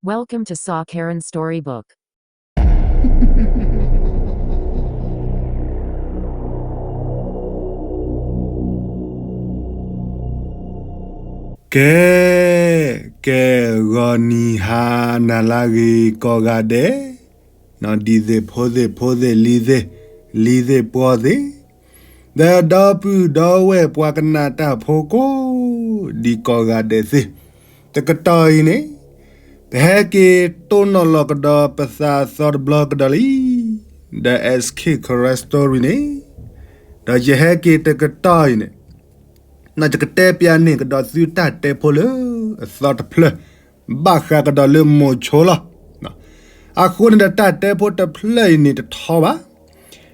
Welcome to Saw Karen Storybook. ကဲ, ကဲ, ဂီၤနံၤဟါနၤလၢအဂ့ၤကိးဂၤဒဲး, ဒ်သ့ၣ်ဖိသ့ၣ်ဖိသ့ၣ် လံၤသ့ၣ်, လံၤသ့ၣ်ပှီၤသ့ၣ်, ဒီးဒီပုၢ်ဒီဝဲၢ်ပှၤကနၣ်တၢ်ဖိကိးဒံးကိးဂၤဒဲးသ့ၣ်, တကတီၢ်အံၤန့ၣ် ပဟဲက့ၤတိၢ်နီၣ်လီၤကဒီးပသးအသီတဘျီကဒီးလံ, ဒီး S K Karen Story န့ၣ်, ဒီးယဟဲက့ၤတကတီၢ်အံၤန့ၣ် ယကတဲပျးန့ၢ်ကဒီးသုတၢ်တဲဖိလၢအသီတဖျၢၣ်, ဘၣ်ဃးကဒီးလၢမိၤဆိလီၤ. အဃိန့ၣ်ဒီးတၢ်တဲဖိတဖျၢၣ်အံၤန့ၣ်တထီဘၣ်,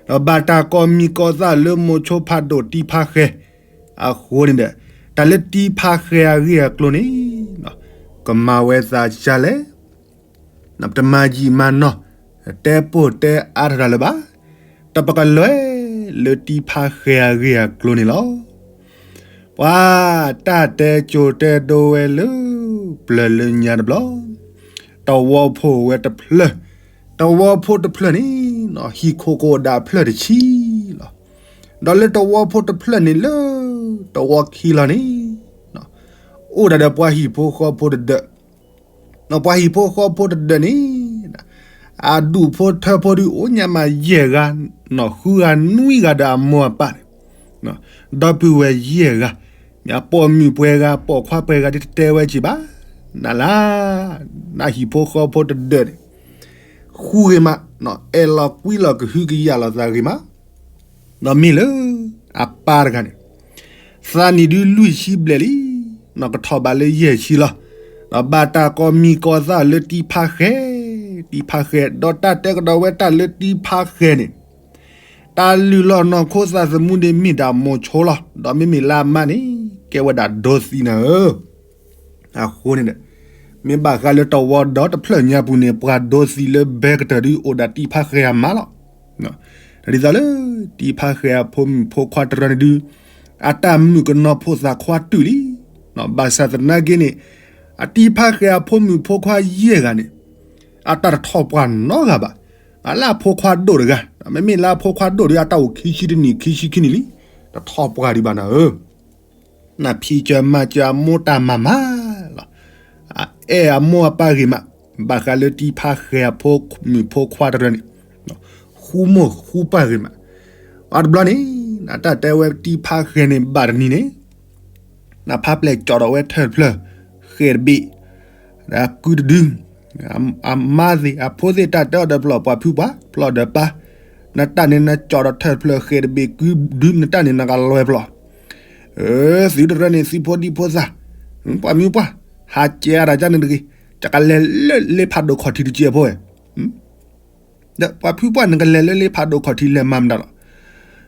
ဒီးဘၣ်တၢ်ကိးမံၤကိးသၣ်လၢမိၤဆိဖးဒိၣ်တံဖးဃဲၤ, အဃိန့ၣ်ဒီး တၢ်လၢတံဖးဃဲၤအဂ့ၢ်အကျိၤန့ၣ် ကမၤဝဲသးဒ်လဲၣ်, ပတမၤယံာ်မၤနီၢ်, တဲပိၢ်တဲအါထီၣ်တၢ်လၢၤဘၣ်, ဒီးပကလဲၤလၢတံဖးဃဲၤအဂ့ၢ်အကျိၤန့ၣ်လီၤ. ပှၤတၢ်တဲကိၤတဲဒိဝဲလၢ ပျၢၤလၢညါတဘျီ, တဝီဖိဝဲတဖျၢၣ်, တဝီဖိတဖျၢၣ်န့ၣ် ဟံၣ်ခိၣ်ကအိၣ်ဒၣ်ဖျၢၣ်တဆံလီၤ. ဒီးလၢတဝီဖိတဖျၢၣ်န့ၣ်လၢ တဝီခံလီၤန့ၣ် အိၣ်ဒၣ်ဒီးပှၤဟံၣ်ဖိဃီဖိတဒၢး, ပှၤဟံၣ်ဖိဃီဖိတဒၢးန့ၣ် အဒူၣ်ဖိထၢဖိဒုးအိၣ်ညါမးယဲၢ်ဂၤ, ဃုဂၤနွံဂၤဒီးအမိၢ်အပၢ်န့ၣ်, ဒီပုၢ်ဝဲၢ်ယဲၢ်ဂၤ, မ့ၢ်ပိာ်မုၣ်ပှဲၤဂၤ ပိာ်ခွါပှဲၤဂၤဒ်တတဲဝဲက့ၤဘၣ်, နၤလၢ နဟံၣ်ဖိဃီဖိတဒၢးန့ၣ် ဃူဂ့ၤမး, အဲၣ်လီၤကွံလီၤကဟုကယာ်လီၤသးဂ့ၤမး, ဒီးမ့ၢ်လၢ အပၢ်တဂၤန့ၣ် သးနံၣ်ဒုလွံၢ်ဆံဘျဲၣ်လံ, ကထီၣ်ဘးလၢယဲၢ်ဆံလီၤ. ဒီးဘၣ်တၢ်ကိးမံၤကိးသၣ်လၢတံဖးဃဲၤ, တံဖးဃဲၤ, ဒီးတၢ်တဲကဒီးဝဲတၢ်လၢတံဖးဃဲၤန့ၣ်, တၢ်လုၢ်လီၢ်နီၢ်ခိသးသမူန့ၣ်မ့ၢ်ဒၣ်မိၤဆိလီၤ. ဒီးမ့မ့ၢ်လၢအမါန့ၣ် ကဲဝဲဒၣ်ဒိသံနၤဧၢ အဃိန့ၣ်ဒီး မ့ၢ်ဘၣ်ဃးလၢတဝီဒီတဖျၢၣ်ညါပူၤန့ၣ် ပှၤဒိသံလၢဘဲကတၢၢ်ဒုးအိၣ်ဒၣ်တံဖးဃဲၤအမါလီၤ. ဒ်သိးလၢ တံဖးဃဲၤအဖိမုၣ်ဖိခွါတရၢန့ၣ်ဒုး အတၢ်မုၣ်ကနီၤဖိသၣ်ခွါတုၤလံ. ဘၣ်ဆၣ်သနာ်က့န့ၣ် အတံဖးဃဲၤအဖိမုၣ်ဖိခွါယဲၢ်ဂၤန့ၣ် အတၢ်တထီၣ်ပှၢ်နီတဂၤဘၣ်. လၢအဖိခွါဒိၣ်တဂၤ, မ့မ့ၢ်လၢအဖိခွါဒိၣ်ဒီး အတၢ်အိၣ်ခံဆံတနံၣ်ခံဆံခံနံၣ်လံ, တထီၣ်ပှၢ်ဒံးဘၣ်နၤဧၢ နဖံးစၢၤမၤစၢၤအမိၢ်တၢ်မၤမးလီၤ. အအဲၣ်အမိၢ်အပၢ်ဂ့ၤမး, ဘၣ်ဃးလၢတံဖးဃဲၤအဖိမုၣ်ဖိခွါတရၢန့ၣ် ဃူမိၢ်ဃူပၢ်ဂ့ၤမး. အတဘျီန့ၣ် နတၢ်တဲဝဲတံဖးဃဲၤန့ၣ်ဘၣ်တနံၤန့ၣ် နဖးပျဲၢ်ကၠီၣ်ဒီးဝဲထၢၣ်တဖျၢၣ်, ဃဲၤတဘ့ၣ်, ဒီးကုတဒု, အမါသ့ၣ်အဖိသ့ၣ်တၢ်တဲအီၤဒီးပျီၢ်ပှၤဖုပှၢ်, ပျီၢ်ဒီးပၢ်, နတၢ်န့ၣ်နကၠီၣ်ဒီးထၢၣ်တဖျၢၣ် ဃဲၤတဘ့ၣ်ကုဒု နတၢ်န့ၣ်နကလွဲၤပျီၢ် သုတရၢန့ၣ်သုဖိဒံဖိသၣ်, ပှၤမံပှၢ်, ဟးကဲအါတၢ်ကန့ၣ်တဂ့ၤ, ယကလဲၤလၢလ့ဖးဒိၣ်ခီၣ်ထံးတကဲးဖိဝဲ, ဒီးပှၤဖုပှၢ်နကလဲၤလၢလ့ဖးဒိၣ်ခီၣ်ထံးလဲၤမၤမတၤလီၤ.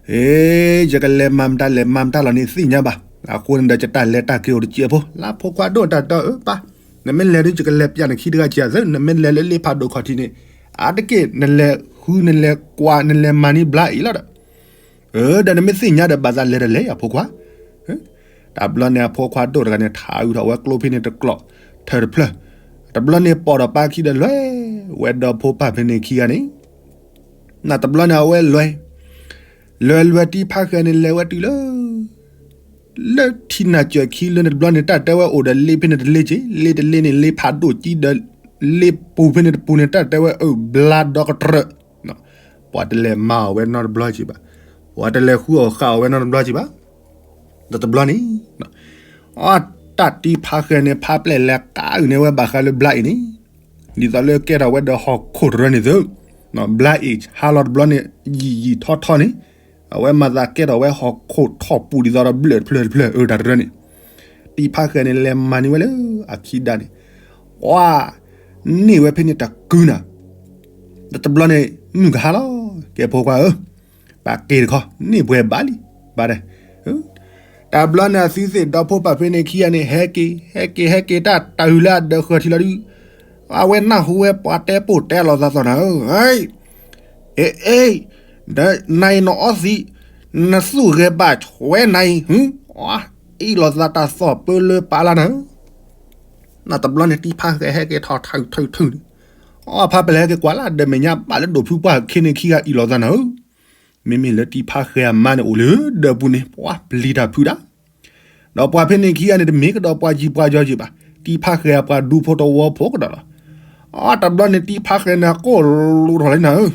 အ့ ယကလဲၤမၤမတၤလဲၤမၤမတၤလီၤန့ၣ်သ့ၣ်ညါဘၣ်. အဃိန့ၣ်ဒီးယတၢ်လဲၤတၢ်က့ၤအိၣ်တကဲးဖိ, လၢဖိခွါဒိၣ်တၢ်တဲအၢပၢ်, နမ့ၢ်လဲၤဒုး ယကလဲၤပျးနခံတဂၤကဲးသု, နမ့ၢ်လဲၤလၢလ့ဖးဒိၣ်ခီၣ်ထံးန့ၣ် အါတက့ၢ်နလဲၤဃုနလဲၤကွၢ်နလဲၤမၤန့ၢ်ဘျါအ့ၣ်လီၤဒီး ဒီးနမ့ၢ်သ့ၣ်ညါဒီးဘၣ်သးလဲၤတလဲၤယၤဖိခွါ. တဘျီန့ၣ်အဖိခွါဒိၣ်တဂၤန့ၣ် ထးအုးထီၣ်ဝဲကျိဖဲန့ၣ်တကျိး, ထၢၣ်တဖျၢၣ်, တဘျီန့ၣ်ပိာ်ဒီးပၢ်ခံဒီးလဲၤ, ဝဲဒီးဖိပၢ်ဖဲန့ၣ်ခံဂၤန့ၣ်, နတဘျီန့ၣ်အဝဲလဲၤ, လဲၤလဲၤတံဖးဃဲၤန့ၣ်လဲၤဝဲတုၤလၢ လၢထံနၢ်စၢၤခံလၢန့ၣ်တဘျီန့ၣ် တၢ်တဲဝဲအိၣ်ဒီးလ့ဖဲန့ၣ်တလ့က့ၤ, လ့တလ့န့ၣ် လ့ဖးဒိၣ်ကံဒီး လ့ပူၤဖဲန့ၣ်တပူၤန့ၣ် တၢ်တဲဝဲအၢၣ်ဘျါဒီကတြၢၢ်, ပှၤတလဲၤမၤအီၤဝဲနီတဘျီက့ၤဘၣ်, ပှၤတလဲၤဃုအီၣ်ဃာ်အီၤဝဲနီတဘျီက့ၤဘၣ်. ဒီးတဘျီန့ၣ် အတၢ်တံဖးဃဲၤန့ၣ် ဖးပျဲၢ်လဲၤကးအုးန့ၢ်ဝဲဘၣ်ဃးလၢဘျါအ့ၣ်န့ၣ်, ဒ်သိးလၢကဲထီၣ်ဝဲဒီးဟီၣ်ခိၣ်တရၢန့ၣ်သု, ဘျါအ့ၣ်ဟါလီၤတဘျီန့ၣ် ယံာ်ယံာ်ထီထီန့ၣ်, အဝဲမၤသးကဲထီၣ်ဝဲဟီၣ်ခိၣ်ထီၣ်ပူၤဒ်သိးဒီးဘျၢၣ်တဖျၢၣ်တဖျၢၣ်အၢတၢ်တရၢန့ၣ်, တံဖးဃဲၤန့ၣ် လဲၤမၤန့ၢ်ဝဲလၢအခံဒါန့ၣ်, ကွၢ်န့ၢ်ဝဲဖဲန့ၣ်တကုနၤ, ဒီးတဘျီန့ၣ် မုၢ်ကဟါလီၤ, ကဲဖိခွါဧၢ, ပာ်က့ၤတခီ န့ၢ်ပှဲၤဘၣ်လံ, ဘၣ်ဒီး တဘျီန့ၣ် အသုသ့ၣ်ဒီဖိပၢ်ဖဲန့ၣ်ခံဂၤန့ၣ် ဟဲက့ၤ ဟဲက့ၤ ဟဲက့ၤ တၢ်တၢ်အုးလၢအဒၢးဃၢၤထံလီၤဒုး, အဝဲနၢ်ဟူဝဲပှၤတဲပိာ်တဲလီၤသးသီၣ်နၤဧၢ, အ့ အ့ ဒီးနၤအံၤနအီသံး, နသူၣ်ဂဲၤဘၣ်ဆွဲနၤအံၤ, အ့ၣ်လိာ်သးတၢ်သီၣ်ပၢလၢပာ်လၢနၤဧၢ, နတဘျီန့ၣ် တံဖါဃဲၤဟဲက့ၤထီၣ်ထုးထုးထုးန့ၣ်, အဖါပျဲၢ်ဟဲက့ၤကွၢ်လၢဒၢးမဲာ်ညါ ဘၣ်လၢဒိၣ်ဖုပှၢ်ခံန့ၣ်ခံဂၤအံၣ်လိာ်သးနၤဧၢ, မ့မ့ၢ်လၢတံဖါဃဲၤအမါန့ၣ် အိၣ်လၢဒၢးပူၤန့ၣ် ပှၤပျံၤတၢ်ဖုးတၢ်, ဒီးပှၤဖဲန့ၣ်ခံဂၤန့ၣ် တမ့ၢ်ကဒီးပှၤယံၤပှၤယီၤယံၤဘၣ်, တံဖါဃဲၤအပှၤဒူဖိတဝီဖိကဒီးလီၤ. အတဘျီန့ၣ် တံဖါဃဲၤန့ၣ် ကိၣ်လိၤထီၣ်လံနၤဧ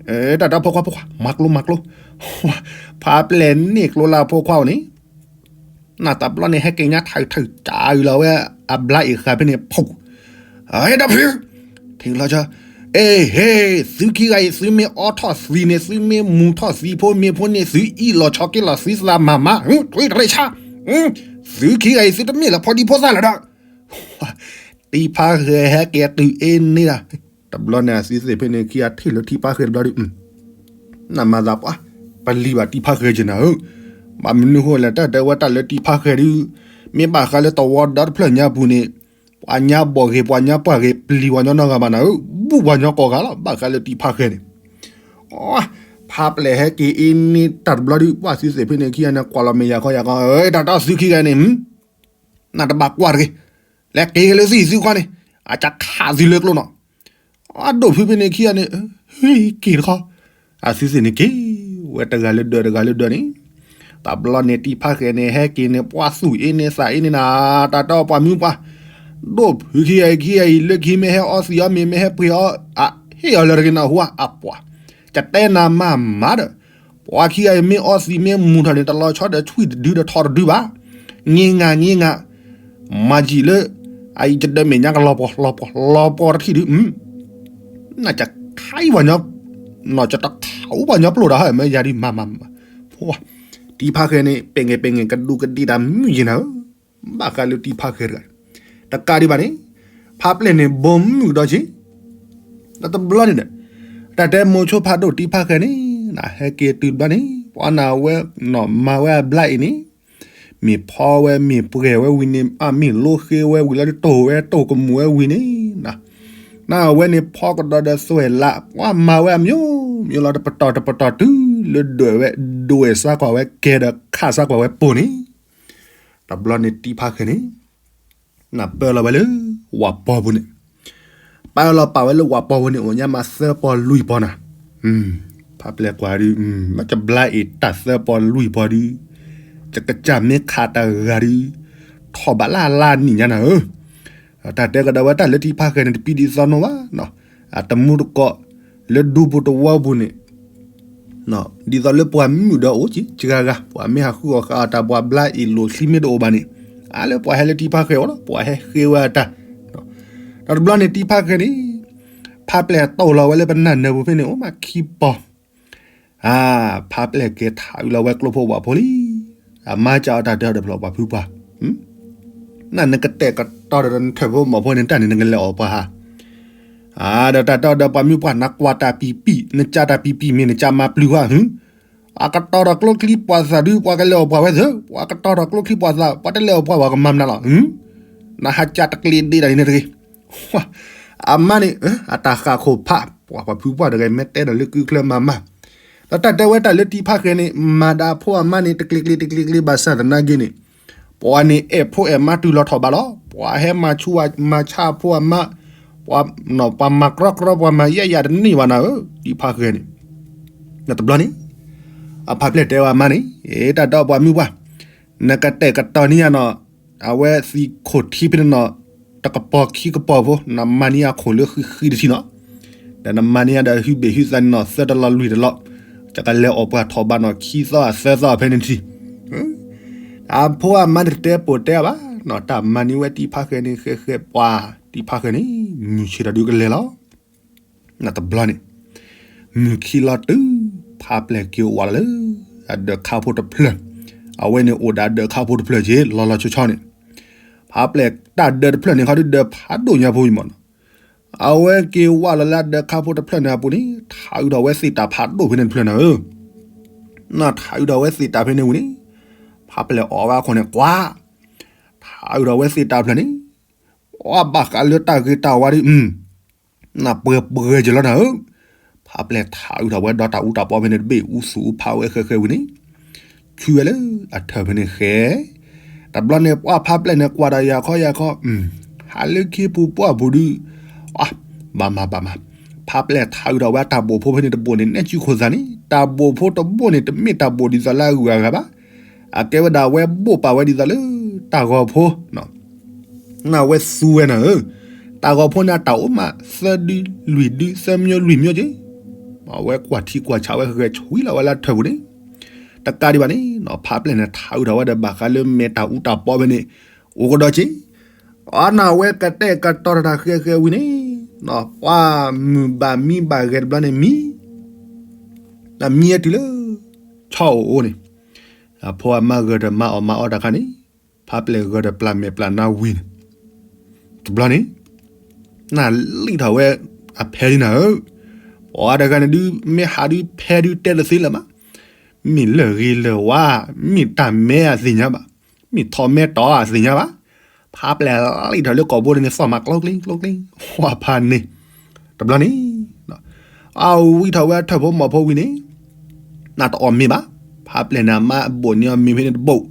ၢ, တၢ်တၢ်ဖိခွါဖိခွါ မၤကျိမၤကျိ, ဖါပျဲၢ်န့ၣ်ကျိလၢအဖိခွါအိၣ်န့ၣ် နတဘျီန့ၣ် ဟဲက့ၤညါထုးထုး ကးအုးလီၤဝဲ အဘျါအ့ၣ်ဃာ်ဖဲန့ၣ် ဖူး, ဟဲဒၣ်ဖုး, ထံလီၤကၠီ, အ့ဟ့, သုခံဂၤအံၤ သုမ့ၢ်အီထီၣ်သံးန့ၣ် သုမ့ၢ်မူၤထီၣ်သံးဖိမ့ၤဖိန့ၣ် သုအံၣ်လီၤဆီက့ၤလီၤ သုသးမၤမါ, ထွံတရ့ဆါ, သုခံဂၤအံၤ သုတမ့ၢ်လၢဖိဒံဖိသၣ်လၢၤဒီး တံဖါဃဲၤဟဲက့ၤတုၤအ့န့ၣ်ဒၣ်, တဘျီန့ၣ် အသုသ့ၣ်ဖဲန့ၣ်ခံဂၤထံၣ်လၢတံဖါဃဲၤတဘျီဒီး နမၤသးပှၤ ပလံၤဘၣ်တံဖါဃဲၤက့ၤနၤဧၢ, ဘၣ်မနုၤဃိလဲၣ် တၢ်တဲဝဲတၢ်လၢတံဖါဃဲၤဒီး မ့ၢ်ဘၣ်ဃးလၢတဝီဒီတဖျၢၣ်ညါပူၤန့ၣ် ပှၤညါဘီၣ်ဂ့ၤ ပှၤညါပှၢ်ဂ့ၤ ပလံၤပှၤညီနီတဂၤဘၣ်နၤဧၢ, ဘူၣ်ပှၤညီကိးဂၤလီၤ ဘၣ်ဃးလၢတံဖါဃဲၤန့ၣ်, ဖါပျဲၢ်ဟဲက့ၤအ့န့ၣ်တၢ်တဘျီဒီး ပှၤသုသ့ၣ်ဖဲန့ၣ်ခံဂၤန့ၣ် ကွၢ်လီၤမဲာ်ယၤခီယၤခီ, တၢ်တၢ်သုခံဂၤန့ၣ် နတဘၣ်ကွၢ်တဂ့ၤ, လဲၤက့ၤက့ၤလၢသုဟံၣ်သုဃီန့ၣ် အကခးသုလၢကျိနီၤ, အဒိၣ်ဖုဖဲန့ၣ်ခံဂၤန့ၣ် ဟ့ၣ်က့ၤတခီ, အသုသ့ၣ်န့ၣ်က့ၤဝဲတဂၤလၢဒၢးတဂၤလၢဒၢးန့ၣ်, တဘျီန့ၣ်တံဖါဃဲၤန့ၣ် ဟဲက့ၤန့ၣ် ပှၤသူၣ်အ့န့ၢ်သးအ့န့ၢ်နၤ, တၢ်တၢ်ပှၤမုၢ်ပှၢ်, ဒိၣ်ဖုခံဂၤအံၤခံဂၤအံၤ လၢခံမ့ၢ်ဟဲအီသံးအီမ့ၤ မ့ၢ်ဟဲပှ့ၤအီ, ဟ့ၣ်အီၤလၢတဂ့ၤနၢ်ဟူဧါ အပှၤ, ကတဲနၤမၤမၤဒီး ပှၤခံဂၤအံၤမ့ၢ်အီသံးမ့ၢ်မူၤထီၣ်န့ၣ် တလီၤဆီဒီးဆွံၣ်တဒုဒီးထီၣ်တဒုဘၣ်, င့ၤငါင့ၤငါ, မၤယံာ်လၢ အအံၤကဒၢးမဲာ်ညါကလီၤပှီၤ လီၤပှီၤ လီၤပှီၤတထံၣ်ဒုး, နကခးအံၤပှၤညီ, နကတခးအူပှၤညီပျိၢ်ဒီးဟဲမ့ၢ်ယၤဒုးမၤမၤ, တံဖါဃဲၤန့ၣ် ပဲာ်ငဲၢ်ပဲာ်ငဲၢ် ကဒူးကဒ့ၣ်တၢ်မုၢ်ယ့ၤနၤဧၢ, ဘၣ်ဃးလၢတံဖါဃဲၤတဂၤ, တကးဒံးဘၣ်န့ၣ် ဖါပျဲၢ်န့ၣ် ဘီမုၢ်ကဒီးက့ၤ ဒီးတဘျီန့ၣ်ဒီး တၢ်တဲမိၤဆိဖးဒိၣ်တံဖါဃဲၤန့ၣ် နဟဲက့ၤတုၤတဘျီန့ၣ် ပှၤနၤဝဲ နီၢ်မၤဝဲအဘျါအံၤန့ၣ် မ့ၢ်ဖီဝဲမ့ၢ်ပှဲၤဝဲဝံၤန့ၣ် အမ့ၢ်လိဃ့ဝဲဝံၤလီၤ တိၢ်ဝဲတိၢ်ကမူၤဝဲဝံၤန့ၣ် နဝဲန့ၣ်ဖီကဒီးဒီးသွဲၣ်လး ပှၤမၤဝဲအမျိုးမျိုးလီၤ တပတီၢ်တပတီၢ်တုၤလၢဒွဲၣ်ဝဲ ဒွဲၣ်စၢ်ကွၢ်ဝဲကဲဒီးခးစၢ်ကွၢ်ဝဲပိာ်န့ၣ် တဘျီန့ၣ်တံဖါဃဲၤန့ၣ် နပၢလီၤဝဲလၢ ဝၣ်ပီၤပူၤန့ၣ်, ပၢလီၤပာ်ဝဲလၢဝၣ်ပီၤပူၤန့ၣ် အိၣ်ညါမးသၢပီၤလွံၢ်ပီၤနၤ, ဖးပျဲၢ်ကွၢ်ဒုး မ့ၢ်ကဘျါအံၤတၢ်သၢပီၤလွံၢ်ပီၤဒုး, ယကစၢ်မ့ၢ်ခးတၢ်ဂၤဒုး, ထီၣ်ဘးလၢ်လၢ်နံၣ်ညါနၤဧၢ, တၢ်တဲကဒီးဝဲတၢ်လၢတံဖါဃဲၤန့ၣ် တပံဒ်သိးနီၢ်ဘၣ်, အတမူတကိး လၢဒူပူၤတဝီပူၤန့ၣ် ဒ်သိးလၢပှၤမုၣ်ဒီးအိၣ်က့ၤ စှၤဂၤ ပှၤမ့ၢ်ဟးဃုအီၣ်ဃုအီတၢ် ပှၤဘျါအ့ၣ်လိာ်ချံမ့ၢ်တအိၣ်ဘၣ်န့ၣ်, အါလၢပှၤဟဲလၢတံဖါဃဲၤအအိၣ်လီၤ ပှၤဟဲဃ့ဝဲအတၢ်, ဒီးတဘျီန့ၣ်တံဖါဃဲၤန့ၣ်, ဖးပျဲၢ်တိၢ်လီၤဝဲလၢပနၢ်နၢၤပူၤဖဲန့ၣ် အိၣ်မးခံပီၤ, အါ, ဖးပျဲၢ်က့ၤထးအုးလီၤဝဲကျိဖိဝၣ်ဖိလံ, အမါကၠီအတၢ်တဲအီၤဒီးဖျိပှၤဖုပှၢ် နၤနကတဲာ်ကတီၤဒီးနထၢၣ်ဖိမီၢ်ဖိန့ၣ် တၢ်န့ၣ်နကလဲၤအီၣ်ပှၤဟါ, အါ, ဒီးတၢ်တဲအီၤဒီးပှၤမုၢ်ပှၢ် နကွၢ်တၢ်ပံၤပံၤ နကၢ်တၢ်ပံၤပံၤ မ့ၢ်နကၢ်မၤပျုၤဃီဧါ, အကတီၤထီၣ်ကျိချံပှၤသၣ်ဒုး ပှၤကလဲၤအီၣ်ပှၤဝဲသ့, ပှၤကတီၤထီၣ်ကျိချံပှၤသၣ် ပှၤတလဲၤအီၣ်ပှၤဘၣ် ကမၤမနုၤလီၤ, နဟးကၢ်တကျ့ၤဒ့ဒၣ်န့ၣ်တဂ့ၤ အမါန့ၣ် အတၢ်ဃၣ်ခိၣ်ဖး ပှၤပှၤဖုပှၢ်တဂၤ မ့ၢ်တဲဒီးလၢကုချၢမၤမၤ, ဒီးတၢ်တဲဝဲတၢ်လၢတံဖါဃဲၤန့ၣ် မၤဒၣ်အဖိအမါန့ၣ် တကျ့ၤကျ့ၤတကျ့ၤကျ့ၤဘၣ်ဆၣ်သနာ်က့န့ၣ်, ပှၤန့ၣ်အဲၣ်ဖိအဲၣ်မါတုၤလီၤထီၣ်ဘးလီၤ, ပှၤဟဲမၤဆူၣ်မၤဆါအဖိအမါ, ပှၤမၤကြီကြီ ပှၤမၤယဲၢ်ယၤတန့ၢ်ဘၣ်နၤဧၢ, တံဖါဃဲၤန့ၣ်, တဘျီန့ၣ်, အဖးပျဲၢ်တဲဝဲအမါန့ၣ်, တၢ်ဒီးပှၤမုၢ်ပှၢ်, နကတဲာ်ကတီၤန့ၢ်ယၤနီၤ အဝဲသံခိၣ်ထံဖဲန့ၣ်နီၤ, တကပီၤခံကပီၤဖိ နမၤန့ၢ်အခိၣ်လၢဃံဃံတထံၣ်နီၤ, ဒီးနမၤန့ၢ်အဒီးဟုဘ့ၣ်ဟုသးန့ၣ်နီၤ သၢတလီၤလွံၢ်တလီၤ, ယကလဲၤအီၣ်ပှၤထီၣ်ဘးနီၤ ခံသီသၢသီဖဲန့ၣ်တထံၣ်, အဖိအမါန့ၣ်တတဲပိာ်တဲဘၣ်နီၤ တၢ်မၤန့ၢ်ဝဲတံဖါဃဲၤန့ၣ် ဃဲဃဲပှၤ တံဖါဃဲၤန့ၣ် မုၢ်ဆ့ၣ်ထီၣ်ဒုးကလဲၤလီၤ နတဘျီန့ၣ်, မုၢ်ခံလီၤတုၤ ဖးပျဲၢ်က့ၤအိၣ်ဝးလီၤလၢ အဒၢးခါဖိတဖျၢၣ်, အဝဲန့ၣ်အိၣ်ဒီးအဒၢးခါဖိတဖျၢၣ်က့ၤ လီၤလီၤဆီဆီန့ၣ်, ဖးပျဲၢ်တၢ်ဒၢးတဖျၢၣ်န့ၣ်ခီဒုးဒၢးဖးဒိၣ်ညါဖိအံၤမးနီၤ, အဝဲက့ၤဝးလီၤလၢအဒၢးခါဖိတဖျၢၣ်န့ၣ်အပူၤန့ၣ် ထးအုးထီၣ်ဝဲသ့ၣ်တၢ်ဖးဒိၣ်ဖဲန့ၣ်တဖျၢၣ်နၤဧၢ, နထးအုးထီၣ်ဝဲသ့ၣ်တၢ်ဖဲန့ၣ်ဝံၤန့ၣ်, ဖးပျဲၢ်အီၣ်ဝဲအခိၣ်န့ၣ် ကွၢ် ထးအုးထီၣ်ဝဲသ့ၣ်တၢ်ဖျၢၣ်န့ၣ်, အီၣ်ဘၣ်ဃးလၢတၢ်ဂ့ၤတၢ်ဝါဒီး နပှဲၤပှဲၤက့ၤလီၤနၤဧၢ, ဖးပျဲၢ်ထးအုးထီၣ်ဝဲဒီးတၢ်အူတၢ်ပီဖဲန့ၣ်တဘ့ၣ် အူသူၣ်အူဖးဝဲဃဲဃဲဝံၤန့ၣ်, ဆူဝဲလၢအထၢၣ်ဖဲန့ၣ်ဃဲ, တဘျီန့ၣ်ပှၤဖးပျဲၢ်န့ၣ် ကွၢ်ဒီးယၤခီယၤခီ, ဟးလၢခ့ပူၤပှၢ်ပူၤဒုး, ဘၣ်မၤဘၣ်မၤ, ဖးပျဲၢ်ထးအုးထီၣ်ဝဲတၢ်ဘိၣ်ဖိဖဲန့ၣ်တဘိၣ်န့ၣ် နဲၣ်စုခိၣ်သးန့ၣ် တၢ်ဘိၣ်ဖိတဘိၣ်န့ၣ် တမ့ၢ်တၢ်ဘိၣ်ဒ်သိးလၢအဂုၤအဂၤဘၣ်. အကဲဝဲဒၣ်အဝဲဘိၣ်ပာ်ဝဲဒ်သိးလၢ တၢ်ဂီၤဖိ နဝဲသူဝဲနၤဧၢ, တၢ်ဂီၤဖိန့ၣ် အတၢ်အိၣ်မး သၢဒုလွံၢ်ဒု သၢမျိုးလွံၢ်မျိုးက့, အဝဲကွၢ်ထံကွၢ်ဆးဝဲဂဲၤဆွံလီၤဝဲလၢထၢၣ်ပူၤန့ၣ်, တကးဒံးဘၣ်န့ၣ် ဖးပျဲၢ်န့ၣ် ထးအုးထီၣ်ဝဲဒီးဘၣ်ဃးလၢမဲာ်တၢ်အူတၢ်ပီဖဲန့ၣ် အိၣ်ကဒီးက့, အနဝဲကတဲာ်ကတီၤတၢ်ဃဲၤဃဲၤဝံၤန့ၣ်, ပှၤမုၢ်ဘၣ်မံဘၣ်ဂဲၤတဘျီန့ၣ်မံ တၢ်မံအတုၤလၢ ဆီအိၣ်အိၣ်န့ၣ်, အဖိအမါဂၢၢ်တမၤအီၣ်မၤအီတၢ်ခါန့ၣ်, ဖးပျဲၢ်ဂၢၢ်တပျၢ်မဲာ်ပျၢ်နါဝံၤန့ၣ်, တဘျီန့ၣ်, နလံၣ်ထီၣ်ဝဲအဖဲလံနၤဧၢ, ပှၤတဂၤန့ၣ်ဒုး မ့ၢ်ဟးဒုးဖဲဒုးတဲတသ့လၢၤဘၣ်, မ့ၢ်လၢၢ်ဂ့ၤလၢၢ်ဝါ, မ့ၢ်တၢ်မဲအသ့ၣ်ညါဘၣ်, မ့ၢ်ထီၣ်မဲတီၢ်အသ့ၣ်ညါဘၣ်, ဖးပျဲၢ်လံၣ်ထီၣ်လၢကိာ်ဘိန့ၣ် သီၣ်မးကျိကျ့ကျိကျ့, ဝဲဖးန့ၣ်, တဘျီန့ၣ်, အဝံထီၣ်ဝဲထၢၣ်ဖိမီၢ်ဖိဝံၤန့ၣ်, နတအီၣ်မ့ၤဘၣ်, ဖးပျဲၢ်န့ၣ် အမါဘိၣ်န့ၢ်အီၤမ့ၤဖဲန့ၣ်တဘိၣ်,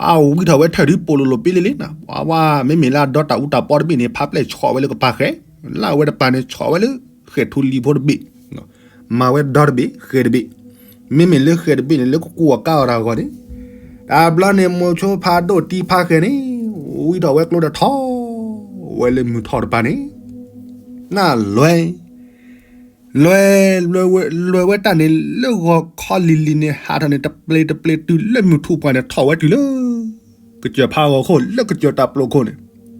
အဝံထီၣ်ဝဲထၢၣ်ဒုးပိာ်လိၤလိၤပ့လ့လ့နၤ, ဝဲမ့မ့ၢ်လၢအဒီတၢ်အူတၢ်ပီတဘ့ၣ်န့ၣ် ဖးပျဲၢ်ဆီၣ်ဝဲလၢကပၤဃဲ, လၢအဝဲတပၤန့ၣ် ဆီၣ်ဝဲလၢ ဃဲၣ်ထူလံၤဖိတဘ့ၣ် မၤဝဲဒီတဘ့ၣ် ဃဲၣ်တဘ့ၣ်, မ့မ့ၢ်လၢဃဲၣ်တဘ့ၣ်န့ၣ် လၢကကူအီၤကါအီၤတၢ်ဂီၤန့ၣ်, တဘျီန့ၣ် မိၤဆိဖးဒိၣ်တံၤဖးဃဲၣ်န့ၣ်, ဝံထီၣ်ဝဲကျိဒီးထီၣ်ဝဲလၢမုၢ်ထီၣ်တပၤန့ၣ်, နလွဲ, လွဲ, လွဲဝဲတၢ်န့ၣ် လၢဂီၤခီလံၤလံၤန့ၣ် ဟးထီၣ်န့ၣ် တပျ့ၤတပျ့ၤတုၤလၢမုၢ်ထူၣ်ပှၢ်န့ၣ် ထီၣ်ဝဲတုၤလၢ ကစၢၢ်ဖးဂီၤခိၣ် လၢကစၢၢ်တၢ်ပျိခိၣ်န့ၣ်,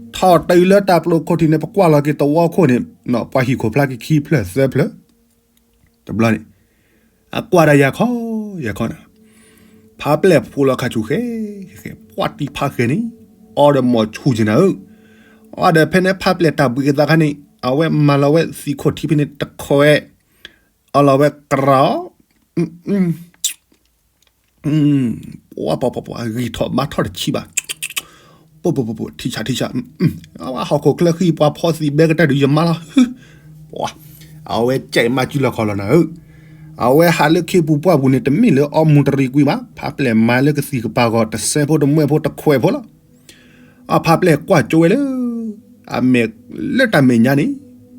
ထီၣ်တုၤလၢတၢ်ပျိခိၣ်ထံးန့ၣ် ပကွၢ်လီၤက့ၤသဝီခိၣ်န့ၣ်, ပှၤဟံၣ်ခိၣ်ဖျါက့ၤခံဖျၢၣ်သၢဖျၢၣ်, တဘျီန့ၣ်, အကွၢ်ဒၣ်ယၤခီ, ယၤခီနၤ, ဖးပျဲၢ်ဖိလီၤခါဆူၣ်ဃဲ, ဃဲ, ပှၢ်တံၤဖးဃဲၣ်န့ၣ်, အီဒီးမီၢ်ဆူၣ်က့ၤနၤဧၢ, အီဒီးဖဲန့ၣ်ဖးပျဲၢ်တၢ်ဘှံးအသးခါန့ၣ် အဝဲမၤလီၤဝဲသံးခိၣ်ထံဖဲန့ၣ်တခွဲး, အီလီၤဝဲကရီ, ပှၤပှၤပှၤပှၤ ဂံၢ်ထီၣ်ဘါထီၣ်တဆံးဘၣ်, ပှၤပှၤပှၤပှၤ ထံဆးထံဆး, ဟီၣ်ခိၣ်ချၢဃံ ပှၤဖီသံးဘဲကတၢၢ်ဒုးယမါလီၤ, ပှၤ, အဝဲကဲမၤစုလီၢ်ခီၣ်လီၤနၤဧၢ, အဝဲဟးလၢခ့ပူၤပှၢ်ပူၤန့ၣ် တမ့ၢ်လၢအီမူၤတရံးကွံာ်ဘၣ်, ဖးပျဲၢ်မၤလၢကသံၣ်ကပၤဂီၤ တစဲးဖိတမှဲၢ်ဖိတခွဲးဖိလီၤ. အဖးပျဲၢ်ကွၢ်ကၠိဝဲလၢ အမဲာ်လၢတၢ်မဲာ်ညါန့ၣ်,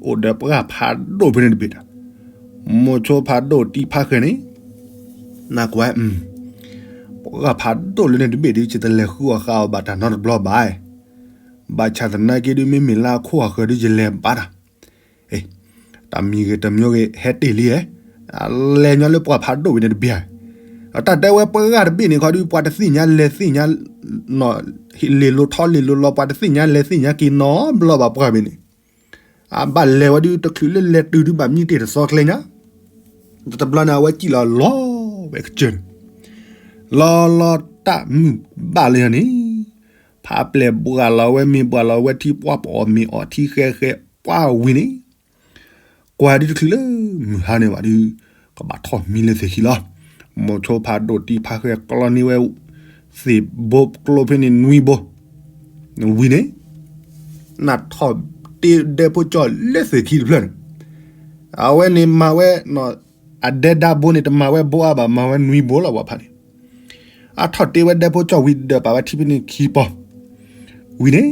အိၣ်ဒီးပှၢ်ဖးဒိၣ်ဖဲန့ၣ်တဘ့ၣ်ဒီး, မိၤဆိဖးဒိၣ်တံၤဖးဃဲၣ်န့ၣ်, နကွၢ်, ပှၢ်ဖးဒိၣ်လၢန့ၣ်တဘ့ၣ်ဒုး ယတလဲၤဃုအီၣ်ဃုအီဘၣ်တၢ်နီတဘျီဘၣ်, ဘၣ်ဆၣ်သနာ်က့ဒုး မ့မ့ၢ်လၢအခိၣ်အဃၢၤဒုးယလဲၤဘၣ်တၢ် တၢ်မံၤဂ့ၤတၢ်မံၤဂ့ၤ ဟဲတ့ၢ်လံဧါ, အလဲၤညီလၢပှၢ်ဖးဒိၣ်ဝံၤန့ၣ်တဘ့ၣ်ဧါ, တၢ်တဲဝဲပှၢ်ဂၤတဘ့ၣ်န့ၣ်ခီဒုး ပှၤတသ့ၣ်ညါလဲၤသ့ၣ်ညါ, လ့ၤလိၤထီလ့ၤလိၤလီၤ ပှၤတသ့ၣ်ညါလဲၤသ့ၣ်ညါက့ၤနီတဘျီဘၣ်ပှၢ်ဘ့ၣ်န့ၣ်, အဘၣ်လဲၤဝဲဒုးတချုးလၢလဲၤတုၤဒုးဘၣ်မံတ့ၢ်တသီကျဲညါ, တဘျီန့ၣ် အဝဲစံၣ်လီၤလီၤဝဲကစၢၢ်န့ၣ်, လီၤလီၤတၢ်မုၢ်ဘၣ်လၢယၤန့ၣ်, ဖးပျဲၢ်ဘှၢ်လီၤဝဲမ့ၤဘှၢ်လီၤဝဲထံ ပှၢ်ပအီၣ်မ့ၤအီထံဃဲဃဲပှၢ်ဝံၤန့ၣ်, ကွၢ်ဒုးတချုးလၢမုၢ်ဟါန့ၣ်ဘၣ်ဒုး, ကဘၣ်ထီၣ်မံလၢသ့ၣ်ခံလီၤ. မိၤဆိဖးဒိၣ်တံၤဖးဃဲၣ်ကျီန့ၢ်ဝဲ သ့ၣ်ဘိကျိဖဲန့ၣ်နွံဘိ, ဝံၤန့ၣ်, နထီၣ်တ့ဒဲဖိကၠီၣ်လၢသ့ၣ်ခံတဖျၢၣ်န့ၣ်, အဝဲန့ၣ်မၤဝဲ အဒဲဒါဘိန့ၣ် တမၤဝဲဘိအါဘၣ် မၤဝဲနွံဘိလီၤ ပှၤဖးန့ၣ်, အထီၣ်တ့ဝဲဒဲဖိကၠီၣ်ဝံၤဒၢးပာ်ဝဲထံဖဲန့ၣ်ခံပီၤ, ဝံၤန့ၣ်,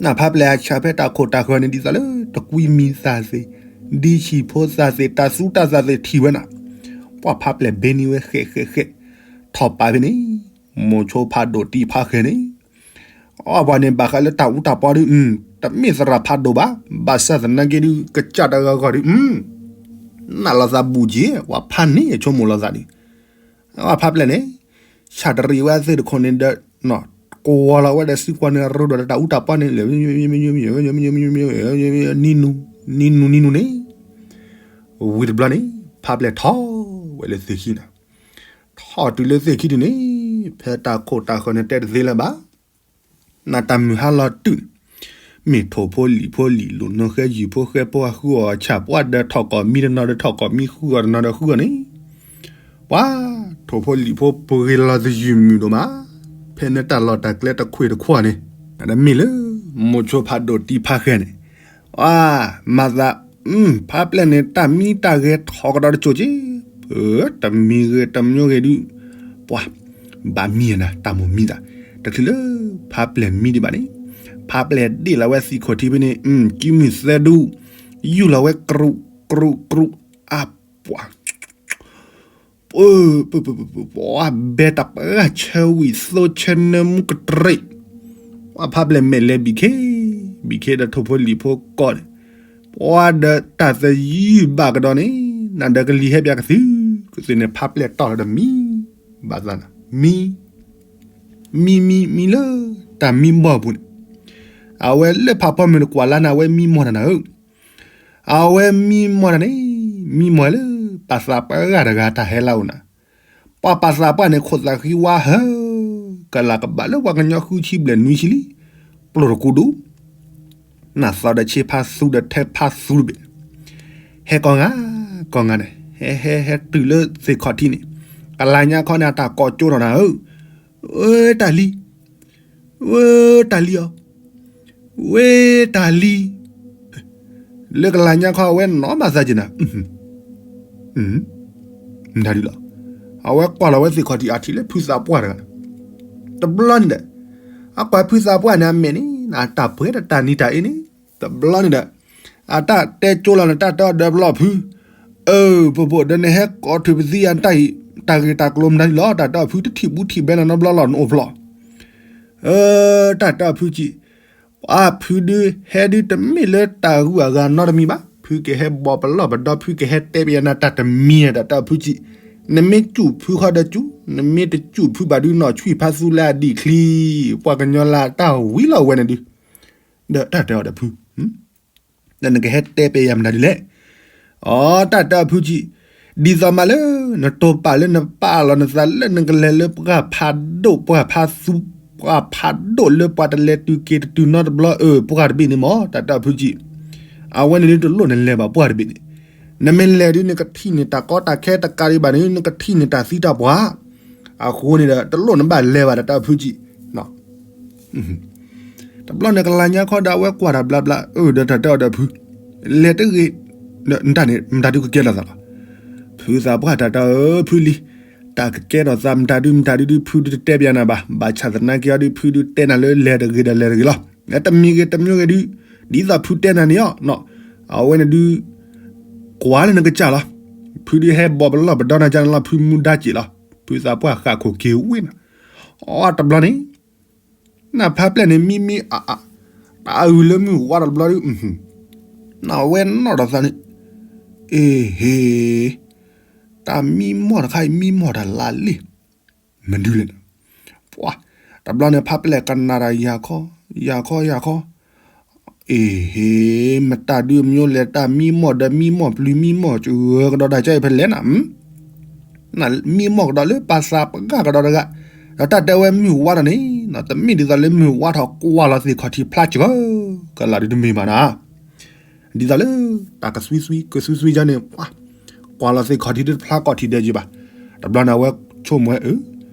နဖးပျဲၢ်အဆၣ်ဖဲတၢ်ခိၣ်တၢ်ဃၢၤန့ၣ် ဒ်သိးလၢတကွံမံၤသၣ်သ့ၣ်, ဒ်ဆံၣ်ဖိသၣ်သ့ၣ် တၢ်သူတၢ်သၣ်သ့ၣ်ထံၣ်ဝဲနၤ, ပှၢ်ဖးပျဲၢ်ဘ့န့ၢ်ဝဲဃဲးဃဲးဃဲး, ထီၣ်ပာ်ဖဲန့ၣ်, မိၤဆိဖးဒိၣ်တံၤဖးဃဲၣ်န့ၣ် အပှၤန့ၣ် ဘၣ်ဃးလၢတၢ်အူတၢ်ပီဒုး, တမ့ၢ်သရၣ်ဖးဒိၣ်ဘၣ်, ဘၣ်ဆၣ်သနာ်က့ဒုး ကစၢ်တဂၤဂီၢ်ဒုး, နးလီၤသးဘူးက့ၤ, ပှၤဖးန့ၢ်ဆိကမိၣ်လီၤသးဒုး, ပှၢ်ဖးပျဲၢ်န့ၣ်, ဆၣ်တရံးဝဲအသ့ၣ်တခိၣ်န့ၣ်ဒီး, ကဝီၤလီၤဝဲဒီးစုကွၢ်န့ၣ် ရူဒီးတၢ်အူတၢ်ပီန့ၣ်လၢ နံၤနူၤ, နံၤနူၤနံၤနူၤန့ၣ်, ဝံၤတဘျီန့ၣ်, ဖးပျဲၢ်ထီၣ်ဝဲလၢသ့ၣ်ခံန့ၣ် ထီၣ်တုၤလၢသ့ၣ်ခံဒုးန့ၣ်, ဖဲတၢ်ခိၣ်တၢ်ဃၢၤန့ၣ်တဲတသ့လၢၤဘၣ်, နတၢ်မုၢ်ဟါလီၤတုၤန့ၣ်, မ့ၢ်ထိၣ်ဖိလံာ်ဖိလံာ်လိာ်နီၢ်ဃဲယုၢ်ဖိဃဲဖိအဃုအီၣ်ဆၣ် ပှၤဒီးထီၣ်ကီၢ်မံတနီၤဒီးထီၣ်ကီၢ်မံဃုအီၣ်တနီၤဒီးဃုအီၣ်န့ၣ်, ပှၤ, ထိၣ်ဖိလံာ်ဖိပှ့ၤလီၤသယုၢ်မုၢ်ဒိၣ်မး, ဖဲန့ၣ်တၢ်လီၢ်တၢ်ကျဲတခွ့ၣ်တခွါန့ၣ်, တမ့ၢ်လၢ, မိၤဆိဖးဒိၣ်တံၤဖးဃဲၣ်န့ၣ်, အ, မၤသး, ဖးပျဲၢ်န့ၣ် တၢ်မံတၢ်ဂဲၤထီၣ်ကဒီးတစိၤက့, တမံၤဂ့ၤတမံၤဂ့ၤဒုး, ပှၤ, ဘၣ်မံနၤ တၢ်မိၣ်မံသး, တချုးလၢ, ဖးပျဲၢ်မံဒံးဘၣ်န့ၣ်, ဖးပျဲၢ်ဒ့ၣ်လီၤဝဲသ့ၣ်ခီၣ်ထံးဖဲန့ၣ် ကံမုၢ်သၢဒူ ယူၢ်လီၤဝဲ ကြူးကြူးကြူး အပှၤ ပှၤဘဲတပှၢ်ဆၢဝံၤသိဆၢနၢမူကတြံး ပှၤဖးပျဲၢ်မဲာ်လဲၤဘံၣ်ခ့ ဘံၣ်ခ့ဒီးထိၣ်ဖိလံၣ်ဖိကီၢ်န့ၣ် ပှၤဒီးတၢ်သယုၢ်ဘၣ်ကဒီးန့ၣ် နၤဒီးကလံၤဟဲပၠးကသု ကသုန့ၣ် ဖးပျဲၢ်တီၢ်လီၤဒီးမံ ဘၣ်သးနၤ မံ မံမံမံလၢ တၢ်မံဘီၣ်ပူၤန့ၣ် အဝဲလၢဖးဖီမုၢ်တကွၢ်လၢ်န့ၣ် အဝဲမံမီၢ်တၢ်နၤဧၢ အဝဲမံမီၢ်တၢ်န့ၣ် မံမီၢ်လၢ ပာ်သးပှၢ်တဂၤတၢ်ဟဲလၢအအိၣ်နၤ ပှၤပာ်သးပှၢ်န့ၣ် ခိၣ်သးဃံဝါဟၢ ကလၤကဘၣ်လၢပှၤကညီဃုဆံဘျဲၣ်နွံဆံလံ ပျိၢ်တကူဒူ နၢ်သီဒီးဆ့ဖးသူဒီးထဲဖးသူတဘ့ၣ် ဟဲကီၢ်ငါ ကီၢ်ငါန့ၣ် ဟဲဟဲဟဲတုၤလၢသ့ၣ်ခီၣ်ထံးန့ၣ် ကလၤညါခီန့ၣ် အတၢ်ကိးကၠိထီၣ်နၤဧၢ ဝဲတၢ်လံၤ ဝဲတၢ်လံၤအီၤ ဝဲတၢ်လံၤ လၢကလၤညါခီအဝဲနီၢ်မၤသးက့ၤနၤ မတၤဒုလီၤ အဝဲကွၢ်လီၤဝဲသ့ၣ်ခီၣ်ထံးအထံးလၢဖုသးပှၢ်တဂၤ တဘျီန့ၣ်ဒီး အကွၢ်ဖုသးပှၢ်န့ၣ်အမဲာ်န့ၣ် အတၢ်ပှဲၤဒီးတၢ်နံၤတၢ်အ့န့ၣ် တဘျီန့ၣ်ဒီး အတၢ်တဲကၠိလီၤနတၢ်တၢ်အီၣ်ဒၢပလီၢ်ဖု အၢ ပဘိၣ်ဒီးနဟဲကိးထုးပသံယၤတၢ်အံၤ တၢ်ဂ့ၢ်တၢ်ကျိၤမတၤဒုလီၤ တၢ်တၢ်အီၣ်ဖုတထံၣ်ဘူးထံၣ်ဘဲနၤနီတဘျီလီၤနအိၣ်ဖျီၣ် အၢ တၢ်တၢ်အီၣ်ဖုကံ ပှၤဖုဒုးဟဲဒုးတမ့ၢ်လၢတၢ်ဂုၤအဂၤနီတမံၤဘၣ် ဖုကဟဲဘီၣ်ပလီၢ်ပဒီ ဖုကဟဲတဲပယၤနၤတၢ်တမံၤ တၢ်တၢ်အီၣ်ဖုကံ နမ့ၢ်စူၣ်ဖုခီဒီးစူၣ် နမ့ၢ်တစူၣ်ဖုဘၣ်ဒုးနီၢ်ဆှံၣ်ဖးသူလၢအဒံၣ်ချံ ပှၤကညီလၢတၢ်ဝံၤလီၤဝဲန့ၣ်ဒုး ဒီးတၢ်တၢ်အီၣ်ဒီးဖု ဒီးနကဟဲတဲပယၤမတၤဒုလဲၣ် အတၢ်တၢ်အီၣ်ဖုကံ ဒ်သိးမးလၢ နတိာ်ပာ်လၢနပာ်လီၤနသးလၢနကလဲၤလၢပှၤဖးဒိၣ်ပှၤဖးသူ ပှၤဖးဒိၣ်လၢပှၤတလဲၤတုၤက့ၤတတုၤနီတဘျီအၢ ပှၤတဘ့ၣ်န့ၣ်မ့ၢ် တၢ်တၢ်အီၣ်ဖုကံ အဝဲန့ၣ်ဒုးတလိၣ်နလဲၤဘၣ်ပှၤတဘ့ၣ်န့ၣ် နမ့ၢ်လဲၤဒုးနကထံၣ်န့ၢ်တၢ်ကီတၢ်ခဲတကးဒံးဘၣ်န့ၣ် နကထံၣ်န့ၢ်တၢ်သံတၢ်ပှၢ် အဃိန့ၣ်ဒီး တလိၣ်နဘၣ်လဲၤဘၣ်တၢ်တၢ်အီၣ်ဖုကံ တဘျီန့ၣ်ကလၤညါခီဒီးအဝဲကွၢ်တၢ်ဘျါဘျါ အၢ ဒီးတၢ်တၢ်အီၣ်ဒီးဖု လဲၤတဂ့ၤ နတၢ်န့ၣ် မတၤဒုကကဲထီၣ်သးလီၤ ဖုသးပှၢ်တၢ်တၢ်အီၣ်ဖုလံ တၢ်ကကဲထီၣ်သးမတၤဒုမတၤဒုဒုဖုဒုတတဲပယၤနၤဘၣ် ဘၣ်ဆၣ်သနာ်က့အီၤဒုဖုဒုတဲနၤလၢ လဲၤတဂ့ၤဒီးလဲၤတဂ့ၤလီၤ တမံၤဂ့ၤတမံၤဂ့ၤဒု ဒ်သိးဖုတဲနၤန့ၣ်အီၤ အဝဲန့ၣ်ဒု ကွၢ်လၢနကစၢ်လီၤ ဖုဒုဟဲဘီၣ်ပလီၢ်ပဒီနၤကန့ၣ်လီၤ ဖုမူဒါက့ၤလီၤ ဖုသးပှၢ်ဃၣ်ခိၣ်က့ၤဝ့ၢ်နၤ အတဘျီန့ၣ် နဖးပျဲၢ်န့ၣ် မံမံအအါ တၢ်အဂုၤလၢမုၢ်ဝါတဘျီဒု နဝဲနီၣ်ဒီးသးန့ၣ် အ့ဟ့ တၢ်မံမီၢ်တခါအံၤ မံမီၢ်တၢ်လါလံ မဒုလဲၣ် ပှၤ တဘျီန့ၣ် ဖးပျဲၢ်ကနၣ်တၢ်ယၤခီ ယၤခီ ယၤခီ အ့ဟ့ မတၤဒုမ့ၢ်လဲၤတၢ်မံမီၢ်ဒီးမံမီၢ်ပျုၤမံမီၢ်စှၤကဒီးတၢ်ကဲအံၤဖဲလဲၣ်နၤ မံမီၢ်ကဒီးလၢပှၤသးပှၢ်ကဒီးတဂၤ ဒီးတၢ်တဲဝဲမုၢ်ဝါထီၣ်န့ၣ် တမ့ၢ်ဒ်သိးလၢမုၢ်ဝါထီၣ်ကွၢ်လီၤသ့ၣ်ခီၣ်ထံးဖျါစှၤ ကလၤဒုတမ့ၢ်ဘၣ်နၤ ဒ်သိးလၢ တၢ်ကသွံသွံ ကသွံသွံယါန့ၣ် ပှၤ ကွၢ်လီၤသ့ၣ်ခီၣ်ထံးဒုတဖျါကီၢ်ထံးဒဲးယံၤဘၣ် တဘျီန့ၣ်အဝဲဆိကမိၣ်ဝဲအၢ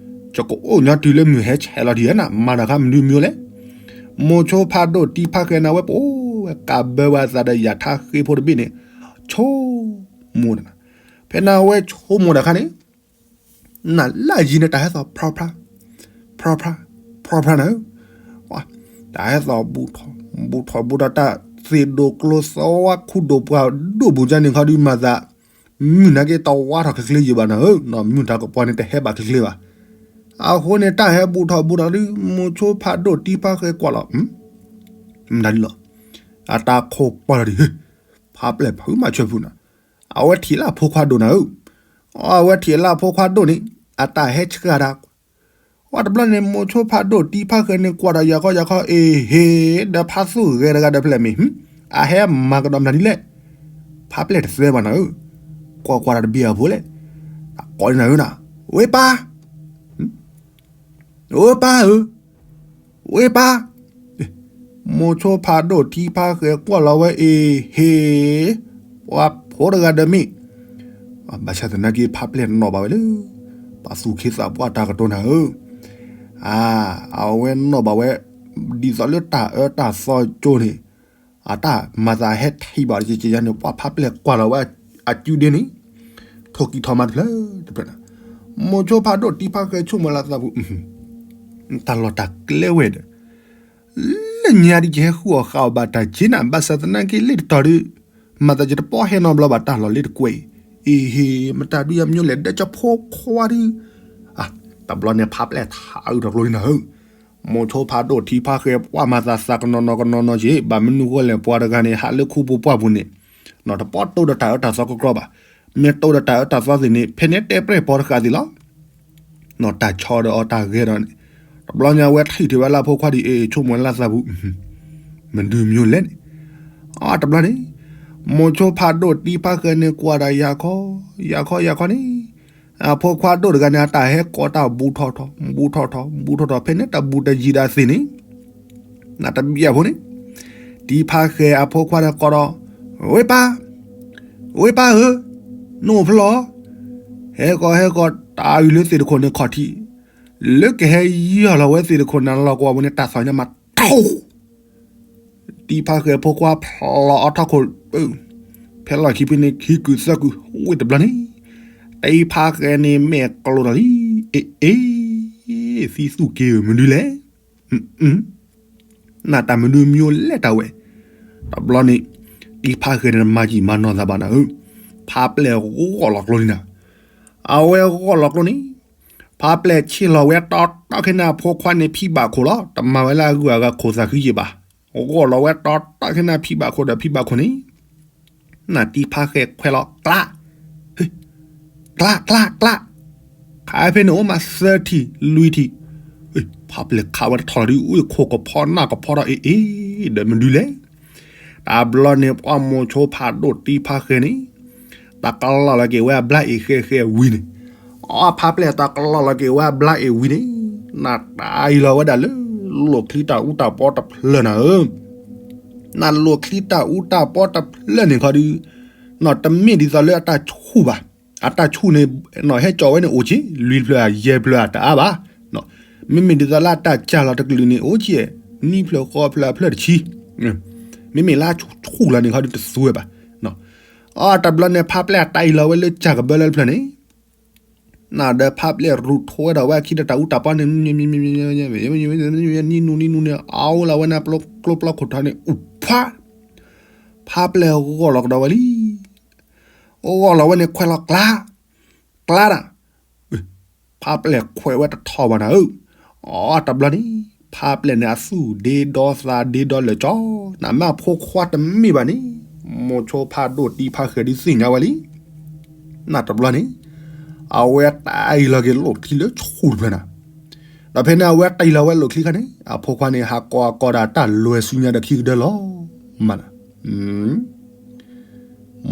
ယကအိၣ်ညီတုၤလၢမုၢ်ဟဲဆဲးလီၤဒံးဧါနၤ မၤတၢ်ခါမနုၤမံၤလဲၣ် မိၤဆိဖးဒိၣ်တံၤဖးဃဲၤန့ၣ် အဝဲပအိၣ်ဝဲကးဘၢဝဲအသးဒီးယၤထါဃ့ဖိတဘ့ၣ်န့ၣ် ဆိကမိၣ်တၢ်နၤ ဖဲန့ၣ်အဝဲဆိကမိၣ်တၢ်ခါန့ၣ် နလၢယံၤန့ၣ် တၢ်ဟဲသီၣ်ဖြါဖြါ ဖြါဖြါ ဖြါဖြါနၤဧၢ တၢ်ဟဲသီၣ်ဘူးထီၣ် ဘူးထီၣ်ဘူးထီၣ် တၢ်သ့ၣ်ဒိၣ်ကျိသဝါခူဒိၣ်ပှၢ်ဒိၣ်ပူၤကန့ၣ်ခီဒုးမၤသး မုၢ်နၤက့တဝါထီၣ်ချ့ချ့ယံၤဘၣ်နၤဧၢ မုၢ်တၢ်ကပီၤန့ၣ်တဟဲဘၣ်ချ့ချ့ဘၣ် အဃိန့ၣ် တၢ်ဟဲဘူးထီၣ်ဘူးထီၣ်ဒုး မိၤဆိဖးဒိၣ်တံၤဖးဃဲၤကွၢ်လီၤ မတၤဒုလီၤ အတၢ်ခိၣ်ပှၢ်လီၤဒုး ဖးပျဲၢ်ဖုမၤဆၢဖုနၤ အဝဲထံၣ်လၢအဖိခွါဒိၣ်နၤဧၢ အဝဲထံၣ်လၢအဖိခွါဒိၣ်န့ၣ် အတၢ်ဟဲဆှၢဒၣ် ဝဲတဘျီန့ၣ် မိၤဆိဖးဒိၣ်တံၤဖးဃဲၤန့ၣ် ကွၢ်ဒီးယၤခီယၤခီ အ့ဟ့ ဒီးဖးသူၣ်ဂဲၤတဂၤဒီးဖဲလဲၣ်မ့ၢ် အဟဲမၤကဒီးမတၤဒ်လဲၣ် ဖးပျဲၢ်တသဲဘၣ်နၤဧၢ ကွၢ်ကွၢ်တၢ်တဘံၣ်အဖိလဲၣ် ကိးနၤဧၢနၤ ဝ့ၢ်ပၢ် ဝ့ၢ်ပၢ်ဧၢ ဝ့ၢ်ပၢ် မိၤဆိဖးဒိၣ်တံၤဖးဃဲၤကွၢ်လီၤဝဲအ့ဟ့ ပှၤဖိတဂၤဒီးမ့ၢ် ဘၣ်ဆၣ်သနာ်က့ ဖးပျဲၢ်နီၣ်ဘၣ်ဝဲလၢ ပှၤသူၣ်ခ့သးပှၢ်တၢ်ကတိၤနၤဧၢ အဝဲနီၣ်ဘၣ်ဝဲ ဒ်သိးလၢတၢ်အၢတၢ်သီကၠိန့ၣ် အတၢ်မၤသးဟဲထံၣ်ဘၣ်တက့ၢ်က့ၢ်ယါန့ၣ် ပှၤဖးပျဲၢ်ကွၢ်လီၤဝဲအစုဒ့န့ၣ် ထိၣ်ကံၢ်ထီၣ်မၤတဖျၢၣ်တဖျၢၣ်နၤ မိၤဆိဖးဒိၣ်တံၤဖးဃဲၤဆိကမိၣ်လၢသးပူၤ တၢ်လီၢ်တၢ်ကျဲဝဲဒီး လၢ တညါဒ်ယဟဲဃုအီၣ်ဃာ်အီၤဘၣ်တၢ်က့နၤ ဘၣ်ဆၣ်သနာ်က့လ့ၣ်တတီၤဒုး မၤသးယတပီၢ်ဟဲနီတဘျီဘၣ် တၢ်လီၢ်လ့ၣ်တကွဲးအံၤ, အ့ဟ့ မတၤဒုးယၤမညိလဲၣ် ဒဲကၠီဖိခွါဒုး, တဘျီန့ၣ်ဖးပျဲၢ်ထးအုးထီၣ်ကျိလံနၤဧၢ, မိၤဆိဖးဒိၣ်တံဖးဃဲ ပှၢ်မၤသးသးကနီၤနီၤကနီၤနီၤက့ ဘၣ်မနုၤဃိလဲၣ် ပှၤတဂၤန့ၣ် ဟးလၢခူပူၤပှၢ်ပူၤန့ၣ် နီၢ်တပီၢ်တိၢ်ဒီးတၢ်အၢတၢ်သီကီကီဘၣ်, မ့ၢ်တိၢ်ဒီးတၢ်အၢတၢ်သီသ့ၣ်န့ၣ် ဖဲန့ၣ်တဲပြဲၢ်ပီတဃာ်သ့ၣ်လီၤ. နီၢ်တၢ်ဆီဒီးအီၤတၢ်ဂဲၤဒီးန့ၣ်, တဘျီညါဝဲထံၣ်ထံၣ်ဝဲလၢအဖိခွါဒ်အံၤ ဆိကမိၣ်လၢသးပူၤ, မနုၤမညိလဲၣ်န့ၣ်, အတဘျီန့ၣ်, မိၤဆိဖးဒိၣ်တံဖးဃဲန့ၣ်ကွၢ်ဒီးယၤခီ, ယၤခီယၤခီန့ၣ်, အဖိခွါဒိၣ်တဂၤန့ၣ် အတၢ်ဟဲကိးတၢ်ဘူးထီၣ်ထီၣ် ဘူးထီၣ်ထီၣ် ဘူးထီၣ်ထီၣ် ဖဲန့ၣ်တၢ်ဘူးတယံၤဒၣ်သ့ၣ်န့ၣ် နတဘၣ်အဖိန့ၣ်, တံဖးဃဲအဖိခွါဒီးကိးဒီး, ဝ့ၢ်ပၢ်, ဝ့ၢ်ပၢ်ဧၢ, နအိၣ်ဖဲလဲၣ်, ဟဲကီးဟဲကီး တၢ်အုၣ်လၢသ့ၣ်တခိၣ်န့ၣ်ခီၣ်ထံး, လၢကဟဲယီၢ်လီၤဝဲသ့ၣ်တခိၣ်န့ၣ်လီၤကွၢ်ဝဲန့ၣ် တၢ်သီၣ်ညါမးထီၣ် တံဖးဃဲအဖိခွါဖျိးအီထီၣ်ခိၣ်, ဖဲလီၢ်ခံဖဲန့ၣ် ခံကုာ်သၢကုာ်ဝ့ၢ်တဘျီန့ၣ်, တံဖးဃဲန့ၣ်မဲာ်ကျိၤထီၣ်လံ, အ့အ့, သံသူၣ်က့ၤဧၢ မနုၤလဲၣ်, နတၢ်မနုၤမညိလဲၣ်တၢ်ဝဲ, တဘျီန့ၣ်, တံဖးဃဲန့ၣ်မၤယံာ်မၤနီၢ်သးဘၣ်နၤဧၢ, ဖးပျဲၢ်ဂီၢ်လီၤကျိလံနၤ, အဝဲဂီၢ်လီၤကျိန့ၣ် ဖးပျဲၢ်ဆ့ၣ်လီၤဝဲတီတီခဲန့ၣ်အဖိခွါန့ၣ်ဖံဘၣ်ခိၣ်လီၤ. တမၤဝဲလၢအဂုၤအဂၤခိၣ်သးဃံယံာ်ဘၣ်. ဂီၢ်လီၤဝဲတီတီခဲန့ၣ်ဖံဘၣ်ခိၣ်ဒီးဖံဘၣ်ခိၣ်န့ၣ်, နတံဖးဃဲခွဲးလီၤကျါ, ကျါ ကျါ ကျါ, ခးဖဲန့ၣ်အိၣ်မးသၢထံၣ်လွံၢ်ထံၣ်, ဖးပျဲၢ်ခးဝဲတထီၣ်လီၤဒုး အိၣ်ခိၣ်ကဖီနၢ်ကဖီထီၣ်အ့အ့, ဒီးမနုၤလဲၣ် တဘျီန့ၣ် ပှၤမိၤဆိဖးဒိၣ်တံဖးဃဲန့ၣ်, တၢ်ကလီၢ်လီၤက့ၤဝဲအဘျါအ့ၣ်ဃဲဃဲဝံၤန့ၣ်, အဖးပျဲၢ်တၢ်ကလီၢ်လီၤက့ၤဝဲအဘျါအ့ၣ်ဝံၤန့ၣ်, နတၢ်အံၤလီၤဝဲဒၣ်လၢလိၣ်ချံတၢ်အူတၢ်ပီတဖျၢၣ်နၤဧၢ, နလိၣ်ချံတၢ်အူတၢ်ပီတဖျၢၣ်န့ၣ်ခီဒုး, နတမ့ၢ်ဒ်သိးလၢအတၢ်ဆူၣ်ဘၣ်, အတၢ်ဆူၣ်န့ၣ်, နဟဲကၠီဝဲန့ၣ်အိၣ်က့ၤ လွံၢ်ဖျၢၣ်ယဲၢ်ဖျၢၣ်အတအါဘၣ် မ့မ့ၢ်ဒ်သိးလၢအတၢ်ကၢ်လီၤတကလုာ်န့ၣ် အိၣ်က့ၤ, နွံဖျၢၣ်ဃိးဖျၢၣ်အဖျၢၣ်တဆံ, မ့မ့ၢ်လၢအဆူၣ်လီၤန့ၣ်ခီဒုးတသူဝဲဘၣ်. အတဘျီန့ၣ် ဖးပျဲၢ်အတၢ်အံၤလီၤဝဲလၢကၢ်ကဘၢလၢတဖျၢၣ်န့ၣ်, နဒီးဖးပျဲၢ်ရူၢ်ထိးဝဲဒီးဝဲအခံဒီးတၢ်အူတၢ်ပီန့ၣ်, နံၣ်နူနံၣ်နူန့ၣ် အအိၣ်လီၤဝဲန့ၣ် ကျိပျီခိၣ်ထီန့ၣ် အူဖး, ဖးပျဲၢ်ဂီၢ်လီၤကဒီးဝဲလံ ဂီၢ်လီၤဝဲန့ၣ်ခွဲးလီၤကျါ, ကျါဒၣ်, ဖးပျဲၢ်ခွဲးဝဲတထီၣ်ဘၣ်နၤဧၢ, အတဘျီန့ၣ်, ဖးပျဲၢ်န့ၣ်အသူၣ်ဒ့ဒီသးဒ့ဒီလၢာ်ကၠီ, နမ့ၢ်အဖိခွါတမ့ၢ်ဘၣ်န့ၣ်, မိၤဆိဖးဒိၣ်တံဖးဃဲဒုးသ့ၣ်ညါဝဲလံ နတဘျီန့ၣ်, အဝဲတၢ်အံၤလီၤက့ၤလိၣ်ချံလၢဆူၣ်တဖျၢၣ်နၤ, ဒီးဖဲန့ၣ်အဝဲတၢ်အံၤလီၤဝဲလိၣ်ချံခါန့ၣ် အဖိခွါန့ၣ် ဟးကိးအကိးဒၣ်တၢ်လွဲၤဆူညါဒီးခံကဒၢလီၤ, မးနၤ,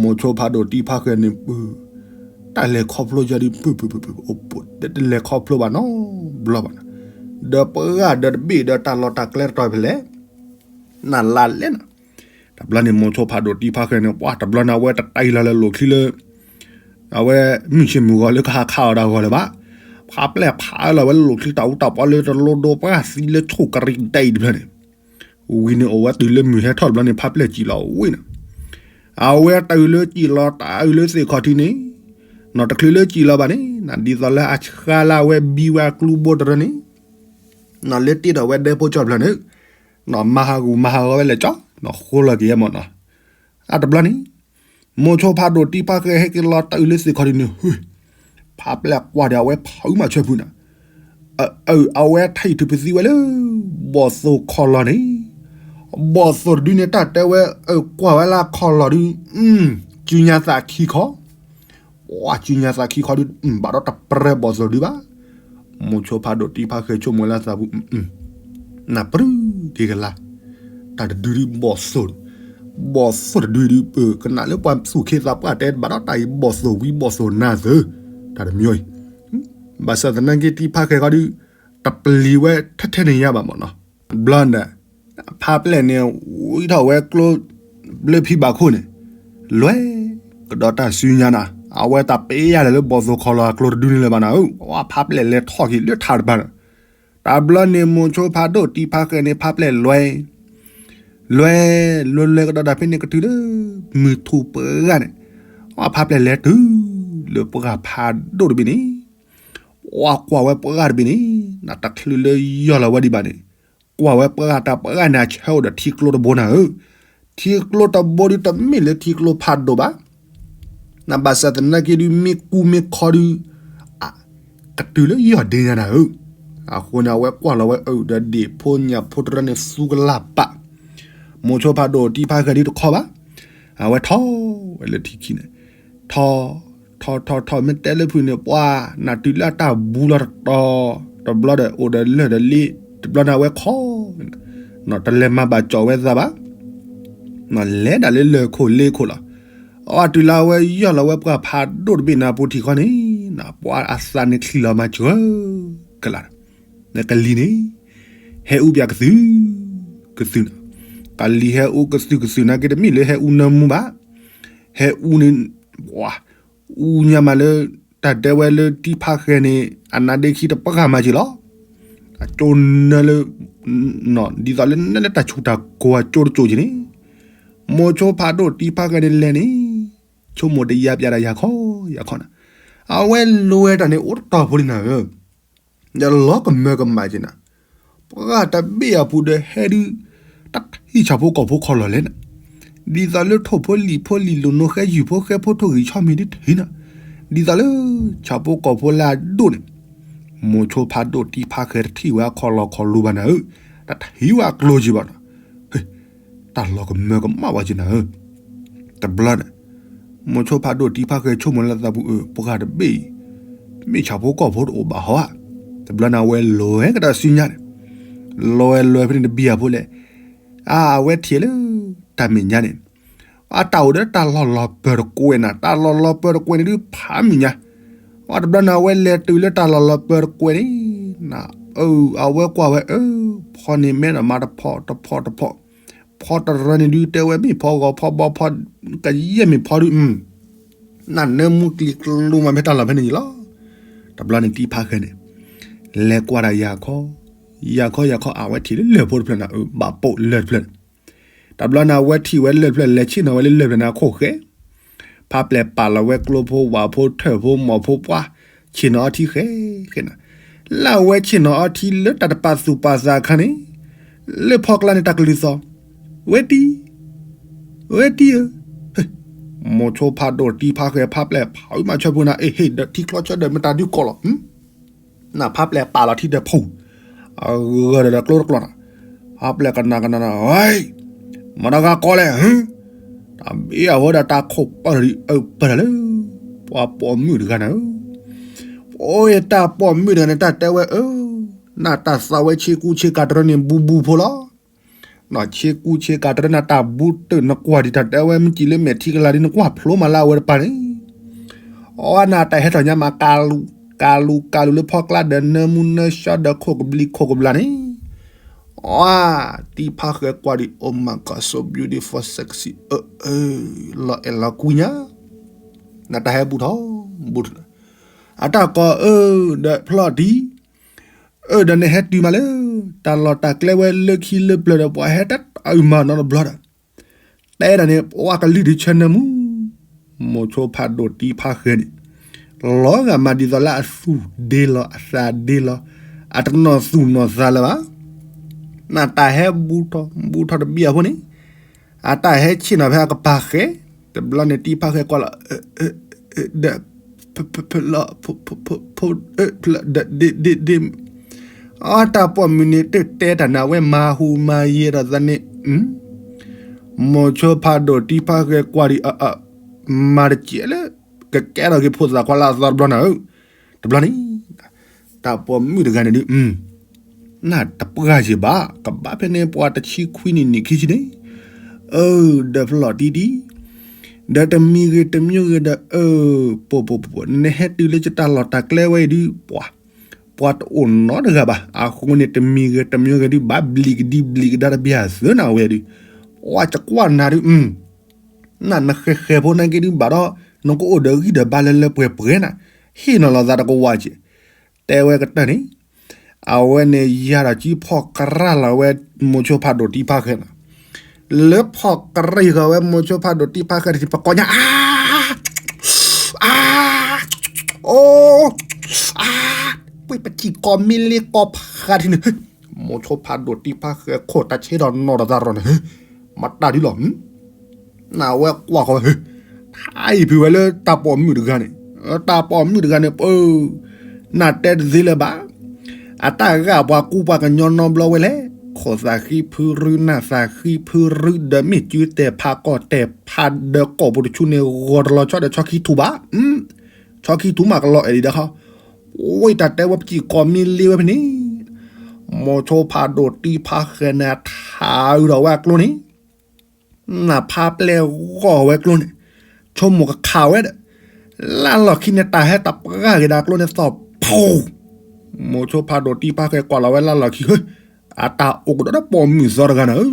မိၤဆိဖးဒိၣ်တံဖးဃဲန့ၣ်ပူၤ, တၢ်လဲၤခီဖျိယၤဒုးပူၤပူၤပူၤပူၤ, တလဲၤခီဖျိဘၣ်နီတဘျီဘၣ်နၤ, ဒီးပှၤဒီးတဘ့ၣ်ဒီးတၢ်လီၢ်တၢ်ကျဲတတီၤဖဲလဲၣ် နလါလဲၣ်နၤ, တဘျီန့ၣ်မိၤဆိဖးဒိၣ်တံဖးဃဲန့ၣ် ပှၤတဘျီန့ၣ်အဝဲတတၢ်အံၤလီၤလၢလိၣ်ချံလၢ အဝဲမုၢ်ဆ့ၣ်မုၢ်ဂီၤလၢကဟးခးအီၤဒၣ်ဂီၤလၢၤဘၣ်, ဖးပျဲၢ်ဖးလီၤဝဲလၢလိၣ်ချံတၢ်အူတၢ်ပီလၢတလိဒိပှၢ်သံလၢဆိၣ်ကရံဒဲအံၤတဖျၢၣ်န့ၣ်, ဝံၤန့ၣ်အိၣ်ဝဲတုၤလၢမုၢ်ဟဲထီၣ်တဘျီန့ၣ် ဖးပျဲၢ်စံၣ်လီၤဝံၤန့ၣ်, အဝဲတၢ်အုးလၢစံၣ်လီၤတၢ်အုးလၢသ့ၣ်ခီၣ်ထံးန့ၣ်, နီၢ်တချုးလၢစံၣ်လီၤဘၣ်န့ၣ် နဒ်သိးလၢအဆှါလၢအဝဲဘံဝဲအကျူဘိတရၢန့ၣ်, နီၢ်လၢတ့ထီၣ်ဝဲဒဲဖိကၠီတဖျၢၣ်န့ၣ်, နီၢ်မၤဟးဂူာ်မၤဟးဂီၤဝဲလဲၤကၠီ, နီၢ်ဃိလီၤက့ၤယဲမးနီၤ အတဘျီန့ၣ်, မိၤဆိဖးဒိၣ်တံဖးဃဲဟဲက့ၤလီၤတၢ်အုးလၢသ့ၣ်ခီၣ်ထံးန့ၣ်, ဖးပျဲၢ်ကွၢ်ဒီးအဝဲဖးအုးမးဆၢဖုနၤ, အဝဲထံၣ်ထူၣ်ပသံဝဲလၢ ဘီၣ်သိၣ်ခီၣ်လီၢ်န့ၣ်, ဘီၣ်သိၣ်တဒုန့ၣ် တၢ်တဲဝဲအကွၢ်ဝဲလၢခီၣ်လီၢ်ဒု, စုညါသးခံခီ ပှၤစုညါသးခံခီဒုး ဘၣ်ဒီးတပြဲဘီၣ်သိၣ်ဒုးဘၣ်. မိၤဆိဖးဒိၣ်တံဖးဃဲဆိကမိၣ်လၢသးပူၤ, နပြူၢ်က့ၤကလါ, တၢ်တဒုဒုးဘီၣ်သိၣ်, ဘီၣ်သိၣ်တဒုဒုး ပကနၣ်လၢပှၤသူၣ်ခ့သးပှၢ်တဲဘၣ်ဒီးတၢ်အံၤဘီၣ်သိၣ်ဝံဘီၣ်သိၣ်နါသၢ, တၢ်တမံၤအံၤ, ဘၣ်ဆၣ်သနာ်က့တံဖးဃဲခီဒုး, တပျံၤဝဲထဲထဲန့ၣ်ယါဘၣ်မးနီၤ. ဘျီန့ၣ်, ဖးပျဲၢ်န့ၣ် ဝံထီၣ်ဝဲကျိ, ဘျၢဖံဘၣ်ခိၣ်န့ၣ်, လွဲၢ်ကဒီးတၢ်စုညါနၤ, အဝဲတၢ်ပ့ယါလဲၣ်လၢဘီၣ်သိၣ်ခီၣ်လီၢ်အကျိတဒုန့ၣ်လၢၤဘၣ်နၤဧၢ, ဝဲဖးပျဲၢ်လဲၤထီၣ်က့ၤလၢထးတဖၣ်န့ၣ်, တဘျီန့ၣ်မိၤဆိဖးဒိၣ်တံဖးဃဲန့ၣ် ဖးပျဲၢ်လွဲၢ်, လွဲၢ်, လွဲၢ်လွဲၢ်ကဒီးတၢ်ဖဲန့ၣ်ကတုၤလၢ, မုၢ်ထူၣ်ပှၢ်ဂၤန့ၣ်, ဝဲဖးပျဲၢ်လဲၤတုၤ, လၢပှၢ်ဖးဒိၣ်တဘ့ၣ်န့ၣ် ဝဲကွၢ်ဝဲပှၢ်တဘ့ၣ်န့ၣ်, နတချုးလၢယီၢ်လီၤဝဲဒံးဘၣ်န့ၣ်, ကွၢ်ဝဲပှၢ်တၢ်ပှၢ်န့ၣ် အဆၢအိၣ်ဒီးထံကျိတဘိနၤဧၢ, ထံကျိတဘိဒုးတမ့ၢ်လၢထံကျိဖးဒိၣ်ဘၣ်, နဘၣ်ဆၣ်သနာ်က့ဒုး မ့ၢ်ကူမ့ၢ်ခီဒုး ကတုၤလၢယီၢ်ဒ့ညါနၤဧၢ. အဃိန့ၣ် အဝဲကွၢ်လီၤဝဲအုးဒီးဒ့ၣ်ဖိညၣ်ဖိတရၢန့ၣ် သူကလၢ်ပာ်, မိၤဆိဖးဒိၣ်တံၢ်ဖးဃဲၤဒုးတခီဘၣ်, အဝဲထီၣ်ဝဲလၢထံခံန့ၣ်, ထီၣ် ထီၣ်ထီၣ်ထီၣ် မ့ၢ်တဲလၢဖုန့ၣ် ပှၤနတုၤလၢအတၢ်ဘူးလီၤတတီၤ, တဘျီဒီးအိၣ်ဒီးလၢၢ်ဒီးလ့, တဘျီန့ၣ်အဝဲခီ, တလဲၤမၤဘၣ်ကၠီဝဲသးဘၣ်, လဲၤဒၣ်လၢလၢၢ်ခိၣ်လ့ခိၣ်လီၤ. အတုၤလၢအဝဲယီၢ်လီၤဝဲပှၢ်ဖးဒိၣ်တဘ့ၣ်န့ၣ် အပူၤထံးခီန့ၣ်, ပှၤအသးန့ၣ်ချံလီၤမၤစှၢၤကလာ်, ကလံၤန့ၣ် ဟဲအူပၠးကသုၣ်ကသုၣ်န့ၣ်, ကလံၤဟဲအူကသုၣ်ကသုၣ်နာ်က့တမ့ၢ်လၢဟဲအူနၢမူဘၣ်, ဟဲအူန့ၣ် ပှၤ အူညါမးလၢ တၢ်တဲဝဲလၢတံၢ်ဖးဃဲၤန့ၣ် အနါဒ့ခံတပှၢ်မၤက့ၤလီၤ. အကၠိနၢလၢ ဒ်သိးလၢနၢလၢတၢ်ဆူးတၢ်ကိၤအကၠိတကၠိက့ၤန့ၣ်, မိၤဆိဖးဒိၣ်တံၢ်ဖးဃဲၤန့ၣ်လဲၤန့ၣ်, ဆိကမိၣ်တယါပၠးဒီးယၤခီယၤခီန့ၣ်, အဝဲလိၤဝဲတၢ်န့ၣ် အိၣ်တတီၤဖိလံနၤဧၢ, ဒီးလီၤကမၢကမၣ်က့ၤနၤ, ပှၢ်တဘ့ၣ်အပူၤဒီးဟဲဒုး တၢ်ထံၣ်ဆၣ်ဖိကီၢ်ဖိခီလီၤလဲၣ်န့ၣ်, ဒ်သိးလၢထိၣ်ဖိလံာ်ဖိလံာ်လိၤနိဃဲယုၢ်ဖိဃဲဖိထိၣ်ဂံၢ်ဆီမံၤဒုးထံၣ်နၤ, ဒ်သိးလၢ ဆၣ်ဖိကီၢ်ဖိလၢအဒိၣ်န့ၣ်, မိၤဆိဖးဒိၣ်တံၢ်ဖးဃဲၤတထံၣ်ဝဲအခီၣ်လီၢ်ခီၣ်လိၤဘၣ်နၤဧၢ, တၢ်ထံၣ်ဝဲအကျိၤက့ၤဘၣ်နီၤ, တၢ်လီၤကမၢကမၣ်ဝဲက့ၤနၤဧၢ, တဘျီန့ၣ် မိၤဆိဖးဒိၣ်တံၢ်ဖးဃဲၤဆိကမိၣ်လၢသးပူၤအၢ ပှၢ်တဘ့ၣ်အံၤ, မ့ၢ်ဆၣ်ဖိကီၢ်ဖိတအိၣ်ဘၣ်ဟီဧါ, တဘျီန့ၣ်အဝဲလဲၤကဒီးဆူညါန့ၣ်, လဲၤလဲၤဖဲန့ၣ်တဘံၣ်အဖိလဲၣ်, အဝဲထံၣ်လၢ တၢ်မဲာ်ညါန့ၣ်, အတၢ်အိၣ်ဒီးတၢ်လီၢ်လီၤပၢၤတကွဲးနၤ, တၢ်လီၢ်လီၤပၢၤတကွဲးန့ၣ်ဒုးဖးမဲာ်ညါ, အတဘျီန့ၣ်အဝဲလဲၤတုၤလၢတၢ်လီၢ်လီၤပၢၤတကွဲးန့ၣ်, အဝဲကွၢ်ဝဲအၢ, ဖီန့ၣ်မဲဒီးမၤတဖီတဖီတဖီ ဖီတရၢန့ၣ်ဒုးတဲဝဲမ့ၢ်ဖီဂီၤဖီဘီဖီ, ကယဲၢ်မ့ၢ်ဖီဒုး, နနၢမူကျံၤကျိမးဖဲတၢ်လီၢ်ဖဲန့ၣ်လီၤ, တဘျီန့ၣ်တံၢ်ဖးဃဲၤန့ၣ်, လဲၤကွၢ်ဒၣ်ယၤခီ, ယၤခီယၤခီ အဝဲထံၣ်လၢလၢၢ်ဖိတဖျၢၣ်န့ၣ် အဘၣ်ပိာ်လၢၢ်တဖျၢၣ်န့ၣ်, တဘျီန့ၣ်အဝဲထံၣ်ဝဲလၢၢ်တဖျၢၣ် လဲၤဆ့ၣ်နီၤဝဲလၢလၢၢ်တဖျၢၣ်န့ၣ်အခိၣ်ဃဲ ဖးပျဲၢ်ပာ်လီၤဝဲကျိဖိဝၣ်ဖိထၢၣ်ဖိမီၢ်ဖိပှၢ်, ဆ့ၣ်နီၤအီထံဃဲဃဲနၤ, လၢအဝဲဆ့ၣ်နီၤအီထံလၢတၢ်တပာ်သူၣ်ပာ်သးအခါန့ၣ်, လၢဖီကျါန့ၣ်တၢ်ကလုၢ်သီၣ်, ဝဲတံၢ်, ဝဲတံၢ်ဧၢ, မိၤဆိဖးဒိၣ်တံၢ်ဖးဃဲၤဖးပျဲၢ်ဖးဝံၤမၤဆၢဖိနၤ အ့ဟ့ၣ်ဒီးထံကျိဆၢဒီးမတၤဒုးကီၢ်လီၤ နဖးပျဲၢ်ပာ်လီၤထံဒီးဖူ, အဂၢၢ်ဒီးကျိတကျိနၤ, ဖးပျဲၢ်ကနၣ်ကနၣ်နၤ, မတၤဂၤကီလဲၣ်, တၢ်ဘ့ၣ်အဝဲဒၣ်တၢ်ခိၣ်ပၢၢ်ဒီးအၢပၢၢ်တၢ်လၢ ပှၤပိာ်မုၣ်တဂၤနၤဧၢ, အိၣ်တၢ်ပိာ်မုၣ်တဂၤန့ၣ် တၢ်တဲဝဲအၢ, နတၢ်သးဝဲဆ့ကူဆ့ကၤတရၢန့ၣ် ဘူးဘူးဖိလီၤ ဆ့ကူဆ့ကၤတရၢနၤတၢ်ဘူးတၢၢ်နကွၢ်ဒံးတၢ်တဲဝဲမ့ၢ်ကံၤလၢမဲာ်ထံကလၤဒ်နကွၢ်ဖျိမးလၢအဝဲတပၤန့ၣ်, အီနတၢ်ဟဲထီၣ်ညါမး ကလူးကလူးလၢဖီကျါဒီးနၢမူနၢဆှီဒီးခိၣ်ကဘျံးခိၣ်ကဘျၣ်န့ၣ်, အီ, တံၢ်ဖးဃဲၤကွၢ်ဒံး Oh my God, so beautiful, sexy, အၢ, လီၤအဲၣ်လီၤကွံညါ, နတၢ်ဟဲဘူးထီၣ်, ဘူးထီၣ်, အတၢ်ကိးအၢ, ဒီးဖျီၣ်တံၢ် အၢ ဒီးနဟဲတုၤမးလၢ တၢ်လီၢ်တၢ်ကျဲဝဲလၢခံလၢပျၢၤဒီး ပှၤဟဲတၢ်အုၣ်မၤနီတဘျီဒီး, တဲဒၣ်န့ၣ် ပှၤကလုၢ်ဒုးဆၢနၢမူ, မိၤဆိဖးဒိၣ်တံၢ်ဖးဃဲၤန့ၣ်, လီၤဂာ်မးဒ်သိးလၢအသူၣ်ဒ့လီၤ အသးဒ့လီၤ, အတနီၢ်သူၣ်နီၢ်သးလၢၤဘၣ်, နတၢ်ဟဲဘူးထီၣ်ဘူးထီၣ်တဘံၣ်အဖိန့ၣ်, အတၢ်ဟဲဆ့ၣ်နီၤဖဲအကပၤဃဲ, တဘျီန့ၣ်တံၢ်ဖးဃဲၤကွၢ်လီၤ, ဒီး ဖ ဖ ဖ ဖ ဖ ဖ ဖ ဖ ဒ့ ဒ့ ဒ့ ဒ့ အတၢ်ပိာ်မုၣ်န့ၣ် တတဲတၢ်နၤဝဲမၤဟူးမၤယဲၤဒီးသးန့ၣ်, မိၤဆိဖးဒိၣ်တံၢ်ဖးဃဲၤကွၢ်ဒံးအ မၤတစဲးလၢ ကကဲထီၣ်က့ၤဖိသၣ်ခွါလၢအသီတဘျီနၤဧၢ, တဘျီန့ၣ် တၢ်ပိာ်မုၣ်တဂၤန့ၣ်ဒုး နၢ်တပှၢ်ယံၤဘၣ် ကဘၣ်ဖဲန့ၣ်ပှၤတဆံခွံနံၣ်နံၣ်ခံဆံန့ၣ်, အၢ ဒီးဖျီၣ်တံၢ်တံၢ်, ဒီးတမံၤဂ့ၤတမံၤဂ့ၤဒီး အၢ ပိာ်ပိာ်ပိာ်ပိာ် နဟဲတုၤလၢယတၢ်လီၢ်တၢ်ကျဲဝဲအံၤဒုး ပှၤ ပှၤတအိၣ်နီတဂၤဘၣ်. အဃိန့ၣ် တမံၤဂ့ၤတမံၤဂ့ၤဒုး ဘၣ်ဘျံးကဒံဘျံးကဒါတဘျီအသုနၤဝဲဒုး, ပှၤကကွၢ်နၤဒုး နနဃဲၤဃဲၤဖိနာ်က့ဒုးဘၣ်ဒီး နကအိၣ်ဒီးဂံၢ်ဒီးဘါလၢလၢပှဲၤပှဲၤနၤ, ဟ့ၣ်နီၤလီၤသးတကဝီၤက့ၤ, တဲဝဲကတၢၢ်န့ၣ်, အဝဲန့ၣ်ယၤဒီးကံဖီၣ်ကရၢ်လီၤဝဲ မိၤဆိဖးဒိၣ်တံၢ်ဖးဃဲၤနၤ, လၢဖီၣ်ကရၢ်ဃီၤဝဲမိၤဆိဖးဒိၣ်တံၢ်ဖးဃဲၤတထံၣ် ပကိးညါ အါ အါ အိ အါ ပှ့ၤပစံၣ်ကီးမ့ၢ်လ့ကီးဖးဃာ်ထံၣ်န့ၣ် မိၤဆိဖးဒိၣ်တံၢ်ဖးဃဲခိၣ်တၢ်ဆ့ဒီးနီၢ်တသးရီၤန့ၣ်, မတၤဒ်လီၤ, နဝဲကွၢ်ဃီဝဲ, ထါအံၤဖုးဝဲလၢတၢ်ပိာ်မုၣ်တဂၤန့ၣ်, တၢ်ပိာ်မုၣ်တဂၤန့ၣ် ပ နတဲတသ့လၢၤဘၣ်, အတၢ်ဂ့ၢ်ပှၤကူပှၤကညီနီတဘျီဝဲလဲၣ်, ခိၣ်သးဃံဖုရူ နၢ်သးဃံဖုရူ ဒီးမ့ၢ်စုတဲာ်ဖးကီၢ်တဲာ်ဖးဒီးကိာ်ပူၤတဆူန့ၣ် ဂီၤတလီၤဆီဒီးဆီခံထူးဘၣ်, ဆီခံထူးမးကလီၤအဲၣ်ဒံးဒၣ်ခီ, ဝံတၢ်တဲဝဲပစံးကိးမံလ့ဝဲဖဲန့ၣ်, မိၤဆိဖးဒိၣ်တံၢ်ဖးဃဲန့ၣ် ထးအုးဒီးဝဲအကျိန့ၣ် နဖါပျဲၢ်ဂီၢ်ဝဲကျိန့ၣ်, ဆိကမိၣ်ကခးဝဲဒီး, လၢ်လီၢ်ခံန့ၣ် တၢ်ဟဲတပှၢ်က့ၤဒီးကျိန့ၣ်သီၣ်ဖူ, မိၤဆိဖးဒိၣ်တံၢ်ဖးဃဲကွၢ်လီၤဝဲလၢ်လီၢ်ခံ, အတၢ်အိၣ်ကဒီးဒီးပိာ်မုၣ်သီတဂၤန့ၣ်,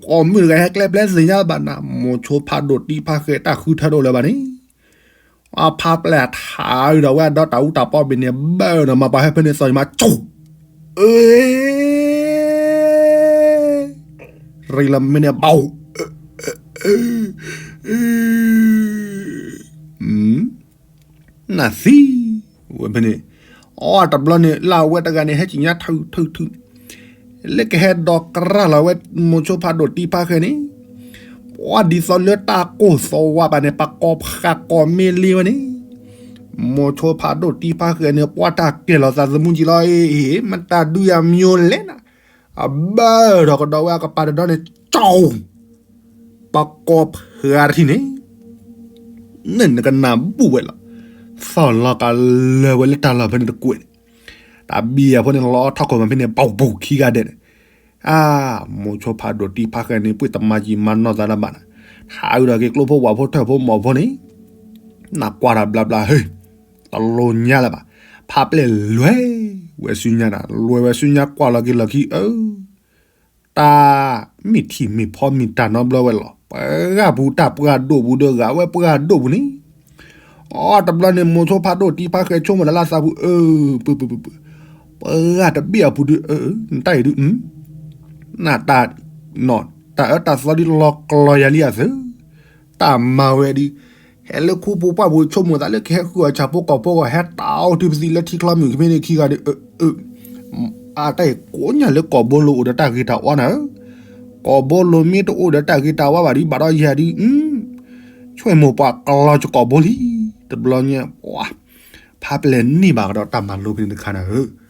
ပိာ်မုၣ်တဂၤဟဲကျဲပျဲသ့ၣ်ညါဘၣ်နၤ, မိၤဆိဖးဒိၣ်တံၢ်ဖးဃဲတၢ်ဃုထၢတအိၣ်လၢၤဘၣ်န့ၣ် အဖါပျဲၢ်အထးအုးဒီးဝဲအဒီတၢ်အူတၢ်ပီဘ့ၣ်န့ၣ် ဘၢဒီးမၤပှၤဟဲဖဲန့ၣ်သီၣ်ယမါ ကၠိ, ရံလီၤမ့ၢ်န့ၣ်ဘၣ်, နသံဝဲဖဲန့ၣ်, အီတဘျီန့ၣ် လၢအဝဲတဂၤန့ၣ် ဟဲက့ၤညါထုးထုးထုးန့ၣ်, လၢကဟဲဒီးကရၢ်လီၤဝဲ မိၤဆိဖးဒိၣ်တံၢ်ဖးဃဲန့ၣ်, ပှၤဒ်သိးလၢတၢ်ကိၢ်သဝးဘၣ်န့ၣ် ပကိးဖးကိးမ့ၢ်လ့ဝဲန့ၣ်, မိၤဆိဖးဒိၣ်တံၢ်ဖးဃဲန့ၣ် ပှၤတၢ်ကဲၤလီၤသးသမူကံလီၤ, မတၤဒုးယၤမၠိလဲၣ်နၤ, အဘၢဒီးကဒီးဝဲအကပၤတဒီန့ၣ် ကၠိ ပကိးဖးတထံၣ်န့ၣ် န့ၣ်နကနၢ်ဘူၣ်ဝဲလီၤ, သီၣ်လီၤကလၢၤဝဲလၢတၢ်လီၢ်ဖဲန့ၣ်တကွဲးန့ၣ်, တၢ်ဘံယၤဖိန့ၣ်လီၤထီၣ်ခိၣ်မးဖဲန့ၣ် ဘၣ်ဘူးခံဂၤဒဲးန့ၣ်, အါ, မိၤဆိဖးဒိၣ်တံၢ်ဖးဃဲန့ၣ် ပှ့ၢ်တမၤယံာ်မၤနီၢ်သးတဘၣ်နၤ, ထးအုးဒီးက့ၤကျိဖိဝၣ်ဖိထၢၣ်ဖိမီၢ်ဖိန့ၣ်, နကွၢ်တၢ်ဘျါဘျါဟဲ, တလိညါလၢၤဘၣ်, ဖါပျဲၢ်လဲၤဝဲဆူညါနၤ, လဲၤဝဲဆူညါကွၢ်လီၤက့ၤလီၢ်ခံအၢ တၢ်မ့ၢ်ထံၣ်မ့ၢ်ဖီမ့ၢ်တၢ်နီတဘျီဝဲလီၤ. ပှၤဂၤပူၤတၢ်ပှၢ်ဒိၣ်ပူၤဒီးဂၤဝဲပှၢ်ဒိၣ်ပူၤန့ၣ်, အီတဘျီန့ၣ် မိၤဆိဖးဒိၣ်တံၢ်ဖးဃဲဆိကမိၣ်လၢလၢသးပူၤ အၢ, ပှၤဂၤတဘ့ၣ်အပူၤဒီး အၢ, နတၢ်အံၤဒုး, နတၢ်, တၢ်အၢတၢ်သီဒုးလီၤကျီယၤလံအသၢ, တၢ်မၤဝဲဒုး ဟဲလၢခူပူၤပှၢ်ပူၤဆိကမိၣ်သးလၢကဟဲဃုအီၣ်ဆၣ်ဖိကီၢ်ဖိဂီၢ် ဟဲတၢ်အိၣ်တုၤပသံလၢထံချီမုၢ်ကမ့ၢ်န့ၣ်ခံဂၤဒီး အၢ, အတၢ်အံၤကိးညါလၢကီၢ်ဘိလိၤအိၣ်ဒီးတၢ်ဂ့ၤတၢ်ဝါနၤဧၢ, ကီၢ်ဘိလိၤမ့ၢ်တအိၣ်ဒီးတၢ်ဂ့ၤတၢ်ဝါဘၣ်ဒုး ဘၣ်ဒီးယၤဒုး, ဆိကမိၣ်ပှၤကျီကီၢ်ဘိလံ, တဘျီညါ, ဖါပျဲၢ်န့ၢ်ဘၣ်ကဒီးတၢ်မၤလိဖဲန့ၣ်တခါနၤဧၢ,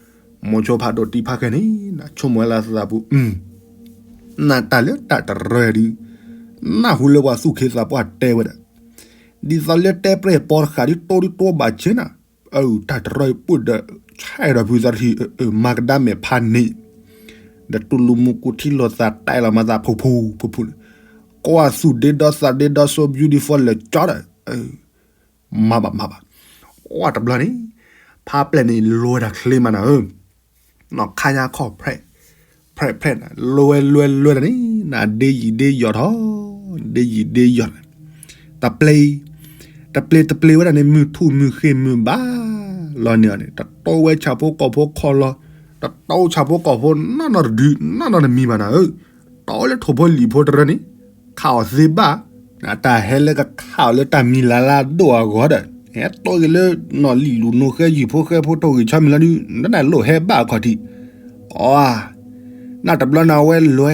မိၤဆိဖးဒိၣ်တံၢ်ဖးဃဲန့ၣ် နဆိကမိၣ်ဝဲလၢသးပူၤ နတၢ်လၢတၢ်တရၢဒုး, နၢ်ဟူလၢပှၤသူၣ်က့သးပှၢ်တဲဝဲဒၣ်, ဒ်သိးလၢတဲပြဲၢ်ပီတဃာ်ဒုး တိဒုးတိဘၣ်ဆ့နၤ, အၢ တၢ်တရၢအံၤပှၢ်ဒီး ဆဲးဒီးဖုသးတထံၣ် မၤကဒါမဲာ်ဖးန့ၣ်, ဒီးတူၢ်လိာ်မူကူၣ်ထံလိာ်သးတဲလီၤမၤသးဖူဖူဖူဖူန့ၣ်, ကွၢ်သူၣ်ဒ့ဒီသးဒ့ဒီ so beautiful လၢကၠီဒီး မၤဘၣ်မၤဘၣ်, အီတဘျီန့ၣ်, ဖါပျဲၢ်န့ၣ် လိဝဲဒၣ်ချ့မးနၤဧၢ, နီၢ်ခါညါခီၣ်ဖျဲး, ဖျဲးဖျဲးနၤ လိဝဲလွဲလွဲတၢ်န့ၣ် နဒ့ယံာ်ဒ့ယီၣ်ထီၣ်, ဒ့ယံာ်ဒ့ယီၣ်, တပျ့ၤ, တပျ့ၤတပျ့ၤဝဲဒၣ်န့ၣ် မုၢ်ထူၣ်မုၢ်ဃ့ၢ်မုၢ်ဘါလီၤန့ၣ်န့ၣ် တတိဝဲဆၣ်ဖိကီၢ်ဖိခီလီၤ, တတိဆၣ်ဖိကီၢ်ဖိနီၢ်နီၢ်တဒု နီၢ်နီၢ်တမံၤဘၣ်နၤဧၢ, တတိလၢထိၣ်ဖိလံၣ်ဖိတရၢန့ၣ်, ခးအီၤသ့ဘၣ် တၢ်ဟဲလၢကခးအီၤလၢတၢ်မံၤလၢ်လၢ်ဒိၣ်အဂီၢ်ဒီး ဟဲတိက့ၤလၢနီၢ်လံၣ်လူၤနိဃဲယုၢ်ဖိဃဲဖိထိၣ်ဂံၢ်ဆီမံၤလီၤဒုး နတၢ်လိၣ်ဟဲဘၣ်အခီၣ်ထံး, အီ, နတဘျီနၤဝဲလွဲ,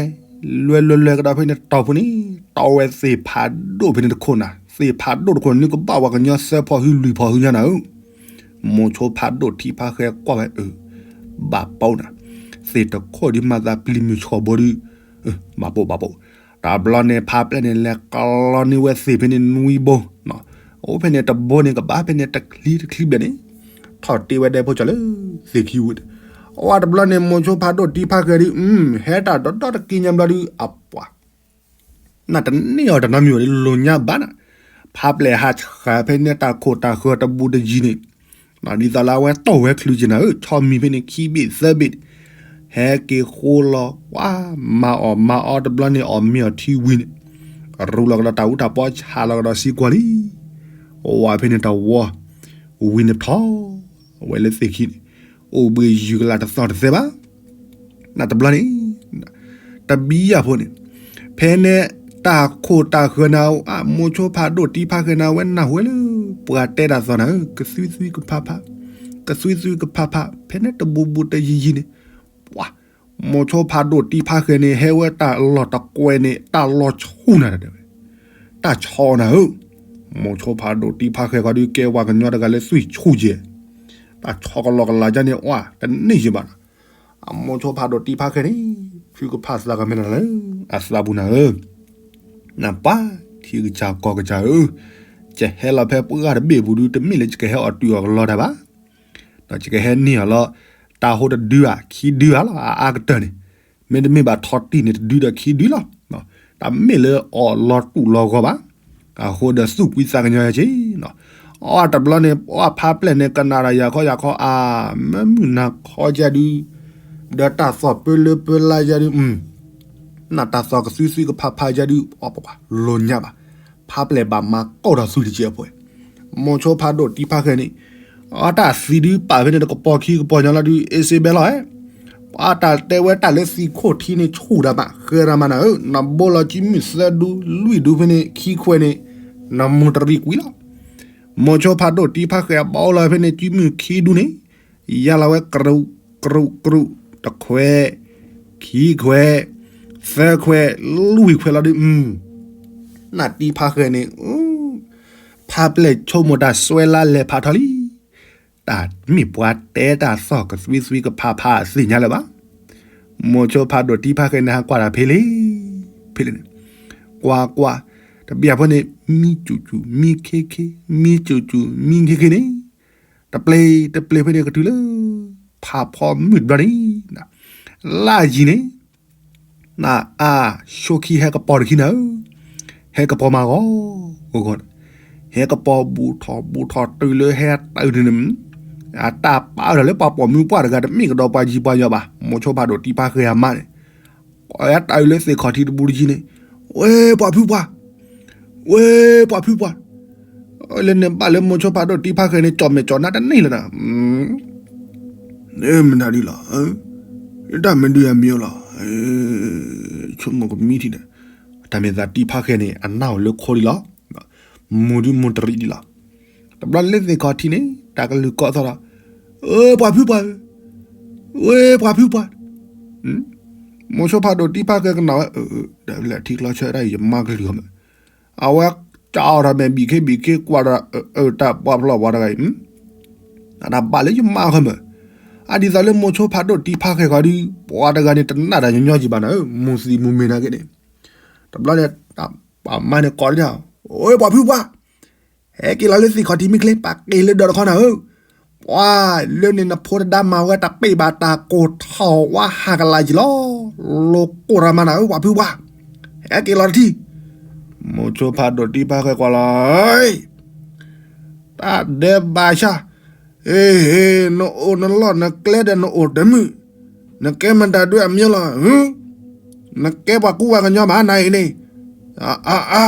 လွဲလွဲလွဲကဒီးဖဲန့ၣ်တီၢ်ပူၤန့ၣ် တီဝဲသ့ၣ်ဖးဒိၣ်ဖဲန့ၣ်တခိၣ်နၤ, သ့ၣ်ဖးဒိၣ်တခိၣ်န့ၣ် ကဘၣ်ပှၤကညီသၢဖီၣ်ဟုလွံၢ်ဖီၣ်ဟုညါနၤဧၢ, မိၤဆိဖးဒိၣ်ထံဖးဃဲကွၢ်ဝဲအၢ, ဘၣ်ပိနၤ, သ့ၣ်တခိၣ်ဒုးမၤသးပျံၤမုၢ်ဆှီၣ်ဘိဒုး, ဘၣ်ပိဘၣ်ပိ, တဘျီန့ၣ် ဖါပျဲၢ်န့ၣ် လဲၤကျီန့ၢ်ဝဲသ့ၣ်ဖဲန့ၣ်နွံဘိ, အိၣ်ဖဲန့ၣ်တဘိန့ၣ် ကဘၣ်ဖဲန့ၣ်တချံတချံဘျဲၣ်န့ၣ်, ထီၣ်တ့ဝဲဒဲဖိကၠီၤလၢသ့ၣ်ခံဝံၤ, အဝဲတဘျီန့ၣ် မိၤဆိဖးဒိၣ်တံၢ်ဖးဃဲဒုး, ဟဲတၢ်ဒီဒီတက့ညါဘျီဒုး အပှၤ နတန့ၢ်အီၤတနါမံၤဘၣ်ဒုး လိၣ်ညါဘၣ်နၤ, ဖါပျဲၢ်ဟးဆှဲးဖဲန့ၣ်တၢ်ခိၣ်တၢ်ဃၢၤတဘူးတယံၤန့ၣ်, ဒ်သိးလၢအဝဲတီၢ်ဝဲချုးက့ၤနၤဧၢ, ဆီမံၤဖဲန့ၣ်ခံဘ့ၣ်သၢဘ့ၣ်, ဟဲက့ၤဃိလီၤ, ပှၤမၤအီၣ်မၤအီတဘျီန့ၣ် အီၣ်မ့ၤအီၣ်ထံဝံၤန့ၣ်, ရူလီၤကဒီးတၢ်အူတၢ်ပီဆးလီၤကဒီးစံကွၢ်လံ, ဝဲဖဲန့ၣ်တဝီ, ဝံၤန့ၣ်ထီၣ်ဝဲလၢသ့ၣ်ခံန့ၣ်, အိၣ်ဘှံးယုၢ်ကလာ်တသီၣ်တသဲဘၣ် နတဘျီန့ၣ်, တဘံယၤဖိန့ၣ်, ဖဲန့ၣ်တၢ်ခိၣ်တၢ်ဃၢၤနၤ, မိၤဆိဖးဒိၣ်တံၢ်ဖးဃဲနၤဝဲနၢ်ဟူလၢ, ပှၤတဲတၢ်သီၣ်နၤဧၢ, ကသွံသွံကဖးဖး, ကသွံသွံကဖးဖး, ဖဲန့ၣ်တဘူးဘူးတယံၤယံၤန့ၣ်, ပှၤ မိၤဆိဖးဒိၣ်တံဖးဃဲၤန့ၣ် ဟဲဝဲတၢ်လီၢ်တကွဲးန့ၣ် တၢ်လီၤဆူၣ်နၤတဲဝဲ, တၢ်ဆီနၤဧၢ, မိၤဆိဖးဒိၣ်တံဖးဃဲၤဃီဒုးကဲဝဲကညီတဂၤလၢသွံၣ်ဆူၣ်ယဲၢ်, တၢ်ဆီကလီကလီကၢန့ၣ် အီၣ်တန့ၢ်ယဲၢ်ဘၣ်နီၤ, အမိၤဆိဖးဒိၣ်တံဖးဃဲၤန့ၣ် ထုကဖၣ်သးကမဲာ်နၤလၢ အသးပူၤနၤဧၢ နပၢ်ထံကစၢ်ကီၢ်ကစၢ်ဧၢ, ယဟဲလီၤဖဲပှၢ်တဘ့ၣ်ပူၤဒုး တမ့ၢ်လၢယကဟဲအီၣ်တုၤအီၣ်ကလီတၢ်ဘၣ်, ယကဟဲန့ၢ်အီၤလီၤ, တၢ်ဟိတဒုဧါ ခံဒုဧါလီၤ အအါကတၢၢ်န့ၣ်, မ့တမ့ၢ်ဘၣ်ထီတံၢ်န့ၣ် တဒုဒီးခံဒုလီၤ, တမ့ၢ်လၢအီၣ်လီၤတူၢ်လီၤဂီၤဘၣ်, အဃိဒီးသူၣ်ကွံသးကညီၤယဲၢ်က့ၤ အီၣ်တဘျီန့ၣ် ပှၢ်ဖးပျဲၢ်န့ၣ် ကနၣ်ဒီးယၤခီယၤခီအါ, မ့ၢ်မုၢ်နၤခီယၤဒုး, ဒီးတၢ်သီၣ်ပၢလၢပၢလၢယၤဒုး, နတၢ်သီၣ်ကသွံသွံကဖးဖးယၤဒုး အီၣ်ပှၤလိာ်ညါဘၣ်, ဖးပျဲၢ်ဘၣ်မၤကီၢ်ဒီးသွံၣ်တကဲးဖိ, မိၤဆိဖးဒိၣ်တံဖးဃဲၤန့ၣ်, အတၢ်သံဒုးပာ်ဖဲန့ၣ်တကပီၤခံကပီၤညီလီၤဒုး အ့စ့ဘဲလီၤဧဲ, ပှၤတၢ်တဲဝဲတၢ်လၢသံခိၣ်ထံန့ၣ် ဆူၣ်တၢ်မး ဃဲၤတၢ်မးနၤဧၢ, နဘိလီၤကံမုၢ်သၢဒူလွံၢ်ဒူဖဲန့ၣ် ခံခွဲးန့ၣ်, နမူတရံးကွံာ်လီၤ မိၤဆိဖးဒိၣ်တံဖးဃဲၤအဘီလီၤဖဲန့ၣ် ကံမုၢ်ခံဒူန့ၣ်, ယါလီၤဝဲကရူး, ကရူး, ကရူး, တခွဲး, ခံခွဲး, သၢခွဲး, လွံၢ်ခွဲးလီၤဒုး, နတံဖးဃဲၤန့ၣ်, ဖးပျဲၢ်ဆိကမိၣ်တၢ်စွဲလၢလဲၤဖးထီလံ, တၢ်မ့ၢ်ပှၤတဲတၢ်သီၣ်ကသွံသွံကဖးဖးသ့ၣ်ညါလၢၤဘၣ်. မိၤဆိဖးဒိၣ်တံဖးဃဲၤန့ၣ် ဟးကွၢ်တၢ်ဖဲလဲၣ်, ဖဲလဲၣ်န့ၣ်, ကွၢ်ကွၢ်, တဘျီဖိန့ၣ် မံစူၣ်စူၣ်မံခ့ခ့, မံစူၣ်စူၣ်မံခ့ခ့န့ၣ်, တပျ့ၤတပျ့ၤဖဲန့ၣ်ကတုၤလၢ ဖးဖီမုၢ်တဘျီန့ၣ်, လၢယံၤန့ၣ်, နအါ, ဆိခံဟဲကပီၤတခံနၤဧၢ, ဟဲကပီၤမၤဂီၤဂီၤဂီၤ, ဟဲကပီၤဘူးထီၣ်ဘူးထီၣ်တုၤလၢဟဲတုၤန့ၣ်, အတၢ်ပာ်အၢၣ်လီၤလၢပှၤပိာ်မုၣ်ပှၢ်တဂၤတမ့ၢ်ကဒီးပှၤယံၤပှၤယီၤဘၣ်, မိၤဆိဖးဒိၣ်တံဖးဃဲၤအမါန့ၣ်, အတၢ်အုးလၢသ့ၣ်ခီၣ်ထံးတဘူးတယံၤန့ၣ်, ဝဲပှၤဖုပှၢ်, ဝဲပှၤဖုပှၢ်, လၢန့ၣ်ဘၣ်လၢမိၤဆိဖးဒိၣ်တံဖးဃဲၤန့ၣ် ကၠီၣ်မဲာ်ကၠီၣ်နါတန့ၢ်လၢၤနၤ, မနုၤဒ်လီၤ, တၢ်မနုၤအမံၤလီၤ, ဆိကမိၣ်ကမံထံၣ်ဒီး, တၢ်မ့ၢ်သးတံဖးဃဲၤန့ၣ် အနၢ်အိၣ်လၢခိဒ်လီၤ, မူဒုမူတရံးဒ်လီၤ, တဘျီလၢသ့ၣ်ခီၣ်ထံးန့ၣ် တၢ်ကလုၢ်ကီသီၣ်ဒီး, ဝဲပှၤဖုပှၢ်, ဝဲပှၤဖုပှၢ်, မိၤဆိဖးဒိၣ်တံဖးဃဲၤကနၣ်ဝဲ, ဒီးလၢထံကျီဆၢဒၣ်အံၤ ယမါကလုၢ်အီၤမး, အဝဲကၠီအီၤထီၣ်မဲာ်ဘံၣ်ခ့ဘံၣ်ခ့ကွၢ်ဒီး, တၢ်ပှၤဖျီၣ်ပှၤတဂၤအံၤ, အတၢ်ဘၣ်လၢယမါဃီမး, အဒ်သိးလၢမိၤဆိဖးဒိၣ်တံဖးဃဲၤဃီဒုး ပှၤတဂၤန့ၣ် တနာ်တၢ်ညီညီကံဘၣ်နၤဧၢ, မူသံမူမ့ၢ်နာ်က့န့ၣ်, တဘျီန့ၣ်, ပှၤမါန့ၣ်ကိးဒၣ်, ဝဲပှၤဖုပှၢ်, ဟဲက့ၤလီၤလၢသ့ၣ်ခီၣ်ထံးမ့ၢ်ချ့ ပာ်က့ၤလၢဒီးတခီနၤဧၢ, ပှၤလၢန့ၣ်နဖိတဒါမၤဝဲတၢ်ပ့ၢ်ဘၣ် တၢ်ကိၢ်ထီၣ်ဝါဟးကလၤယံၤလီၤ, လိၤကိၢ်တၢ်မးနၤဧၢ ပှၤဖုပှၢ်, ဟဲက့ၤလီၤတထံၣ်, မိၤဆိဖးဒိၣ်တံဖးဃဲၤကွၢ်လီၤ, တၢ်ဒဲးဘးဆါ, နအိၣ်နလီၢ်နကျဲဒီးနအိၣ်တမုာ်, နကဲမတၤဒွဲၣ်အမံၤလီၤ, နကဲပှၤကူပှၤကညီဘၣ်နၤအံၤန့ၣ်, အါအါ,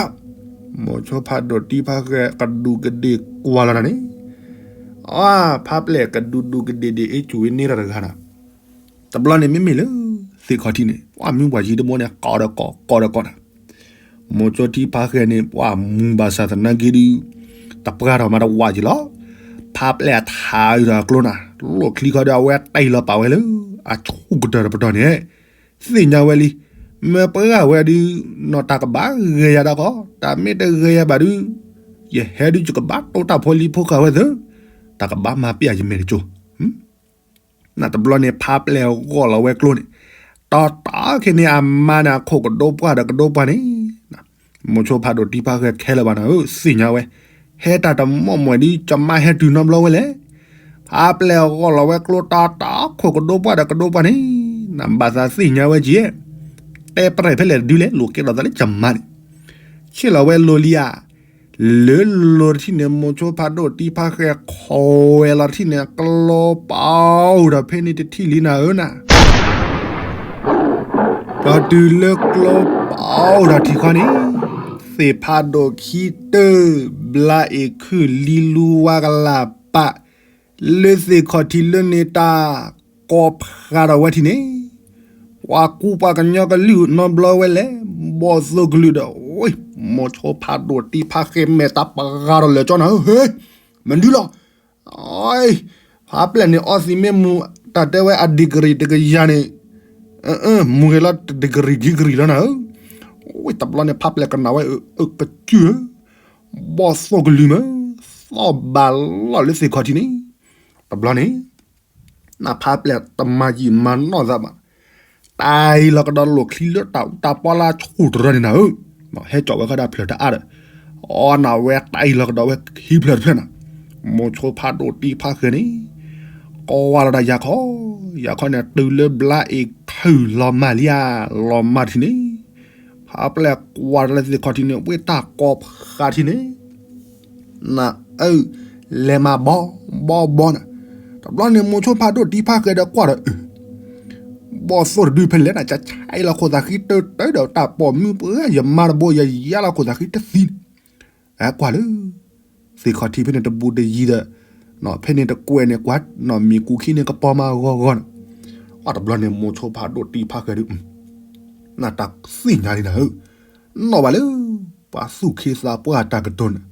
မိၤဆိဖးဒိၣ်တံဖးဃဲၤကဒူးကဒ့ၣ်ကွၢ်လီၤနၤန့ၣ်, အါ, ဖးပျဲၢ်ကဒူးဒူးကဒ့ၣ်ဒ့ၣ်အ့ၣ်ကူၣ်ဝဲန့ၣ်တၢ်တဂၤနၤ, တဘျီန့ၣ်မ့မ့ၢ်လၢ, သ့ၣ်ခီၣ်ထံးန့ၣ် ပှၤမုၢ်ပှၤယံၤတဘိန့ၣ် ကိးဒီးကိး ကိးဒီးကိးနၤ မိၤဆိတံဖးဃဲၤန့ၣ် ပှၤမူဘၣ်ဆၣ်သနာ်က့ဒုး, တပှၢ်ထီၣ်မးတဝးက့ၤလီၤ, ဖးပျဲၢ်အထးအုးဒီးအကျိနၤ, လိၣ်ချံခီဒီးအဝဲတ့ၢ်လီၤပာ်ဝဲလၢ, အဆူၣ်ကတၢၢ်တပတီၢ်န့ၣ်, သ့ၣ်ညါဝဲလံ, မ့ၢ်ပှၤဝဲဒုး, နီၢ်တၢ်ကဘၣ်ဂဲၤယၤဒၣ်ဃီ, တၢ်မ့ၢ်တဂဲၤယၤဘၣ်ဒုး, ယဟဲဒုးယကဘၣ်တိတၢ်ဖိလံၤဖိဃာ်ဝဲသၢ, တၢ်ကဘၣ်မၤပျဲၢ်ယမဲာ်တကၠိ နတဘျီန့ၣ်ဖးပျဲၢ်ဂီၢ်လီၤဝဲကျိန့ၣ်, တီတီခဲန့ၣ်အမါန့ၣ်အခိၣ်ကဒိပှၢ်ဒီးကဒိပှၢ်န့ၣ်, မိၤဆိဖးဒိၣ်တံဖးဃဲၤခဲလၢာ်ဘၣ်နၤဧၢ, သ့ၣ်ညါဝဲ, ဟဲတၢ်တမီၢ်မီၢ်ဒုး ကမါဟဲတုၤနီတဘျီဝဲလဲၣ်, ဖးပျဲၢ်ဂီၢ်လီၤဝဲကျိတီတီခိၣ်ကဒိပှၢ်ဒီးကဒိပှၢ်န့ၣ်, နဘၣ်သးသ့ၣ်ညါဝဲက့ၤ, တဲပရဲၣ်ဖဲလဲၣ်တဒုလဲၣ် လိၣ်ကဲထီၣ်သးလၢကမါန့ၣ်, ဆ့ၣ်လီၤဝဲလိၤလံဧါ လၢလိၤတထံၣ်န့ၣ် မိၤဆိဖးဒိၣ်တံဖးဃဲၤခိးဝဲလီၤတထံၣ်န့ၣ် ကျိပာ်အိၣ်ဒီးဖဲန့ၣ်တထံၣ်လံနၤဧၢနၤ, ဒီးတုၤလၢကျိပာ်အိၣ်ဒီးထံၣ်ခီန့ၣ်, သ့ၣ်ဖးဒိၣ်ခံတၢၢ်, ဘျါအ့ၣ်ခုၣ်လံလူဝါကလၢ်ပာ်, လၢသ့ၣ်ခီၣ်ထံးလၢန့ၣ်တၢ် ကိးဖးဒီးဝဲထံၣ်န့ၣ်, ပှၤကူပှၤကညီကလုၢ်နီတဘျီဝဲလဲၣ်, ဘီၣ်သိၣ်ကလုၢ်ဒီး, မိၤဆိဖးဒိၣ်တံဖးဃဲၤမဲာ်တၢ်ပှၤဂၤဒီးလၢာ်ကၠီနၤဧၢ, မနုၤလီၤ, ဖးပျဲၢ်န့ၣ်အီသံးမ့ၢ်မူ, တၢ်တဲဝဲအ degree တကယၤန့ၣ်, မူဂဲၤလီၤတကရံၣ်ခံကရံၣ်လီၤနၤဧၢ, ဝဲတဘျီန့ၣ် ဖးပျဲၢ်ကနၣ်ဝဲ အၢ ကစၢၢ်ဧၢ, ဘီၣ်သိၣ်ကလုၢ်မး, သီၣ်ဘၣ်လီၢ်လၢသ့ၣ်ခီၣ်ထံးန့ၣ်, တဘျီန့ၣ် နဖးပျဲၢ်တမၤယံာ်မၤနီၢ်သးဘၣ်, တၢ်အံၤလီၤကဒီးလိာ်ချံလၢတၢ်အူတၢ်ပီလၢအဆူၣ်တရၢန့ၣ်နၤဧၢ, ဟဲကၠီၣ်ဝဲခီဒၣ်ဖျၢၣ်တအါဒီး, အီနၤဝဲတၢ်အံၤလီၤကဒီးဝဲခံဖျၢၣ်တဖျၢၣ်နၤ, မိၤဆိဖးဒိၣ်တံဖးဃဲၤန့ၣ် ကွၢ်လီၤဒၣ်ယၤခီ, ယၤခီန့ၣ် တုၤလၢဘျါအ့ၣ်ခုၣ်လီၤမၢ်လံဧါ, လီၤမၢ်ထံးန့ၣ်, ဖးပျဲၢ်ကွၢ်လီၤလၢသ့ၣ်ခီၣ်ထံးန့ၣ် ဝဲတၢ်ကိးဖးထံးန့ၣ် နအၢ လဲၤမၤဘီ ဘီဘီနၤ, တဘျီန့ၣ် မိၤဆိဖးဒိၣ်တံဖးဃဲၤဒီးကွၢ်ဒီးအၢ, ဘီၣ်သိၣ်တဒုဖဲလဲၣ်နၤ ကဆဲးလီၤခိၣ်သးဃံတၢတၢဒီး တၢ်ပိာ်မုၣ်ပှဲၤယမါတဘိ ယယါလီၤခိၣ်သးဃံတသံန့ၣ်, ကွၢ်လၢ သ့ၣ်ခီၣ်ထံးဖဲန့ၣ်တဘူးတယံၤဒီး, ဖဲန့ၣ်တကွဲးန့ၣ်ကွၢ်, မ့ၢ်ကူခံန့ၣ်ကပီၤမၤဂီၤဂီၤန့ၣ်, အတဘျီန့ၣ် မိၤဆိဖးဒိၣ်တံဖးဃဲၤဒီး နတၢ်သ့ၣ်ညါလံနၤဧၢ, နီၣ်ဘၣ်လၢ ပှၤသူၣ်ခ့သးပှၢ်တၢ်ကတိၤန့ၣ်,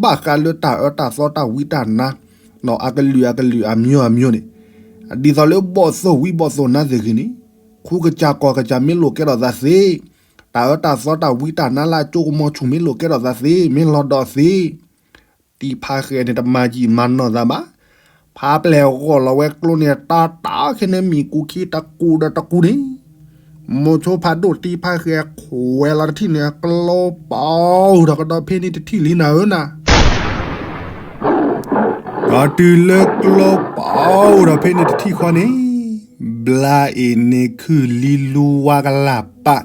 ဘၣ်ဃးလၢတၢ်အၢတၢ်သီတၢ်ဝံတၢ်နါ, နီၣ်အကလုာ်အကလုာ်အမျိုးအမျိုးန့ၣ်, ဒ်သိးလၢဘီၣ်သိၣ်ဝံဘီၣ်သိၣ်နါသ့ၣ်ဂ့ၤန့ၣ်, ခူကစၢ်ကီၢ်ကစၢ်မ့ၢ်လိာ်ကဲထီၣ်သးသ့, တၢ်အၢတၢ်သီတၢ်ဝံတၢ်နါလၢအကၠိကမီၤဆူၣ်မ့ၢ်လိာ်ကဲထီၣ်သးသ့ မ့ၢ်လီၤဒီးသ့ တံဖးဃဲၤန့ၣ် တမၤယံာ်မၤနီၢ်သးဘၣ်. ဖးပျဲၢ်ဂီၢ်လီၤဝဲကျိန့ၣ် တၢ်တၢ်ခဲန့ၣ်မံၤကူခံတကူဒီးတကူန့ၣ်, မိၤဆိဖးဒိၣ်တံဖးဃဲၤခွဲးလီၤတထံၣ်န့ၣ် ကျိပာ်အိၣ်ဒီးကဒီးဖဲန့ၣ်တထံၣ်လံနၤဧၢနၤ. ဒီးတုၤလၢကျိပာ်အိၣ်ဒီးဖဲန့ၣ်တထံၣ်ဃီန့ၣ်, ဘျါအ့ၣ်န့ၣ်ခုၣ်လံလူဝါကလၢ်ပာ်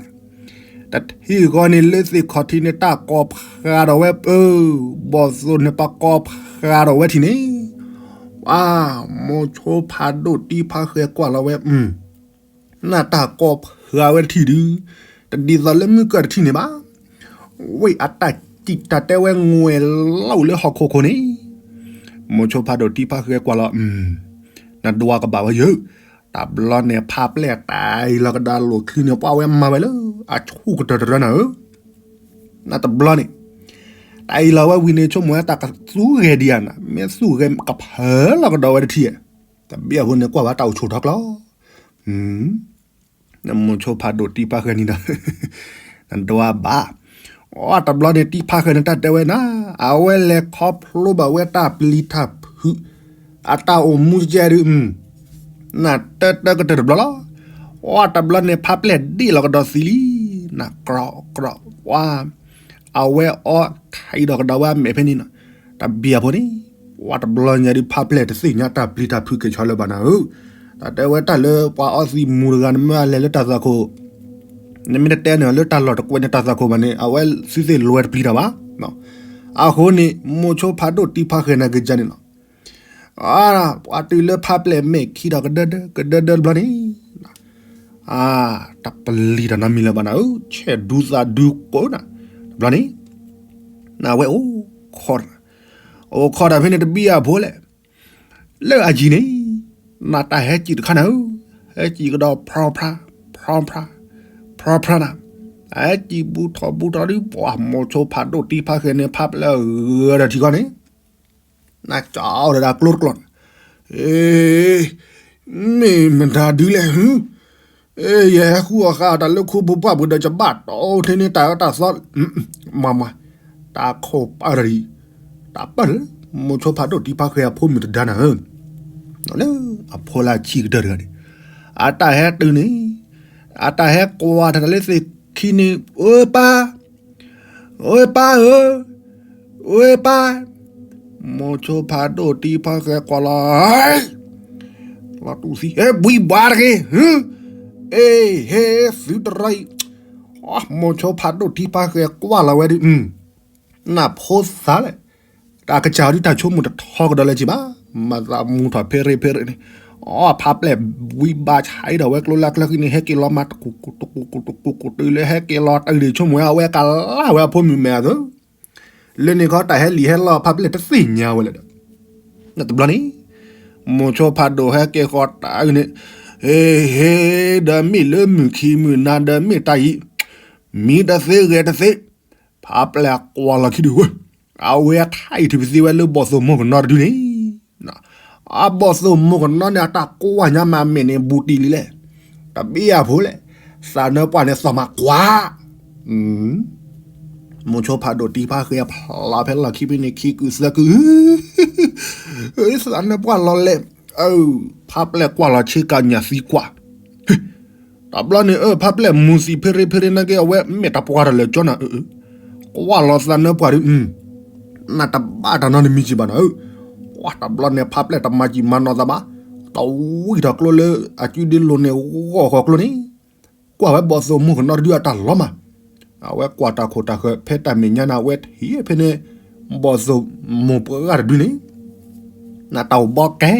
တထံၣ်ဃီန့ၣ်လၢသ့ၣ်ခီၣ်ထံးန့ၣ် တၢ်ကိးဖးဒီးဝဲပၢ, ဘီၣ်သိၣ်န့ၣ်ပကိးဖးဒီးဝဲထံၣ်န့ၣ်, ပှၤမိၤဆိဖးဒိၣ်တံဖးဃဲၤကွၢ်လီၤဝဲ, နတၢ်ကိးဖးဝဲတထံၣ်ဒုး, တဒ်သိးလၢမုၢ်ကၢၢ်တထံၣ်န့ၣ်ဘၣ်. ဝဲအတၢ်စံးတၢ်တဲဝဲငွဲၣ်လီၤလၢဟီၣ်ခိၣ်ခိၣ်န့ၣ်, မိၤဆိဖးဒိၣ်တံဖးဃဲၤကွၢ်လီၤ, နဒွးကဘၣ်ဝဲယၢ, တဘျီန့ၣ်ဖးပျဲၢ်တၢ်အံၤလီၤကဒီးလိာ်ချံန့ၣ် ပှၤဝဲမၤဝဲလၢအဆူၣ်ကတၢၢ်တရၢနၤဧၢ. နတဘျီန့ၣ်, တၢ်အံၤလီၤဝဲဝံၤန့ၣ် ဆိကမိၣ်ဝဲတၢ်ကသူဂဲၤဒံးဧါနၤ, မ့ၢ်သူဂဲၤကဖၢလီၤကဒီးဝဲတထံၣ်, တဘ့ၣ်အဃိန့ၣ် ကွၢ်ဝဲတၢ်အိၣ်ဆိးထီၣ်ကျီ နမိၤဆိဖးဒိၣ်တံဖးဃဲၤန့ၣ်ဒီး, နဒွးဘၣ်. အတဘျီန့ၣ်တံဖးဃဲၤန့ၣ်တၢ်တဲဝဲနၤ, အဝဲလဲၤခီဖျိဘၣ်ဝဲတၢ်ပျံၤတၢ်ဖုး, အတၢ်အိၣ်မူကဲဒုး, နတၢတၢကတၢၢ်တဘျီလီၤ. အတဘျီန့ၣ်ဖးပျဲၢ်ဒ့ၣ်လီၤကဒီးသံလံ, နကြီကြီ, ပှၤ အဝဲအီထံးဒီးကဒီးဝဲအမဲာ်ဖဲန့ၣ်နီၤ, တဘ့ၣ်အဖိန့ၣ်, ပှၤတဘျီညါဒုးဖးပျဲၢ်တသ့ၣ်ညါတၢ်ပျံၤတၢ်ဖုးကဲဆီလၢၤဘၣ်နၤဧၢ, တၢ်တဲဝဲတၢ်လၢပှၤအီသံးမူတဂၤန့ၣ်မ့ၢ်အလဲၤလၢတၢ်သွၣ်ခိၣ်, နမ့ၢ်တတဲန့ၣ်လၢတၢ်လီၢ်တကွဲးန့ၣ်တၢ်သွၣ်ခိၣ်ဘၣ်န့ၣ် အဝဲသံသ့ၣ်လွဲတပျံၤတၢ်ဘၣ်. အဃိန့ၣ် မိၤဆိဖးဒိၣ်တံဖးဃဲၤနၤကစၢ်န့ၣ်လီၤ. ပှၤတုၤလၢဖးပျဲၢ်မဲာ်ခံဒီးကဒၢဒၢကဒၢဒၢတဘျီန့ၣ်, တပျံၤတၢ်နီတမံၤလၢၤဘၣ်နၤဧၢ, ဆဲးဒူသးဒူကိးနၤ, တဘျီန့ၣ်, နဝဲအိၣ်ခိး, အိၣ်ခိးတၢ်ဖဲန့ၣ်တဘ့ၣ်အဖိလဲၣ်, လၢအယံၤန့ၣ်, နတၢ်ဟဲစံၣ်တခါနၤဧၢ, ဟဲစံၣ်ကဒီးဖျီဖျါ, ဖျီဖျါ, ဖျီဖျါနၤ, ဟဲစံၣ်ဘူးထီၣ်ဘူးထီၣ်ဒုး ပှၤမိၤဆိဖးဒိၣ်တံဖးဃဲၤန့ၣ် ဖးပျဲၢ်ဂၢၢ်ဒီးထံကီၢ်န့ၣ် နကၠီအိၣ်ဒီးကျိတကျိန့ၣ်, မ့ၢ်မတၤဒုလဲၣ်, ယဟဲဃုအီၣ်ဃာ်တၢ်လၢခိပူၤပှၢ်ပူၤဒီး ယဘၣ်တီထဲန့ၣ်တၢ်အၢတၢ်သီ, မၤမၤ, တၢ်ခိၣ်ပၢ်တၢ်ဒ်, တၢ်ပၢၢ်လၢ မိၤဆိဖးဒိၣ်တံဖးဃဲၤအဖိမုၣ်တဒါနၤဧၢ, လၢအဖိလၢဆံးကတၢၢ်တဂၤန့ၣ်, အတၢ်ဟဲတုၤန့ၣ်, အတၢ်ဟဲကွၢ်တၢ်လၢသ့ၣ်ခံန့ၣ် အၢပၢ် အၢပၢ်ဧၢ, အၢပၢ်, မိၤဆိဖးဒိၣ်တံဖးဃဲၤကွၢ်လီၤ, လီၤတူၢ်သံ ဟဲဘှံးဘှါတဂ့ၤ, အ့ ဟဲသုတရၢအံၤ, မိၤဆိဖးဒိၣ်တံဖးဃဲၤကွၢ်လီၤဝဲဒုး, နဖိသၣ်လဲၣ်, တၢ်ကစၢ်ဒုးတၢ်ဆိကမိၣ်တထီကဒီးလၢၤဘၣ်, မၤသးမူထီၣ်ဖဲရ့ဖဲရ့န့ၣ်, အဖးပျဲၢ်ဘှံးဘှါဆါအံၤဒီးဝဲ ကျိလၢကျၢၢ်ဃံန့ၣ် ဟဲက့ၤလီၤမၤတကူာ်ကူာ်တကူာ်ကူာ်တကူာ်ကူာ်တုၤလၢဟဲက့ၤလီၤတၢ်ဒုး ဆိကမိၣ်ဝဲအဝဲကလၢ်ဝဲအဖိမုၣ်မဲာ်အသိး, လၢန့ၣ်ခီတၢ်ဟဲလံာ်ဟဲလီၤဖးပျဲၢ်တသ့ၣ်ညါဝဲလဲၣ်ဒီး, တဘျီန့ၣ်, မိၤဆိဖးဒိၣ်ဟဲက့ၤဃီၤတၢ်န့ၣ်, ဟ့ ဟ့ ဒီးမ့ၢ်လၢမုၢ်ခံမုၢ်နၤဒီးမ့ၢ်တၢ်အံၤ, မံတသ့ဂဲၤတသ့, ဖးပျဲၢ်ကွၢ်လီၤခံဒုးဝဲ, အဝဲထါအံၤထံးပသ့ဝဲလၢဘီၣ်သိၣ်မိၢ်ကနီတဒုန့ၣ် အဘီၣ်သိၣ်မိၢ်ကနီန့ၣ် အတၢ်ကွၢ်ညါမးမဲာ်န့ၣ် ဘူးတံၢ်လံလဲၣ်. တဘ့ၣ်အဖိလဲၣ်, သးနၢပှၢ်န့ၣ်သီၣ်မးကွၢ်, မိၤဆိဖးဒိၣ်တံဖးဃဲအဖျါဖဲလီၢ်ခံဖဲန့ၣ် ခံကုာ်သၢကုာ်, သးနၢပှၢ်လီၤလဲၣ်, ဖးပျဲၢ်ကွၢ်လီၤဆ့ကၤညၣ်သံကွၢ် တဘျီန့ၣ် အၢ ဖးပျဲၢ်မူၤသံးဖ့ရ့ဖ့ရ့နာ်က့ အဝဲမ့ၢ်တပှၢ်တလၢာ်ကၠီနၤ, ကွၢ်လီၤသးနၢပှၢ်ဒုး, နတဘၣ်တၢ်နီတမံၤကံဘၣ်နၤ, ကွၢ်တဘျီန့ၣ် ဖးပျဲၢ်တမၤကံမၤနီၢ်သးဘၣ်, တဝံၣ်ထီၣ်ကျိလၢအကုဒ့လိၤန့ၣ် ဂီၢ်ဃီၤကျိန့ၣ်, ကွၢ်ဝဲဘီၣ်သိၣ်မိၢ်ကနီတဒုအတၢ်လီၤမး, အဝဲကွၢ်တၢ်ခိၣ်တၢ်ဃၢၤဖဲတၢ်မဲာ်ညါန့ၣ် အဝဲထံၣ်ဖဲန့ၣ် ဘီၣ်သိၣ်မိၢ်ပှၢ်ဂၤတဒုန့ၣ် နတၢ်အိၣ်ဘီကဲ,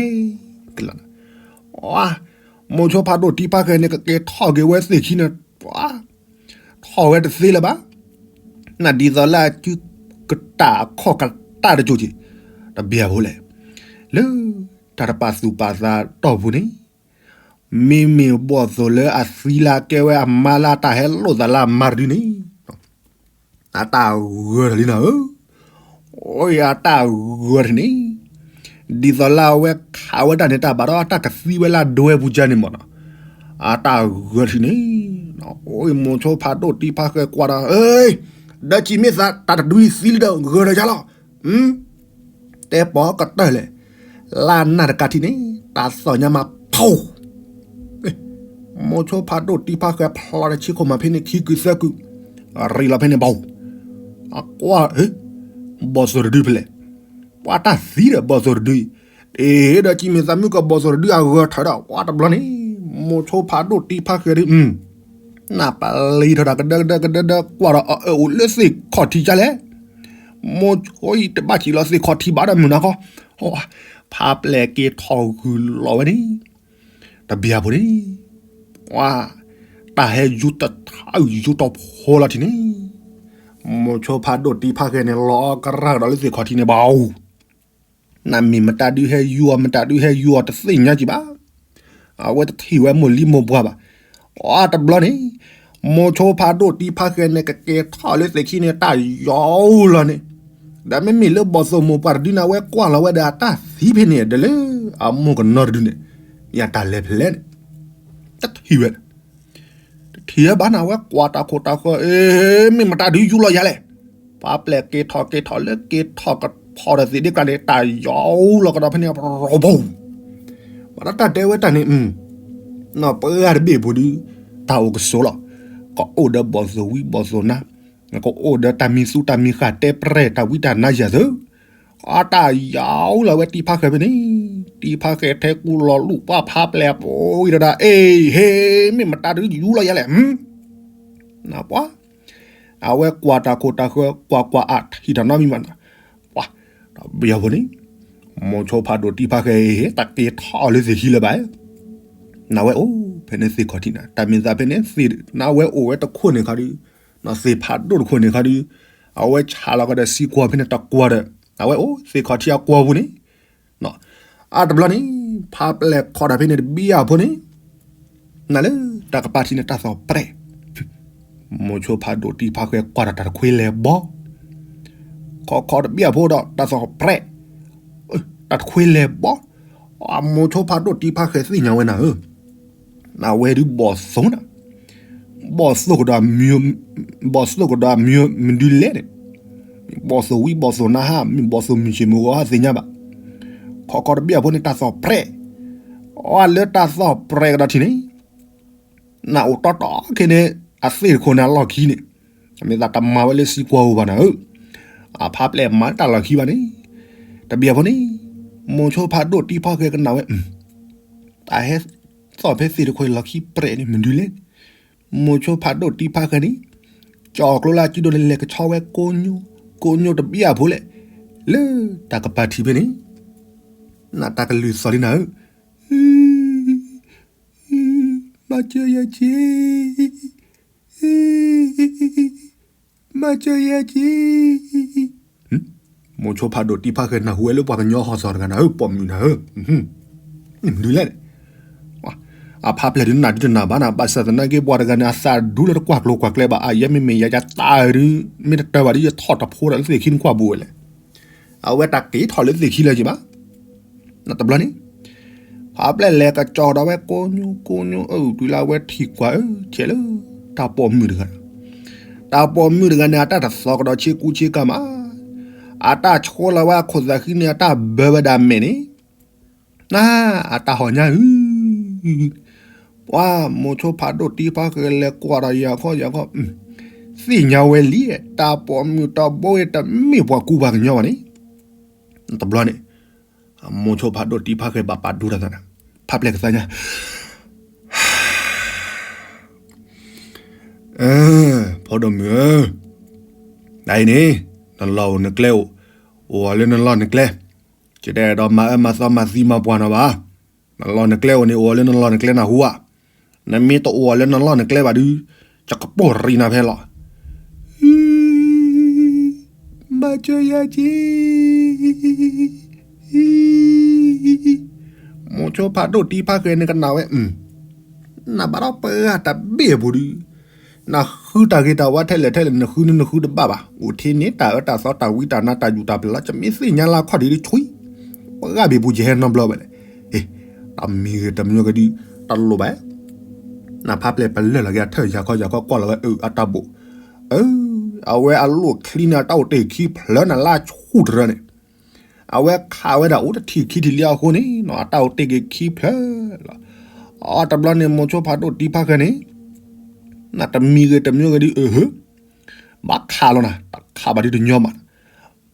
မိၤဆိဖးဒိၣ်တံဖးဃဲန့ၣ် ကက့ၤထီၣ်က့ၤဝဲသ့ၣ်ခံန့ၣ်, ထီၣ်ဝဲတသ့လၢၤဘၣ်, နဒ်သိးလၢအစုကတၢ်အခီၣ်ကတၢ်တကၠိက့ၤ, တဘၣ်ဖိလဲၣ်, လၢတၢ်တပာ်သူၣ်ပာ်သးတီၢ်ပူၤန့ၣ်, မ့မ့ၢ်ဘီၣ်သိၣ်လၢအသံလၢအကဲဝဲအမါလၢအတၢ်ဟဲလိာ်သးလၢအမါတဒုန့ၣ် အတၢ်ဂၢၢ်ထီၣ်လံနၤဧၢ, အတၢ်ဂၢၢ်ထီၣ်န့ၣ်, ဒ်သိးလၢအဝဲခးဝဲဒၣ်န့ၣ် တၢ်ဘၣ်ဒီးအတၢ်ကသံဝဲလၢအဒွဲပူၤကန့ၣ်မးနီၤ, အတၢ်ဂၢၢ်ထီၣ်န့ၣ်, မိၤဆိဖးဒိၣ်တံဖးဃဲကွၢ်ဒီး, ဒီးကံမ့ၢ်သးတၢ်တဒုအံၤသံလံဒီးဂၢၢ်ထီၣ်ယါလီၤ တဲပိာ်ကတၢၢ်လဲၣ်, လၢနၢ်တကးထံးန့ၣ် တၢ်သီၣ်ညါမးဖီ, မိၤဆိဖးဒိၣ်တံဖးဃဲဖျါတဆံခိၣ်မးဖဲန့ၣ် ခံကုာ်သၢကုာ်, ရံးလီၤဖဲန့ၣ်ဘၣ်, အကွၢ်, ဘီၣ်သိၣ်တဒုဖဲလဲၣ်, ပှၤတၢ်သံဒီးဘီၣ်သိၣ်တဒုအံၤ, ဒီးကံမ့ၢ်သးမုၢ်ကဘီၣ်သိၣ်တဒုအဂၢၢ်ထီၣ်ဒီး ကွၢ်တဘျီန့ၣ်, မိၤဆိဖးဒိၣ်တံဖးဃဲဒုး နၢ်ပလံၤထီၣ်တၢ်ကဒၢကဒၢကဒၢဒၢ ကွၢ်ဒီးအအၢၣ်အိၣ်လၢသ့ၣ်ခီၣ်ထံးကလဲၣ်, မိၤဆိအံၤတဘၣ်စံးလီၤသ့ၣ်ခီၣ်ထံးဘၣ်ဒီးမုၢ်နၤခီ, ဖးပျဲၢ်က့ၤထီၣ်ဂုာ်လီၤဝဲန့ၣ်, တဘျီဖိန့ၣ်, တၢ်ဟဲယူၤတထးယူၤတီၤဖိလီၤထံးန့ၣ်, မိၤဆိဖးဒိၣ်တံဖးဃဲန့ၣ် လီၤအီကရၢကဒီးလၢသ့ၣ်ခီၣ်ထံးန့ၣ်ဘၣ် နမ့ၢ်မတၤဒုးဟဲယူၤအီၤ မတၤဒုးဟဲယူၤအီၤတသ့ၣ်ညါကံဘၣ်, အဝဲတထံၣ်ဝဲမိၢ်လံမိၢ်ပှၢ်ဘၣ်, အတဘျီန့ၣ်, မိၤဆိဖးဒိၣ်တံဖးဃဲန့ၣ် ကက့ၤထီၣ်လၢသ့ၣ်ခံန့ၣ် တၢ်ယီၤလီၤန့ၣ်, ဒီးမ့မ့ၢ်လၢဘီၣ်သိၣ်မိၢ်ပှၢ်တဒုန့ၣ် အဝဲကွၢ်လီၤဝဲဒီးအတၢ်သံဖဲန့ၣ် ဒီးလၢအမိၢ်ကနီတဒုန့ၣ်, ယတၢ်လဲၤဖဲလဲၣ်န့ၣ်, တထံၣ်ဝဲ တထံၣ်ဝဲဘၣ်န့ၣ် အဝဲကွၢ်တၢ်ခိၣ်တၢ်ဃၢၤ, မ့ၢ်မတၤဒုးယူၤလီၤယၤလဲၣ်, ဖးပျဲၢ်က့ၤထီၣ်က့ၤထီၣ်လၢက့ၤထီၣ်ကထီၣ်ဒီးသ့ၣ်ဒ့ကျါန့ၣ် တၢ်ယီၤလီၤကဒီးဖဲန့ၣ် ရီဘိ, ဘၣ်ဒီးတၢ်တဲဝဲတၢ်န့ၣ်, နီၢ်ပှၢ်တဘ့ၣ်ဖိဒုး, တၢ်အိၣ်ကဆိးလီၤ, ကအိၣ်ဒီးဘီၣ်သိၣ်ဝံဘီၣ်သိၣ်နါ, ကအိၣ်ဒီးတၢ်မံၤသူတၢ်မံၤဃာ်တဲပြဲၢ်တၢ်ဝံတၢ်နါယၤသၢ အတၢ်ယီၤလီၤဝဲတံဖးဃဲဖဲန့ၣ်, တံဖးဃဲထဲကူလီၤလူၢ်ပှၢ်ဖးပျဲၢ်အပူၤအံၤဒီး အ့ ဟ့ မ့ၢ်မတၤဒုးယူၤလီၤယၤလဲၣ်, နပှၢ်, အဝဲကွၢ်တၢ်ခိၣ်တၢ်ဃၢၤ ကွၢ်ကွၢ်အထံၣ်တၢ်နီတမံၤမးနီၤ, ပှၤ, တဘျီဖိန့ၣ်, မိၤဆိဖးဒိၣ်တံဖးဃဲ တၢ်က့ၤထီၣ်လၢသ့ၣ်ခံလၢၤဘၣ်, နဝဲအိၣ်ဖဲန့ၣ်သ့ၣ်ခီၣ်ထံးနၤ တၢ်မ့ၢ်သးဖဲန့ၣ်သ့ၣ် နဝဲအိၣ်ဝဲတခိၣ်န့ၣ်ခါဒုး, နသ့ၣ်ဖးဒိၣ်တခိၣ်န့ၣ်ခါဒုး, အဝဲဆးလီၤကဒီးစံကွၢ်ဖဲန့ၣ်တကွၢ်ဒီး, အဝဲအိၣ်သ့ၣ်ခီၣ်ထံးအကွၢ်ပူၤန့ၣ်, အတဘျီန့ၣ်, ဖးပျဲၢ်ခီၣ်တၢ်ဖဲန့ၣ်တဘံၣ်အဖိန့ၣ်, နလၢတၢ်ကပၤထံးန့ၣ်တၢ်သီၣ်ပြဲး, မိၤဆိဖးဒိၣ်တံဖးဃဲကွၢ်ဒီးတၢ်တခွ့လဲၤဘီ ခီခီတဘံၣ်အဖိဒီးတၢ်သီၣ်ပြဲး, တၢ်တခွ့လဲၤဘီ, မိၤဆိဖးဒိၣ်တံဖးဃဲသ့ၣ်ညါဝဲနၤဧၢ, နဝဲဒုးဘီၣ်သိၣ်နၤ, ဘီၣ်သိၣ်ကဒီး, ဘီၣ်သိၣ်ကဒီးအမံၤမနုၤလဲၣ်န့ၣ်, ဘီၣ်သိၣ်ဝံဘီၣ်သိၣ်နါဟါ မ့ၢ်ဘီၣ်သိၣ်မုၢ်ဆ့ၣ်မုၢ်ဂီၤဟါသ့ၣ်ညါဘၣ်, ခီခီတဘံၣ်အဖိန့ၣ်တၢ်သီၣ်ပြဲး, အလၢတၢ်သီၣ်ပြဲးကဒီးထံးန့ၣ် နအိၣ်တီတီခဲန့ၣ်, အသ့ၣ်တခိၣ်န့ၣ်အလီၢ်ခံန့ၣ်, မ့ၢ်သးတမၤဝဲလၢစံကွၢ်ဧိၤဘၣ်နၤဧၢ, အဖးပျဲၢ်မၤတၢ်လီၢ်ခံဘၣ်န့ၣ်, တဘံၣ်အဖိန့ၣ်, မိၤဆိဖးဒိၣ်တံဖးဃဲကနၣ်ဝဲ, တၢ်ဟဲသီၣ်ဖဲသ့ၣ်တခိၣ်လီၢ်ခံပြဲးန့ၣ်မနုၤလဲၣ်, မိၤဆိဖးဒိၣ်တံဖးဃဲန့ၣ်, ကၠီၣ်ကျိလၢအစုဒိၣ်န့ၣ်လဲၤကဆီဝဲကိညိ, ကိညိတဘံၣ်အဖိလဲၣ်, လၢတၢ်ကပၤထံးဖဲန့ၣ်, နတၢ်ကလုၢ်သီၣ်လံနၤဧၢ မၤစၢၤယၤက့, မၤစၢၤယၤက့, မိၤဆိဖးဒိၣ်တံဖးဃဲနၢ်ဟူဝဲလၢပှၤကညီဟီၣ်သီၣ်တဂၤနၤဧၢ, ပိာ်မုၣ်နၤဧၢ, မနုၤလဲၣ်, အဖးပျဲၢ်ဒုးနၢ်ဒုးတနၢ်ဘၣ်နၤ ဘၣ်ဆၣ်သနာ်က့ပှၤတဂၤန့ၣ် အသးဒူလၢတကွၢ်ကျိၤကွၢ်ကျဲဘၣ် အယဲမ့မ့ၢ်ယၤယၤတၢ်ဒုး, မ့ၢ်တတၢၢ်ဘၣ်ဒုးယထီၣ်တဖိဒီးလၢသ့ၣ်ခံနကွၢ်ဘူးဝဲလဲၣ်, အဝဲတၢ်က့ၤထီၣ်လၢသ့ၣ်ခံလၢၤက့ၤဘၣ်, တဘျီန့ၣ်, ဖါပျဲၢ်လဲၤကစီၤဒီးဝဲကိးညိကိးညိ အၢ တုၤလၢအဝဲထံၣ်ကွၢ်အၢ ဆဲးလၢ တၢ်ပိာ်မုၣ်တဂၤ, တၢ်ပိာ်မုၣ်တဂၤန့ၣ် အတၢ်တသီကဒီးဆ့ကူဆ့ကၤမး, အတၢ်ဆိလီၤဝဲအခိၣ်သးဃံန့ၣ် အတၢ်ဘၢဝဲဒၣ်မဲာ်န့ၣ်, န အတၢ်ဟီၣ်ညါဧၢ, ပှၤမိၤဆိဖးဒိၣ်တံဖါဃဲၤလဲၤကွၢ်ဒီးယၤခီယၤခီ, သ့ၣ်ညါဝဲလံ, တၢ်ပိာ်မုၣ်တဘိအံၤတမ့ၢ်ပှၤကူပှၤကညီဘၣ်န့ၣ်, တဘျီန့ၣ် မိၤဆိဖးဒိၣ်တံဖါဃဲၤဘၣ်ပာ်ဒိတၢ်သးန့ၣ်, ဖါပျဲၢ်ကသါညါ, ဖိဒိၣ်မုၣ်ဧၢ, တၢ်အံၤန့ၣ် နလီၢ်အိၣ်နကျဲအိၣ်, အိၣ်အီၤလၢနလီၢ်နကျဲ, ယတအဲၣ်ဒိးမၤအၢမၤသီမၤသံမၤပှၢ်နီၤဘၣ်, နလီၢ်နကျဲအိၣ်န့ၣ် အိၣ်အီၤလၢနလီၢ်နကျဲနၢ်ဟူဧါ, နမ့ၢ်တအိၣ်အီၤလၢနလီၢ်နကျဲဘၣ်ဒုး, ယကပိာ်ရံနၤဖဲလီၤ ဘၣ်ကၢယၤက့, မိၤဆိဖးဒိၣ်တံဖါဃဲၤန့ၣ်ကနၣ်ဝဲ, နဘၣ်ဒီးပှၤတဘ့ၣ်အပူၤဒုး, နဃုတၢ်ဂ့ၤတၢ်ဝါထဲလဲၣ်ထဲလဲၣ် နဃုန့ၣ်နဃုတဘၣ်ဘၣ်, အိၣ်ထဲန့ၣ်တၢ်အၢတၢ်သီတၢ်ဝံတၢ်နါတၢ်ယူၢ်တၢ်ပျဲလီၤ ယမ့ၢ်သ့ၣ်ညါလၢအခီၣ်ထံးဒုးဆှံ, ပှၤဂၤဘ့ၣ်ပူၤယဟဲနီတဘျီဘၣ်လဲၣ်, တမံၤဂ့ၤတမံၤဂ့ၤဒုး, တလိၣ်ဘၣ် နဖါပျဲၢ်ပလၢၢ်လီၤက့ၤအထၢၣ်ယၤခီယၤခီကွၢ်လီၤဝဲအတၢ်ဘိၣ်, အဝဲအလိၣ်ချံန့ၣ် အတၢ်အိၣ်တ့ၢ်ခံဖျၢၣ်န့ၣ်လၢဆူၣ်တရၢန့ၣ်, အဝဲခးဝဲဒၣ်အိၣ်တထံၣ်ခံထံၣ်လံအဃိန့ၣ် အတၢ်အိၣ်တ့ၢ်က့ၤခံဖျၢၣ်လီၤ, အတဘျီန့ၣ်မိၤဆိဖးဒိၣ်တံဖါဃဲၤန့ၣ်, နတမံၤဂ့ၤတမံၤဂ့ၤဒုးအဟၢ, ဘၣ်ခးလီၤနၤ တခးဘၣ်ဒုးတညီမး,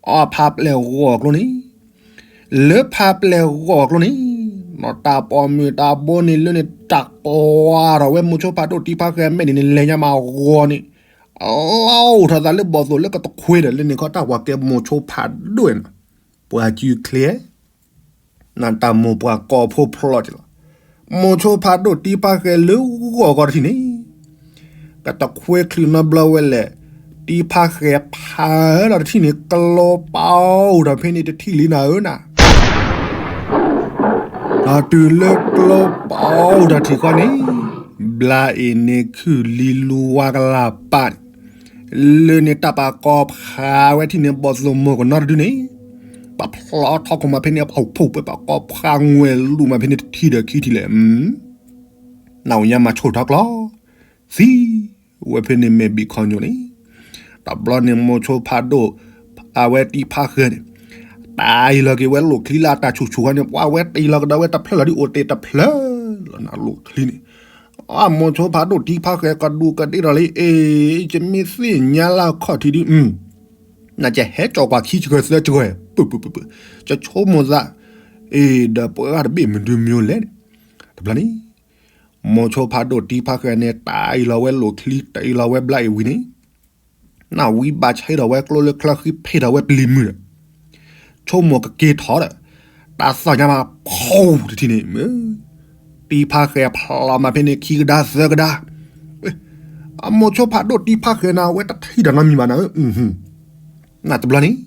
အဖါပျဲၢ်ဂီၢ်ကျိန့ၣ် လၢဖါပျဲၢ်ဂီၢ်ကျိန့ၣ်, နီၢ်တၢ်ပိာ်မုၣ်တၢ်ဘိန့ၣ်လၢန့ၣ် တၢ်ကွၢ်ထီၣ်ဝဲမိၤဆိဖးဒိၣ်တံဖါဃဲၤအမဲာ်န့ၣ်န့ၣ် လဲၤညါမးဂီၤန့ၣ်, လီၤအိၣ်ထီၣ်သးလၢဘီၣ်သိၣ်လၢကတခွ့ဒီး လၢန့ၣ်ခီတၢ်ကွၢ်ကဲမိၤဆိဖးဒိၣ်နီၤ, ပှၤစုချ့ နတၢ်မိၢ်ပှၢ်ကိးဖိဖျီက့ၤလီၤ, မိၤဆိဖးဒိၣ်တံဖါဃဲၤလၢဂီၢ်ဂီၤတထံၣ်န့ၣ် ကတခွ့ချုးနီတဘျီဝဲလဲၣ်, တံဖါဃဲၤဖးလီၤတထံၣ်န့ၣ် ကျိပာ်အိၣ်ဒီးဖဲန့ၣ်တထံၣ်လံနၤဧၢနၤ, ဒီးတုၤလၢကျိပာ်အိၣ်ဒီးထံၣ်ဃီန့ၣ်, ဘျါအ့ၣ်န့ၣ်ခုၣ်လံလူဝါကလၢ်ပာ်န့ၣ်, လၢန့ၣ်တၢ်ပာ်ကိးဖးဝဲထံၣ်န့ၣ် ဘီၣ်သိၣ်မိၢ်ကနီတဒုန့ၣ်, ပာ်ဖျီထီၣ်ခိၣ်မးဖဲန့ၣ် ပာ်ဖှိၣ်ပာ်ကိးဖးငွဲၣ်လူၤမးဖဲန့ၣ်တထံၣ်ဒီးခံထံၣ်လဲၣ်, နအိၣ်ညါမၤဆိၣ်ထီၣ်ကျီ သံဝဲဖဲန့ၣ်မဲာ်ဘံၣ်ခီညိၣ်န့ၣ်, တဘျီန့ၣ်မိၤဆိဖးဒိၣ် အဝဲတံဖါဃဲၤန့ၣ်, တၢ်အံၤလီၤက့ၤဝဲလိၣ်ချံလၢအတၢ်ဆူၣ်ဆူၣ်ဃီန့ၣ် ပှၤဝဲတံၤလီၤကဒီးဝဲတဖျၢၣ်လီၤဒုးအိၣ်တ့ၢ်တဖျၢၣ်လီၤနၤလိၣ်ချံန့ၣ်, အမိၤဆိဖးဒိၣ်တံဖါဃဲၤကဒူးကဒ့ၣ်ဒီးလံ အ့ ယမ့ၢ်သ့ၣ်ညါလၢအခီၣ်ထံးဒုး နကဟဲကၠီၣ်ကွၢ်ခံစှၤသၢစှၤ ပှၤဆိကမိၣ်သး, အ့ ဒီးပှၤဂၤတဘ့ၣ်မနုၤမနုၤလဲၣ်န့ၣ်, တဘျီန့ၣ် မိၤဆိဖးဒိၣ်တံဖါဃဲၤန့ၣ် တၢ်အံၤလီၤဝဲလိၣ်ချံ တၢ်အံၤလီၤဝဲဘျါအ့ၣ်ဝံၤန့ၣ်, နဝံဘၣ်ဆၢဒီးဝဲကျိလၢချၢဃံဖ့ၣ်ဒီးဝဲပျံၤမုၢ်ဒီး ဆိကမိၣ်ကက့ၤထီၣ်ဒီး တၢ်သီၣ်ညါမး ဖီတထံၣ်န့ၣ် တံဖါဃဲၤဖျီမးဖဲန့ၣ်ခံကဒါသၢကဒါ, အမိၤဆိဖးဒိၣ်တံဖါဃဲၤန့ၣ် အဝဲတထံၣ်တၢ်နီတမံၤဘၣ်နၤဧၢ, နတဘျီန့ၣ်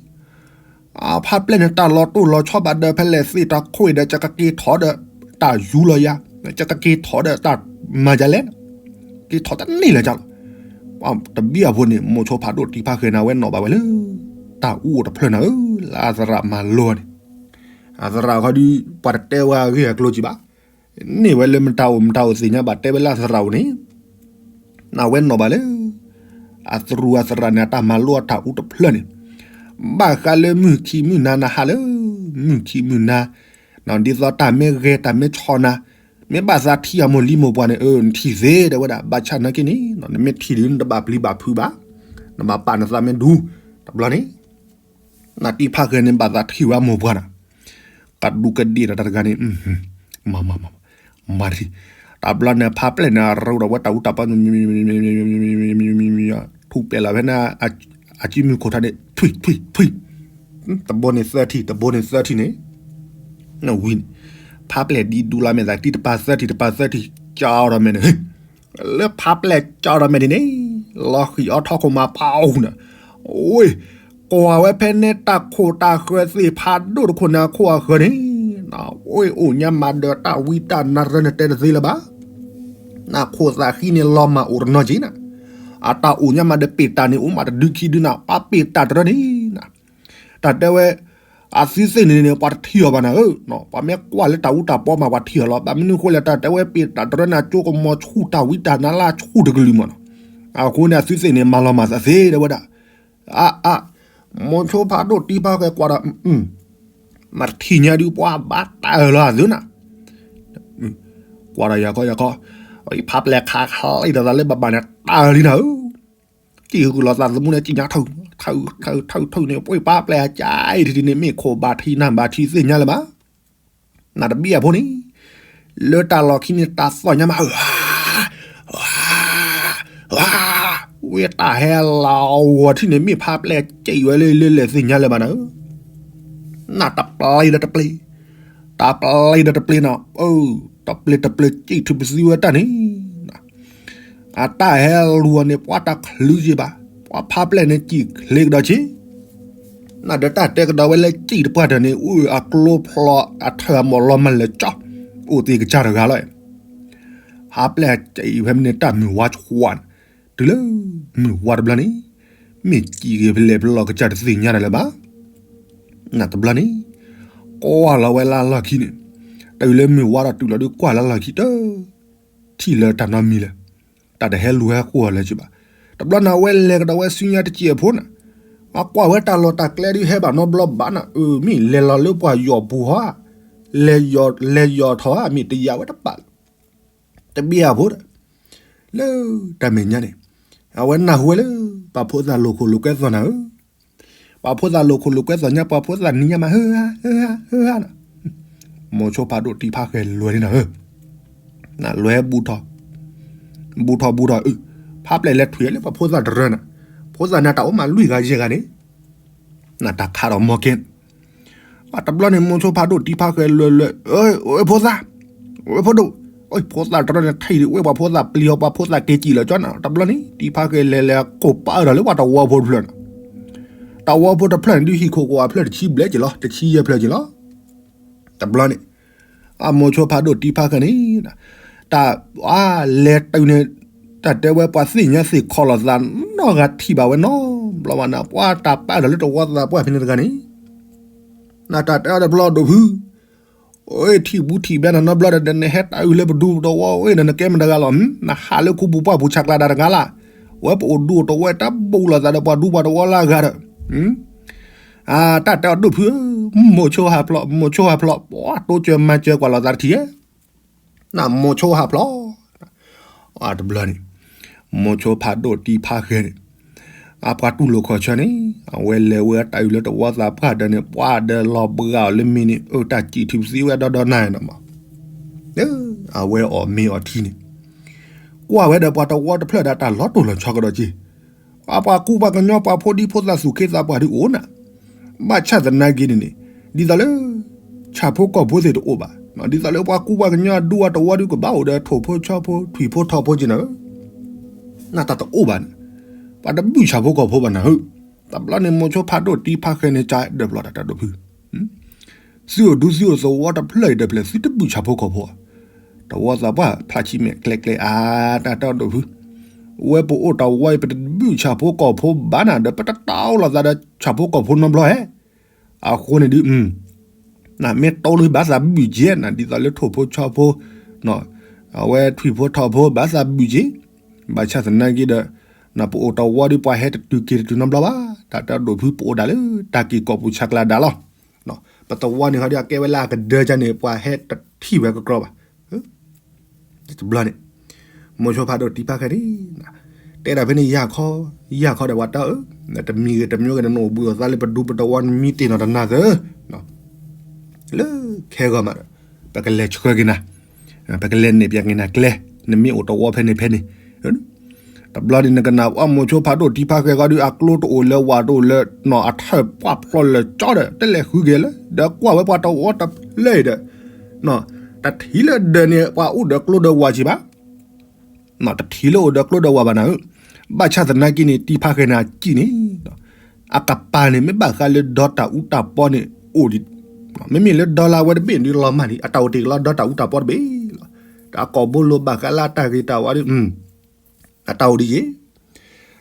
အဖါပျဲၢ်န့ၣ် တၢ်လီၤတိၢ်လီၤဆီဘၣ်ဒီးဖဲလဲၣ်သ့ၣ်တၢ်ခိၣ်ဒီး ကက့ၤထီၣ်ဒီး တၢ်ယူလီၤယၤ, ကက့ၤထီၣ်ဒီးတၢ်မၤယၤလဲၣ်, က့ၤထီၣ်တန့ၢ်လၢၤကလီၤ. တဘျီအဖိန့ၣ် မိၤဆိဖးဒိၣ်တံဖါဃဲၤန့ၣ် အဝဲနီၣ်ဘၣ်ဝဲလၢ တၢ်အူအိၣ်တဖျၢၣ်နၤဧၢ, လၢအသရၣ်မၤလိန့ၣ်, အသရၣ်ခီဒုး ပှၤတတဲဝဲအဂ့ၢ်အကျိၤကံဘၣ်, န့ၢ်ဝဲလၢမတၤအိၣ်မတၤအိၣ်သ့ၣ်ညါဘၣ်တဲဝဲလၢအသရၣ်အိၣ်န့ၣ် နဝဲနီၣ်ဘၣ်လၢ အသရူးအသရၣ်န့ၣ် အတၢ်မၤလိအတၢ်အူတဖျၢၣ်န့ၣ်, ဘၣ်ဃးလၢမုၢ်ခံမုၢ်နၤနဟးလၢ မုၢ်ခံမုၢ်နၤ, ဒ်သိးတၢ်မ့ၢ်ဂဲၤတၢ်မ့ၢ်ဆီၣ်နၤ, မ့ၢ်ဘၣ်သးထံၣ်အမိၢ်လံမိၢ်ပှၢ်န့ၣ် အၢ နထံၣ်သ့တဲဝဲဒၣ် ဘၣ်ဆၣ်နာ်က့န့ၣ် နမ့ၢ်ထံၣ်ဒုးနတဘၣ်ပျံၤဘၣ်ဖုးဘၣ်, နဘၣ်ပာ်နသးမ့ၢ်ဒူ, တဘျီန့ၣ် နတံဖါဃဲၤန့ၣ် ဘၣ်သးထံၣ်ဝဲအမိၢ်ပှၢ်နၤ, ကဒူးကဒ့ၣ်ဒီးတၢ်တဂၤန့ၣ်, မၤမၤမၤ, မၤတထံၣ်, တဘျီန့ၣ် ဖါပျဲၢ်န့ၣ် အရူဒီးဝဲတၢ်အူတၢ်ပီ ထူၣ်ပျဲလီၤဖဲန့ၣ် အစုမုၢ်ခိၣ်ထါန့ၣ် ထွံၣ်ထွံၣ်ထွံၣ်, တဘိန့ၣ်သၢထံၣ် တဘိန့ၣ်သၢထံၣ်န့ၣ်, ဝံၤန့ၣ် ဖါပျဲၢ်ဒ်ဒူလၢမဲာ်သးတံၢ်တပၤသၢထံၣ် တပၤသၢထံၣ် ကၠီဒီးမဲာ်န့ၣ် လၢဖါပျဲၢ်ကၠီဒီးမဲာ်ဒ်န့ၣ်, လီၤဃံၤအီထီၣ်ခိၣ်မးဖးအူနၤ, အိ ကွၢ်ဝဲဖဲန့ၣ်တၢ်ခိၣ်တၢ်ဃၢၤသ့ၣ်ဖးဒိၣ်တခိၣ်န့ၣ် အခိၣ်အဃၢၤန့ၣ်, အိ အိၣ်ညါမးဒီးတၢ်ဝံတၢ်နါရၢနတဲတသ့လၢၤဘၣ်, နခိၣ်သးဃံန့ၣ်လီၤမၢ်အိၣ်တနီၤက့ၤနၤ, အတၢ်အိၣ်ညါမးဒီးပ့ၢ်တၢ်န့ၣ် အိၣ်မးတဒုခံဒုနၤ, ပှၤပ့ၢ်တၢ်တရၢန့ၣ်နၤ, တၢ်တဲဝဲ အသုသ့ၣ်န့ၣ်န့ၣ် ပှၤတထံၣ်အီၤဘၣ်နၤဧၢ, ပှၤမ့ၢ်ကွၢ်လၢတၢ်အူတၢ်ပီမး ပှၤထံၣ်အီၤလီၤ. ဘၣ်မနုၤအဃိလဲၣ် တၢ်တဲဝဲပ့ၤတၢ်တရၢနၤ ကၠိကမီၤဆူၣ် တၢ်ဝံတၢ်နါလၢဆူၣ်တကလုာ်မးနီၤ. အဃိန့ၣ် အသုသ့ၣ်န့ၣ် မၤလီၤမၢ်သးသ့ တဲဝဲဒၣ်. အါအါ, မိၤဆိဖးဒိၣ်တံဖးဃဲၤကွၢ်ဒီး မ့ၢ်တထံၣ်ညါဒုး ပှၤဘၣ်တၢ်အၢၣ်လီၤအသုနၤ. ကွၢ်ဒီးယၤခီယၤခီ, ဖးပျဲၢ်ခးခးလံဒီးသးလၢဘၣ်ဘၣ်န့ၣ် တၢ်အၢၣ်လံနၤဧၢ. စံၣ်ဃုာ်လီၤသးသမူန့ၣ် စံၣ်ညါထုး ထုး ထုး ထုး ထုးန့ၣ် ပှ့ၤပာ်ပျဲၢ်အကၠါအံၤထံထံန့ၣ် မ့ၢ်ခိၣ်ဘၣ်ထံနၢ်ဘၣ်ထံသ့ၣ်ညါလၢၤဘၣ်. နတဘံၣ်အဖိန့ၣ် လၢတၢ်လီၢ်ခံန့ၣ် တၢ်သီၣ်ညါမး ဝါ ဝါ ဝ့ၢ်တၢ်ဟဲလီၤအဂီၤထံန့ၣ် မ့ၢ်ဖးပျဲၢ်စံၣ်ဝဲလၢလၢလဲၣ်သ့ၣ်ညါလၢၤဘၣ်နၤဧၢ. နတပျ့ၤဒီးတပျ့ၤ, တပျ့ၤဒီးတပျ့ၤနီၤ, တပျ့ၤတပျ့ၤစံၣ်ထုးပသံဝဲတၢ်န့ၣ် အတၢ်ဟဲလူၤအီၤန့ၣ် ပှၤတချုးက့ဘၣ်, ပှၤဖးပျဲၢ်န့ၣ် စံၣ်ချ့ကဒီးဆ့, နဒီးတၢ်တဲကဒီးဝဲလၢစံၣ်တပှၢ်တၢၢ်န့ၣ် အိၣ်အကျိဖျိအထၢၣ်အမိၢ်လီၤမၤလၢာ်ကၠီ, အိၣ်သ့ၣ်ကစၢ်တဂၤလီၤ. ဖးပျဲၢ်စံၣ်ဖဲမ့ၢ်န့ၣ် တၢ်မုၢ်ဝါဆှးန့ၣ် တုၤလၢမုၢ်ဝါတဘျီန့ၣ် မ့ၢ်စံၣ်ဂ့ၤဖဲလဲၣ်ဖဲလဲၣ်ကစၢ်တသ့ၣ်ညါတၢ်လၢၤဘၣ်. နတဘျီန့ၣ် ကွၢ်လီၤဝဲလၢလီၢ်ခံန့ၣ်, တုၤလၢမုၢ်ဝါဒီးတုၤလီၤဒုးကွၢ်လၢလီၢ်ခံတၢ် ထံၣ်လၢတၢ်နီတမံၤလၢၤ, တၢ်တဟဲလူၤဟဲဃီလၢၤက့ဘၣ်. တဘျီန့ၣ် အဝဲလဲၤကဒီးဝဲဆူညါတစဲးဖိန့ၣ်, အကွၢ်ဝဲတၢ်လီၢ်တၢ်ကျဲဒုးဟဲဘၣ်နီတဘျီဘၣ်န့ၣ်, အမ့ၢ်လဲၤလီၤလၢပှၤယီၢ်ပူၤဟီဧါ, လဲၤယီၢ်ထီၣ်ဧါ, မ့ၢ်တယာ်ဝဲတပာ်လၢၤ တဘံၣ်အဖိဒီး, လၢတၢ်မဲာ်ညါန့ၣ်, အဝဲနၢ်ဟူဝဲလၢ ပှၤဖိသၣ်လိာ်ခိၣ်လိာ်ကွဲသီၣ်နၤဧၢ, ပှၤဖိသၣ်လိာ်ခိၣ်လိာ်ကွဲသီၣ်ညါ ပှၤဖိသၣ်နံၤညါမး ဟၢဧါ ဟၢဧါ ဟၢဧါနီၤ, မိၤဆိဖးဒိၣ်တံဖးဃဲၤလဲၤန့ၣ်နၤဧၢ, နလဲၤဘူးထီၣ်, ဘူးထီၣ်ဘူးထီၣ်, ဖးပျဲၢ်လဲၤထွံၣ်လၢပှၤဖိသၣ်တရၢနၤ, ဖိသၣ်န့ၣ်တၢ်အိၣ်မးလွံၢ်ဂၤယဲၢ်ဂၤန့ၣ် နတၢ်ခးဒီးမီၢ်ကဲ, တဘျီန့ၣ် မိၤဆိဖးဒိၣ်တံဖးဃဲၤလဲၤလဲၤ, ဖိသၣ်, ဖိဒိၣ်, ဖိသၣ်တရၢန့ၣ် ထံၣ်ဒုးဝဲပှၤဖိသၣ်ပျံၤအီၤ ပှၤဖိသၣ်က့ၤစံၣ်လီၤကၠီနၤ, တဘျီန့ၣ် တံဖးဃဲၤလဲၤလဲၤကိးပာ်အၢၣ်ဒီးလၢပှၤတဝီဖိတဖျၢၣ်နၤ, တဝီဖိတဖျၢၣ်န့ၣ်ဒုးဟံၣ်ခိၣ်ကဝီၤဖျၢၣ်တဆံဘျဲၣ်က့ၤလီၤ တဆံယဲၢ်ဖျၢၣ်က့ၤလီၤ, တဘျီန့ၣ် အမိၤဆိဖးဒိၣ်တံဖးဃဲၤန့ၣ်, တၢ်, အါ, လဲၤတုၤန့ၣ်, တၢ်တဲဝဲပှၤသ့ၣ်ညါသ့ၣ်ခီလီၤသးနီတဂၤထံၣ်ဘၣ်ဝဲနီတဘျီဘၣ်နၤ, ပှၤတၢ်ပာ်အၢၣ်ဒီးလၢတဝီသးပှၢ်ဖဲန့ၣ်တဂၤန့ၣ်, နတၢ်တဲအီၤတဘျီဒိၣ်ဖု အိၣ်ထံၣ်ဘူးထံၣ်ဘဲနၤနီတဘျီဒီး နဟဲတၢ်အုၣ်လၢပဒူပတဝီအိၣ်ဒီး နကဲမတၤတဂၤလီၤ, နဟးလၢခူပူၤပှၢ်ပူၤဆးကျါဒၣ်တဂၤလၢ်, ဝဲပအိၣ်ဒူအိၣ်တဝီတၢ်ဘူးလိာ်သးဒီးပှၤဒူပှၤတဝီလၢအဂၤဒီး, အတၢ်တဲအီၤဒိၣ်ဖုဧၢ, မိၤဆိဟးဖျိး မိၤဆိဟးဖျိး ပှၤတိစၢၤမၤစၢၤကွၢ်လိာ်သးတထံၣ်ဧါ, နမိၤဆိဟးဖျိး တဘျီန့ၣ်, မိၤဆိဖးဒိၣ်တံဖးဃဲၤန့ၣ်, အပှၤတူၢ်လိာ်ခီၣ်ဆၢန့ၣ်, အဝဲလဲၤဝဲတၢ်အုၣ်လၢတဝီသးပှၢ်ဒီးန့ၣ် ပှၤဒီးလီၤဘှါအီၤလၢမ့ၤန့ၣ် အတၢ်စံၣ်ထုးပသံဝဲဒီဒီနၤနီၤမး, အဝဲအီၣ်မ့ၤအီထံန့ၣ်, ကွၢ်ဝဲဒီးပှၤတဝီတဖျၢၣ်ဒီးတၢ်လီၤတိၢ်လီၤဆီကဒီးက့ၤ အပှၤကူပှၤကညီပှၤဖိဒံဖိသၣ်သူၣ်က့သးပှၢ်ဒုးအိၣ်နၤ, ဘၣ်ဆၣ်သနာ်က့န့ၣ်န့ၣ်, ဒ်သိးလၢ ဆၣ်ဖိကီၢ်ဖိသ့ၣ်တအိၣ်ဘၣ်, ဒ်သိးလၢပှၤကူပှၤကညီအဒူအတဝီဒုးကဘၣ်အိၣ်ဒီးထိၣ်ဖိဆီဖိထွံၣ်ဖိထီၣ်ဖိက့ၤနၤဧၢ, နတၢ်တအိၣ်ဘၣ်န့ၣ်, ပှၤတဘုၣ်ဆၣ်ဖိကီၢ်ဖိဘၣ်နၤဧၢ, တဘျီန့ၣ် မိၤဆိဖးဒိၣ်တံဖးဃဲၤန့ၣ် ကဒၢးပျီတၢ်တၢ်ဒိၣ်ဖု သုအိၣ်ဒူသုအိၣ်သဝီတဖျၢၣ်အံၤဒီးဖျၢၣ် သုတဘုၣ်ဆၣ်ဖိကီၢ်ဖိ, တဝီသးပှၢ်ဖျါဆံမဲာ်ကျဲကျဲအါ တၢ်တၢ်ဒိၣ်ဖု, ဝဲပအိၣ်တဝီအံၤ ပတဘုၣ်ဆၣ်ဖိကီၢ်ဖိဘၣ်နၤဒီး ပတတီလိာ်သးဒီးဆၣ်ဖိကီၢ်ဖိနီတဘျီဧါ, အဃိန့ၣ်ဒုး နမ့ၢ်တီလၢဘၣ်သးဘုၣ်က့ၤနၤ ဒ်သိးလၢထိၣ်ဖိဆီဖိ, အဝဲထွံၣ်ဖိထီၣ်ဖိဘၣ်သးဘုၣ်က့ၤ, ဘၣ်ဆၣ်သနာ်က့ဒီး ပအိၣ်တဝီဒုးပှၤဟဲတတုၤက့ၤတတုၤနီတဘျီဘၣ်, တၢ်တၢ်ဒိၣ်ဖုပအိၣ်ဒၣ်လၢ တၢ်က့ၤကိာ်ပူၤဆးကျါဒါလီၤ, ပသဝီန့ၣ်ခီဒုးအကဲဝဲလၢအကဒၢကန့ၣ် ပှၤဟဲတထံၣ်ဝဲကကြီဘၣ် တဘျီန့ၣ်, မိၤဆိဖးဒိၣ်တံဖးဃဲၤန့ၣ်, တဲဒၣ်ဖဲန့ၣ် ယၢ်ခီ, ယၢ်ခီဒီးပှၤတဲအၢ, တမံၤဂ့ၤတမံၤဂ့ၤ နအိၣ်ဘှံးအိၣ်သါလၢပဒူပတဝီနမံတ့ၢ်နီၢ်တနၤသၢ, လၢခဲဂီၤမးဒီး, ပကလဲၤဆှၢက့ၤနၤ, ပကလဲၤနဲၣ်ပၠးက့ၤနၤကျဲ, နမ့ၢ်အိၣ်တဝီဖဲန့ၣ်ဖဲန့ၣ် တဘျီန့ၣ် နကနၣ်ပှၤမိၤဆိဖးဒိၣ်တံဖးဃဲၤဂီၢ်ဒုး အကျိတအိၣ်လၢဝၣ်တအိၣ်လၢနီၢ် အထၢၣ်ပှၢ်ဖျိလၢကၠီဒီး တလဲၤဃုက့ၤလၢ ဒီးကွၢ်ဝဲပှၤတဝီတဖျၢၣ်အံၤဒီး တထံၣ်လၢဒၢးန့ၣ် ပှၤအိၣ်ဒီးကျိဒီးဝၣ်က့ၤဘၣ်, တထံၣ်လၢအိၣ်ဒီးကျိဒီးဝၣ်ဘၣ်နၤဧၢ, ဘၣ်ဆၣ်သနာ်က့န့ၣ် တံဖးဃဲၤန့ၣ်အစံၣ်န့ၣ် အကပၤန့ၣ် မ့ၢ်ဘၣ်ဃးလၢဒီတၢ်အူတၢ်ပီန့ၣ်အိၣ်ဒံး, မ့မ့ၢ်လၢဒီလၢအဝဲတဘ့ၣ်ဒုးလီၤမၢ်န့ၣ် အတၢ်အိၣ်တ့ၢ်ကလီဒီတၢ်အူတၢ်ပီတဘ့ၣ်လီၤ, တၢ်ကိာ်ဘိလိၤဘၣ်ဃးလၢအတၢ်ဂ့ၤတၢ်ဝါဒုး အတၢ်အိၣ်ဒံးယ့ၣ်,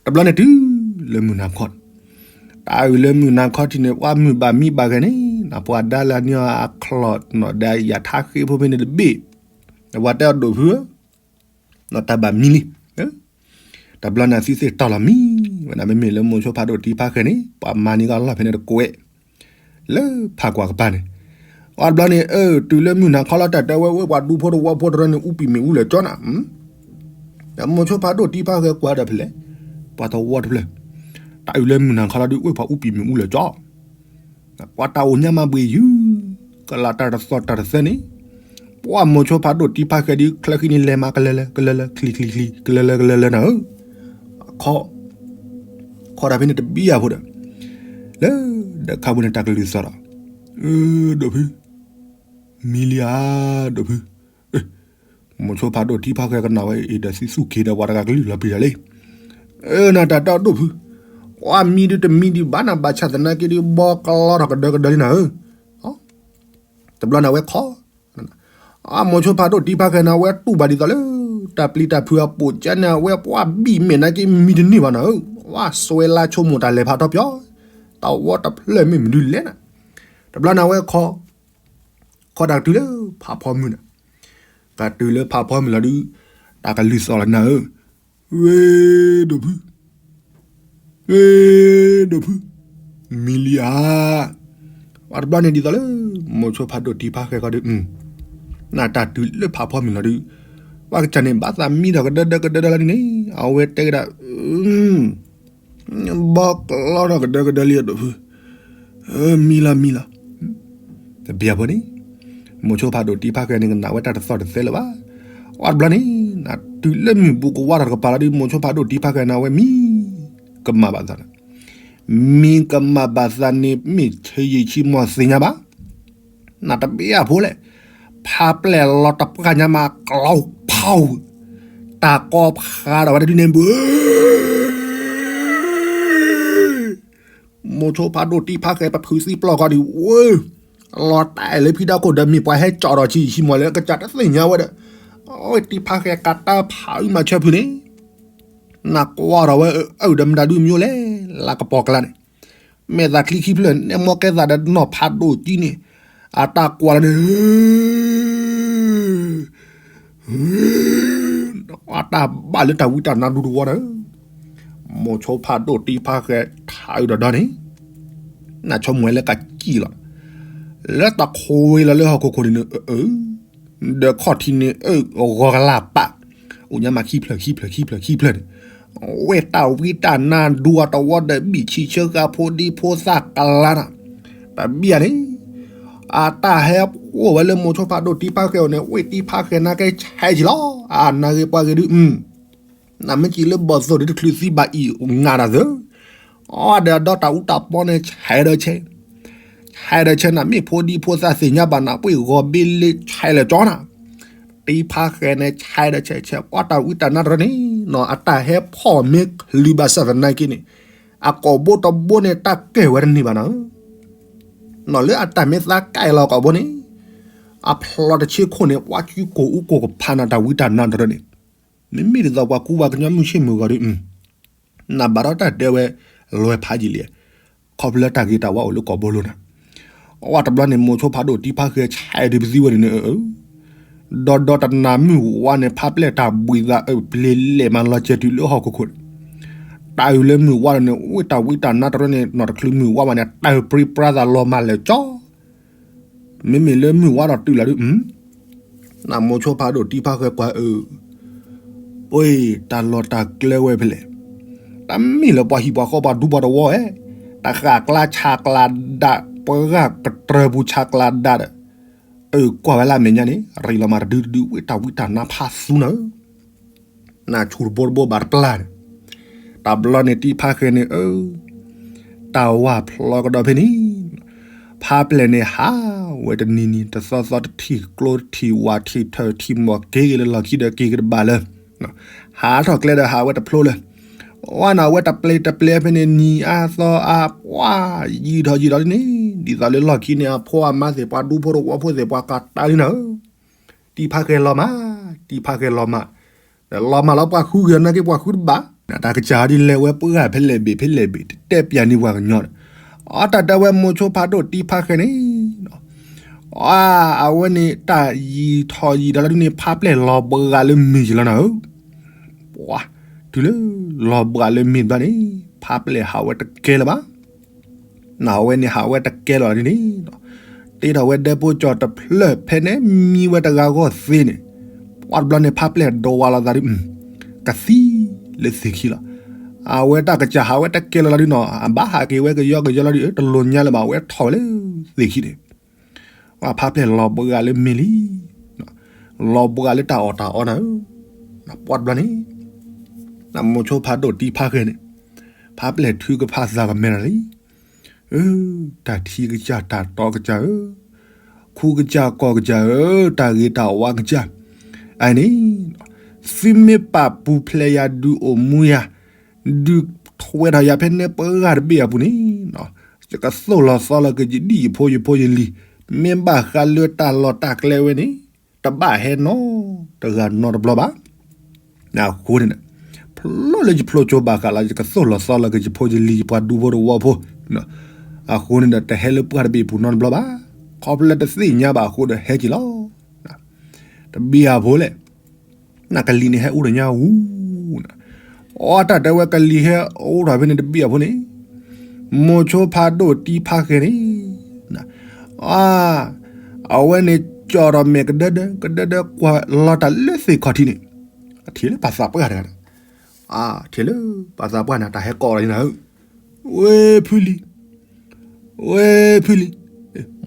တဘျီန့ၣ်တုၤလၢမုၢ်နၤခီ, တၢ်အုၣ်လၢမုၢ်နၤခီထံးန့ၣ် ပှၤမုၢ်ဘၣ်မံဘၣ်ဂဲၤန့ၣ် နပှၤဒါလၢအန့ၢ်အီၤအချီၣ်နီၣ်ဒါယၤထါဃ့ဖိဖဲန့ၣ်တဘ့ၣ်, ပှၤတဲအီၤဒိၣ်ဖုဧၢ, နီၣ်တၢ်ဘၣ်မံလံ. တဘျီန့ၣ်သုသ့ၣ်တီၢ်လီၤမံ, ဝဲဒၣ်မ့မ့ၢ်လၢမိၤဆိဖးဒိၣ်တံဖါဃဲန့ၣ် ပှၤမၤန့ၢ်ကီၢ်လီၢ်ဖဲန့ၣ်တကွဲး လၢဖးကွၢ်ကပၤန့ၣ်, အီၤတဘျီန့ၣ် အၢ တုၤလၢမုၢ်နၤခီလီၤ တၢ်တဲဝဲဝဲပှၤဒူဖိတဝီဖိတရၢန့ၣ် အူပံၤမ့ၣ်အူလၢာ်ကၠီနၤ, မိၤဆိဖးဒိၣ်တံဖါဃဲကွၢ်ဒီးဖဲလဲၣ်, ပှၤတဝီတဖျၢၣ်, တၢ်အုးလၢမုၢ်နၤခီလီၤဒုး ဝဲပှၤအူပံၤမ့ၣ်အူလၢာ်ကၠီ ပှၤတၢ်အိၣ်ညါမးဘှ့ၣ်ယုၢ်, ကလၤတၢ်တသီၣ်တၢ်တသဲန့ၣ်, ပှၤမိၤဆိဖးဒိၣ်တံဖါဃဲဒုး ချၢဃံန့ၣ်လဲၤမးကလၢလၢ ကလၢလၢ ချံချံချံ ကလၢလၢကလၢလၢနၤဧၢ, ခီ, ခီတၢ်ဖဲန့ၣ်တဘံၣ်အဖိဒီး, လၢ, ဒီးခါပူၤန့ၣ်တၢ်ကလုၢ်သီၣ်ဒီး, ဒိၣ်ဖု, မံလံဧါ, ဒိၣ်ဖု မိၤဆိဖးဒိၣ်တံဖါဃဲကနၣ်ဝဲအံၤဒီးသံသူၣ်က့ၤဒီးပှၤတဂၤကလုၢ်လီၤပျံၤတၢ်လံ, အၢ နတၢ်တဲဒိၣ်ဖု, ပှၤမံဒုးတမံဒံးဘၣ်နၤ ဘၣ်ဆၣ်သနာ်က့ဒုးဘီကလီထီၣ်ကဒၢကဒၢလံနၤဧၢ, တဘျီန့ၣ်အဝဲခီ, မိၤဆိဖးဒိၣ်တံဖါဃဲန့ၣ် အဝဲတူၢ်ဘၣ်ဒ်သိးလၢ တၢ်ပျံၤတၢ်ဖုးအပိာ်ကဲန့ၣ် အဝဲပှၤဘံၣ်မဲာ်နာ်က့မံတန့ၢ်ဘၣ်နၤဧၢ, ပှၤစွဲလါဆိကမိၣ်တၢ်လဲၤဖးထီပၠီ, တၢ်ဝီတဖျၢၣ်မ့ၢ်မနုၤလဲၣ်နၤ, တဘျီန့ၣ်အဝဲခီ ခီတၢ်ကတုၤလၢဖးဖီမုၢ်န့ၣ်, ကတုၤလၢဖးဖီမုၢ်လီၤဒုး, တၢ်ကလုၢ်သီၣ်လီၤနၤဧၢ, ဝဲ, ဒိၣ်ဖု, ဝဲ, ဒိၣ်ဖု, မံလံဧါ, ပှၤတဘျီန့ၣ်ဒ်သိးလၢ, မိၤဆိဖးဒိၣ်တံဖါဃဲဃီဒီး, နတၢ်တုၤလၢဖးဖီမုၢ်လီၤဒုး, ပှၤကစၢ်န့ၣ်ဘၣ်သးမံထီၣ်ကဒၢဒၢကဒၢဒၢလီၤန့ၣ်, အဝဲတဲကဒါ ဘီကလီထီၣ်ကဒၢကဒၢလံအဒိၣ်ဖု, မံလီၤမံလီၤ, တဘျီဖိန့ၣ်, မိၤဆိဖးဒိၣ်တံဖါဃဲန့ၣ်ကနၣ်ဝဲတၢ်တသီၣ်တသဲလၢၤဘၣ်, အီၤတဘျီန့ၣ်, နတုၤလၢမုၢ်ဘူးကဝါထီၣ်တကပၤလီၤဒုး မိၤဆိဖးဒိၣ်တံဖါဃဲန့ၣ် အဝဲမံ, ကမၣ်ဘၣ်သးန့ၣ်, မံကမၣ်ဘၣ်သးန့ၣ် မ့ၢ်ဆ့ယံာ်ဆံမီၢ်သ့ၣ်ညါဘၣ်, နတဘ့ၣ်အဖိလဲၣ်, ဖးပျဲၢ်လီၤတပှၢ်ညါမး ကျီဖီဝ်, တၢ်ကီဖးဒီးဝဲတဒုန့ၣ်ဘၣ် မိၤဆိဖးဒိၣ်တံဖါဃဲပဖုးသံပျီၢ်ဃီဒံးဝဲ, လီၤတဲာ်လၢဖံတၢ်ခိၣ်ဒီးမ့ၢ်ပှၤဟဲကၠီၣ်ဒီးဆံးဆံးမီၢ်လၢကစၢ်တသ့ၣ်ညါဝဲဒီး, အဝဲတံဖါဃဲကးတၢ်ဖးအုၣ်မၤဆၢဖုးန့ၣ်, နကွၢ်ထီၣ်ဝဲအုၣ်ဒီးမတၤဒုးမံလဲၣ်, လၢကပီၤကျါန့ၣ်, မဲာ်သးချံခံဖျၢၣ် နဲမီကဲသးဒီးနီၢ်ဖးဒိၣ်ကံန့ၣ်, အတၢ်ကွၢ်လၢန့ၣ် အတၢ်ဘၣ်လၢတၢ်ဝံတၢ်နါဒူတဝီဒီး, မိၤဆိဖးဒိၣ်တံဖါဃဲထးအုၣ်ဒီးဒီန့ၣ်, နဆိကမိၣ်ဝဲလၢကစံၣ်လီၤ, လၢတၢ်ခိးဝဲလီၤလၢဟီၣ်ခိၣ်ခိၣ်န့ၣ်, ဒီးခီၣ်ထံးန့ၣ် အဂီၤကလၢ်ပာ်, အိၣ်ညါမးခံဖျၢၣ်ခံဖျၢၣ်ခံဖျၢၣ်ခံဖျၢၣ်န့ၣ်, ဝဲတၢ်ဝံတၢ်နါဒူအတဝီဒီးဘံၣ်ဆံးဆၢဃာ်ဖိဒံဖိသၣ်ကလါနၤ, တဘံၣ်န့ၣ် အတၢ်ဟဲအိၣ်ဝဲလၢမိၤဆိဖးဒိၣ်တံဖါဃဲအအိၣ်န့ၣ် ဝဲတံဖါဃဲနာ်က့ဆဲးက့ၤလီၤ, အနၢ်ဂ့ၤပှၤဂ့ၤဒုး, နမ့ၢ်စံးလၢဘီၣ်သိၣ်ဒုးတချုးသံဘၣ်အံၤ နၤတၢ်သၢ, အီၤဒီးဒီတၢ်အူတၢ်ပီန့ၣ် ဆဲးဒီးဆဲး, ဆဲးဒီးဆဲးနၤ မ့ၢ်ဖိဒံဖိသၣ်သ့ၣ်ညါဘၣ်နၤ ပှ့ၤဂီၤဘ့လ့ဆဲးလၢာ်ကၠီနၤ, တံဖါဃဲန့ၣ် ဆဲးဒီးဆဲးဆဲး ပှၤတၢ်ဝံတၢ်နါတရၢန့ၣ်နီၤ အတၢ်ဟဲဖီၣ်မ့ၢ်ကလုာ်ဘၣ်ဆၣ်သနာ်က့န့ၣ်, အကိာ်ဘိတဘိန့ၣ် တၢ်ကဲၢ်ဝဲတန့ၢ်ဘၣ်နၤ နီၤလၢအတၢ်မ့ၢ်သးကဲၢ်လီၤကိာ်ဘိန့ၣ်, အဖျီတဆ့ခိၣ်န့ၣ် ပှၤကူကိာ်အူကိာ်ကဖးနၤတၢ်ဝံတၢ်နါတရၢန့ၣ်, မ့မ့ၢ်ဒ်သိးပှၤကူပှၤကညီမုၢ်ဆ့ၣ်မုၢ်ဂီၤဒီး, နဘၣ်ဒီးတၢ်တဲဝဲ, လွဲဖးယံာ်လံ, ခီဖျိလၢတၢ်ဂ့ၤတၢ်ဝါအိၣ်လၢကိာ်ဘိလိၤနၤ, အဝဲတဘျီန့ၣ် မိၤဆိဖးဒိၣ်တံဖါဃဲဆဲးဒုးပသံဝဲန့ၣ်, ဒီဒီတနၤမုၢ်ဝါန့ၣ် ဖးပျဲၢ်တၢ်ဘှံးသးအပျ့ၤလဲၣ်မးလီၤစဲၤတုၤလၢဟီၣ်ခိၣ်ခိၣ်န့ၣ်, တၢ်အုၣ်လၢမုၢ်ဝါဒီးန့ၣ် ဝဲတၢ်ဝံတၢ်နါတရၢန့ၣ် နီၢ်တချုးမုၢ်ဝါဘၣ်န့ၣ် တၢ်ပြံပြါသးလီၤမၢ်လၢာ်ကၠီ မ့မ့ၢ်လၢမုၢ်ဝါဒီးတုၤလီၤဒုး, နမိၤဆိဖးဒိၣ်တံဖါဃဲကွၢ်အၢ, ပှ့ၤတၢ်လီၢ်တၢ်ကျဲဝဲဖဲလဲၣ်, တၢ်မ့ၢ်လၢပှၤဟံၣ်ပှၤဃီပှၤဒူပှၤတဝီဧဲ, တၢ်ဃၣ်ကျါဆးကျါဒၣ် ပှၤဂၤကတြၢၢ်ပူၤဆးကျါဒၣ်ဒီး, အၢကွၢ်ဝဲလၢအမဲာ်ညါန့ၣ် ရံၣ်လီၤမးတဒုတဒုဝဲတၢ်ဝံတၢ်နါဖးသူနၤဧၢ နဆူၣ်တဘိတဘိဘၣ်တပျၢ်န့ၣ်, တဘျီန့ၣ်တံဖါဃဲန့ၣ်အၢ, တၢ်ဝၢ်ဖျီကဒီးဖဲန့ၣ်, ဖးပျဲၢ်န့ၣ်ဟးဝဲတနံၤနံၤ တသီသီတထံၣ်ကျိတထံၣ်ဝၣ်ထံၣ်ထၢၣ်ထံၣ်မီၢ်က့ၤလၢလီၢ်ခံဒီးက့ၤကတဘၣ်လၢ, ဟးထီၣ်ကျဲဒီးဟးဝဲတဖျိလၢ, ဝဲန့ၣ်ဝဲတပျ့ၤတပျ့ၤဖဲန့ၣ် နံၤအါသီအါ ပှၤယံာ်ထီၣ်ယံာ်ထီၣ်ဒ်န့ၣ် ဒ်သိးလၢလီၢ်ခံန့ၣ် အဖိအမါသ့ၣ်ပှၤဒူဖိတဝီဖိသ့ၣ်ပှၤကးတၢ်လံနၤဧၢ တံဖါဃဲလီၤမး, တံဖါဃဲလီၤမး, ဒီးလီၤမးလီၤပှၤဃုဂ့ၤနာ်က့ပှၤဃုတဘၣ်, တၢ်ကစၢ်ဒ်လဲၣ်ဝဲပှၤဖဲလဲၣ်ဘ့ၣ်ဖဲလဲၣ်ဘ့ၣ် တတဲပျးန့ၢ်ပှၤကညီဒီး, အတၢ်တဲဝဲမိၤဆိဖးဒိၣ်တံဖါဃဲန့ၣ် အဝဲန့ၣ်တၢ်ယံာ်ထီၣ်ယံာ်ဒီးလီၤဒုန့ၣ် ဖါပျဲၢ်လီၤဘှးလၢမ့ၤက့ၤလီၤနၤဧၢ. ပှၤ တုၤလၢ လီၤဘှးလၢမ့ၤတဘျီန့ၣ် ဖါပျဲၢ်ဟးဝဲတကဲလၢၤဘၣ်. နဝဲန့ၣ်ဟးဝဲတကဲလီၤဒ်န့ၣ်, တ့ထီၣ်ဝဲဒဲဖိကၠီၤတဖျၢၣ်ဖဲန့ၣ် မံဝဲတဂၤဂီၢ်သ့န့ၣ်, ပှၤတဘျီန့ၣ် ဖါပျဲၢ်ဒိးဝါလီၤသးဒု ကသံလၢသ့ၣ်ခံလီၤ. အဝဲတၢ်ကစၢ်ဟးဝဲတကဲလီၤလီၤဒုနီၤ အဘၣ်ဟးက့ၤဝဲကယီကယီလီၤဒု တလိၣ်ညါလၢၤဘၣ် အဝဲထီၣ်ဝဲလၢသ့ၣ်ခံန့ၣ်, ဖါပျဲၢ်လီၤဘှးလၢမ့ၤလံ, လီၤဘှးလၢတၢ်အီၣ်တၢ်အီနၤဧၢ, ပှၤတဘျီန့ၣ် မိၤဆိဖးဒိၣ်တံဖါဃဲန့ၣ် ဖါပျဲၢ်ထုကဖၣ်သးကမဲနၤလံ. တၢ်ထံကစၢ်တၢ်တီကစၢ်ဧၢ, ခူကစၢ်ကီၢ်ကစၢ်ဧၢ, တၢ်ဂ့ၤတၢ်ဝါကစၢ်, အန့ၣ် သုမ့ၢ်ပာ်ပူၤဖျဲးယၤ ဒုးအိၣ်မူယၤ, ဒုးထွဲထီၣ်ယၤဖဲန့ၣ်ပှၤတဘ့ၣ်အပူၤန့ၣ်, ယကသိၣ်လီၤသီလီၤက့ၤယဒံၣ်ယဖိယဖိယလံၤ, မ့ၢ်ဘၣ်ဃးလၢတၢ်လီၢ်တၢ်ကျဲဝဲန့ၣ် တဘၣ်ဟဲနီတဂၤနီတဘျီဘၣ်. အဃိန့ၣ် ဖျိလၢယဖျိကၠိဘၣ်ဃးလီၤ ယကသိၣ်လီၤသီလီၤက့ၤယဖိယလံၤ ယပှၤဒူဖိတဝီဖိ, အဃိန့ၣ်ဒီး တဟဲလၢပှၤတဘ့ၣ်ပူၤနီတဘျီဘၣ်. ခီဖျိလၢတသ့ၣ်ညါဘၣ်အဃိဒီးဟဲက့ၤလီၤ. တဘ့ၣ်အဖိလဲၣ်, နကလံၤန့ၣ်ဟဲအိၣ်ဒီးညါဝူ, အတၢ်တဲဝဲကလံၤဟဲအိၣ်ထီၣ်ဖဲန့ၣ်တဘ့ၣ်အဖိန့ၣ်, မိၤဆိဖးဒိၣ်တံဖါဃဲန့ၣ်, အဝဲန့ၣ်ကၠီၣ်ထီၣ်မဲာ်ကဒၢဒၢ ကဒၢဒၢကွၢ်လီၤတၢ်လၢသ့ၣ်ခီၣ်ထံးန့ၣ်, ထံၣ်လၢပှၤသးပှၢ်တဂၤန့ၣ်, ထံၣ်လၢပှၤသးပှၢ်န့ၣ် တၢ်ဟဲကိးလီၤန့ၣ်, ဝဲဖုလံၤ, ဝဲဖုလံၤ,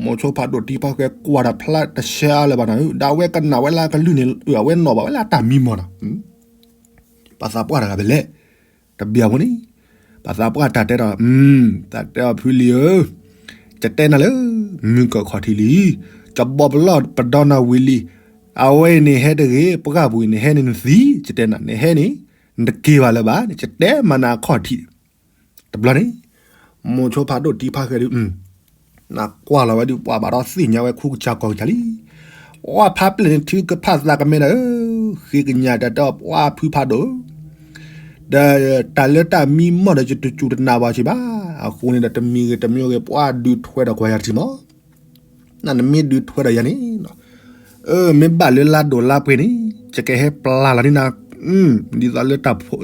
မိၤဆိဖးဒိၣ်တံဖါဃဲကွၢ်တၢ်ဖျါတဆဲးအါလၢၤဘၣ်နၤဧၢ, ဒီးအဝဲကနၣ်ဝဲလၢအကလုၢ်န့ၣ် အဝဲနီၣ်ဘၣ်ဝဲလၢအတၢ်မံမီၢ်နီၤ, ပှၤသးပှၢ်တဂၤဖဲလဲၣ်, တဘ့ၣ်အဖိန့ၣ်, ပှၤသးပှၢ်တၢ်တဲဒီး, တၢ်တဲအီၤဖုလံၤဧၢ, ယတဲနၤလၢ မုၢ်ကၢၢ်ခီၣ်ထံးလံ, ကဘီပလီၢ်ပဒီနၤဝံၤလံ, အဝဲအံၤန့ၣ်ဟဲတဂ့ၤ ပှၢ်ပူၤအံၤန့ၣ်ဟဲန့ၣ်နသံ, ယတဲနၤ နဟဲန့ၣ်, နတက့ၤဘၣ်လၢၤဘၣ်န့ၣ် ယတဲမၤနၤအခီၣ်ထံး တဘျီန့ၣ်, မိၤဆိဖးဒိၣ်တံဖါဃဲဒု, နကွၢ်လီၤဝဲဒုး ပှၤဘၣ်ဒီးသ့ၣ်ညါဝဲခူကစၢ်ကီၢ်ကစၢ်လံ, အီၣ်ဖါပျဲၢ်န့ၣ်ထုကဖၣ်သးကမဲနၤဧၢ, ဃ့ကညးတၢ်တဲအီၤပှၤဖုဖးဒိၣ်ဧၢ, ဒီးတၢ်လၢတၢ်မံမီၢ်ဒီးယတစူၢ်တနာ်ဘၣ်စံးဘၣ်, အဃိန့ၣ်ဒီးတမံၤဂ့ၤတမံၤဂ့ၤ ပှၤဒုးထွဲဒီးကွၢ်ယၤတထံၣ်မီၢ်, နနမ့ၢ်ဒုးထွဲဒီးယၤန့ၣ် မ့ၢ်ဘၣ်လၢလါဒိၣ်လါပှဲၤန့ၣ် ယကဟဲပျၢ်လီၤန့ၢ်နၤ, ဒ်သိးလၢတၢ်ဖိ,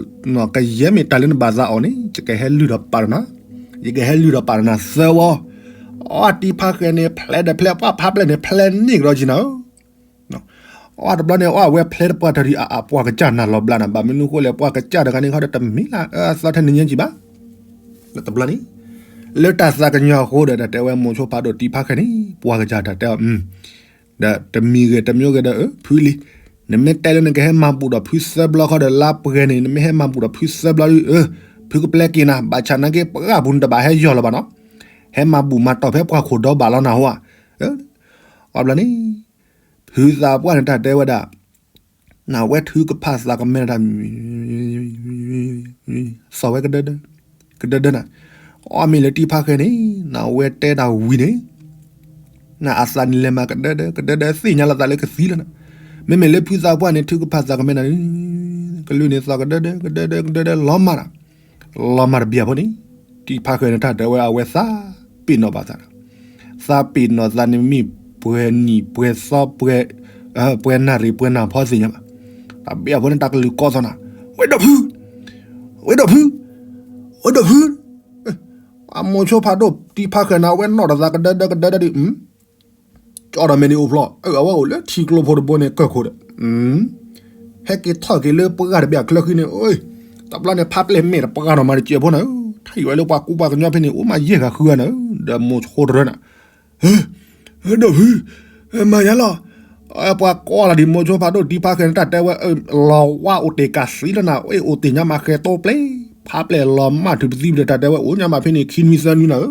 ကယဲၢ်မ့ၢ်တၢ်လၢနဘၣ်သးအီၤန့ၣ် ယကဟဲလုၢ်ဒီးပာ်ဒီးနၤ, ယကဟဲလုၢ်ဒီးပာ်ဒီးနၤသၢဝီ, အီၣ်တံဖါဃဲန့ၣ် ဖျဲးဒီးဖျဲး ပှၢ်ဖါပျဲၢ်န့ၣ် ဖျဲးန့ၢ်ကဒီးက့ၤနၤဧၢ, အီၣ်တဘျီန့ၣ် အီၣ်ဝဲဖျဲးတပှၢ်တၢၢ်ဒံး အပှၤကစၢ်နၤလီၤဘျါနၤ ဘၣ်မနုၤဃိလဲၣ် ပှၤကစၢ်တဂၤန့ၣ်ခီဒီးတမ့ၢ်လၢအသီထဲန့ၣ်ညါကံဘၣ်, တဘျီန့ၣ် လၢတၢ်သးကညီၤအဃိဒီး တၢ်တဲဝဲမိၤဆိဖးဒိၣ်တံဖါဃဲန့ၣ် ပှၤကစၢ်တၢ်တဲအီၤ, ဒီးတမံၤဂ့ၤတမံၤဂ့ၤဒီး ဖုလံၤ, နမ့ၢ်တဲလၢနကဟဲမၤဘူၣ်ဒီးဖုသၢဘျီခီဒီး လါပှဲၤန့ၣ် နမ့ၢ်ဟဲမၤဘူၣ်ဒီးဖုသၢဘျီဒီး ဖုကပျဲက့ၤနၤ ဘၣ်ဆၣ်နာ်က့ ပှၢ်ပူၤနတဘၣ်ဟဲယီၢ်လၢၤဘၣ်နီၤ, ဟဲမၤဘူၣ်မၤတီၢ်ဖဲပှၢ်ခိၣ်ဒီဘၣ်လီၤနၤဟိဧါ, အဘျီန့ၣ် ဖုသးပှၢ်န့ၣ်တၢ်တဲဝဲဒၣ် နဝဲထုကဖၣ်သးကမဲနၤတၢ် သီၣ်ဝဲကဒၢဒၢ, ကဒၢဒၢနၤ, အီၣ်မ့ၢ်လၢတံဖါဃဲန့ၣ် နဝဲတဲတၢ်ဝံၤန့ၣ် နအသးန့ၣ်လဲၤမၤကဒၢဒၢ ကဒၢဒၢသ့ၣ်ညါလီၤသးလၢကသံလီၤနၤ, မ့မ့ၢ်လၢဖုသးပှၢ်န့ၣ် ထုကဖၣ်သးကမဲနၤန့ၣ် ကလုၢ်န့ၣ်သီၣ်ကဒၢဒၢ ကဒၢဒၢ ကဒၢဒၢ လီၤမၢ်ဒီး လီၤမၢ်တဘျီအဖိန့ၣ် တံဖါဃဲန့ၣ်တၢ်တဲဝဲအဝဲသးပ့ၤနီၣ်ဘၣ်သး သးပ့ၤနီၣ်သးန့ၣ်မ့ၢ်ပှဲၤနံၣ်ပှဲၤသီပှဲၤ, ပှဲၤနၣ်ရံၣ်ပှဲၤနၣ်ဖီသ့ၣ်ညါဘၣ်, တၢ်ဘ့ၣ်အဖိန့ၣ်တၢ်ကလုၢ်ကီသီနၤ, ဝဲဒီးဖု, ဝဲဒီးဖု, ဝဲဒီးဖု, အမိၤဆိဖးဒိၣ်တံဖါဃဲန့ၣ် အဝဲနီၣ်ဒီးသးကဒၢဒၢကဒၢဒၢဒုး ကၠီဒီးမဲာ်န့ၣ်အိၣ်ဖျိး အဝဲအိၣ်လၢထံကျိဖိတဘိန့ၣ်ကၢၢ်ခိၣ်ဒီး ဟဲက့ၤထီၣ်က့ၤလၢပှၢ်တဘ့ၣ်အချၢဃံန့ၣ် တဘျီန့ၣ် ဖါပျဲၢ်မဲာ်တပှၢ်နီၤမၤတစဲးဖိနၤ, ထါအံၤဝဲလၢပှၤကူပှၤကညီဖဲန့ၣ် အိၣ်မးယဲၢ်ဂၤဃုဂၤနၤ, ဒီးမိၤဆိတရၢနၤ, ဒီးဖု, မၤယါလီၤ, ပှၤကိးလီၤဒံးမိၤဆိဖးဒိၣ်တံဖါဃဲန့ၣ် တၢ်တဲဝဲ လီၤဝါအိၣ်တ့ၢ်ကးသံလီၤနၤ, အိၣ်တ့ၢ်ညါမးဃဲတိပျ့ၤ, ဖါပျဲၢ်လီၤမၢ်ထုးပသံဒီး တၢ်တဲဝဲအိၣ်ညါမးဖဲန့ၣ် ခံနွံသၢနွံနၤဧၢ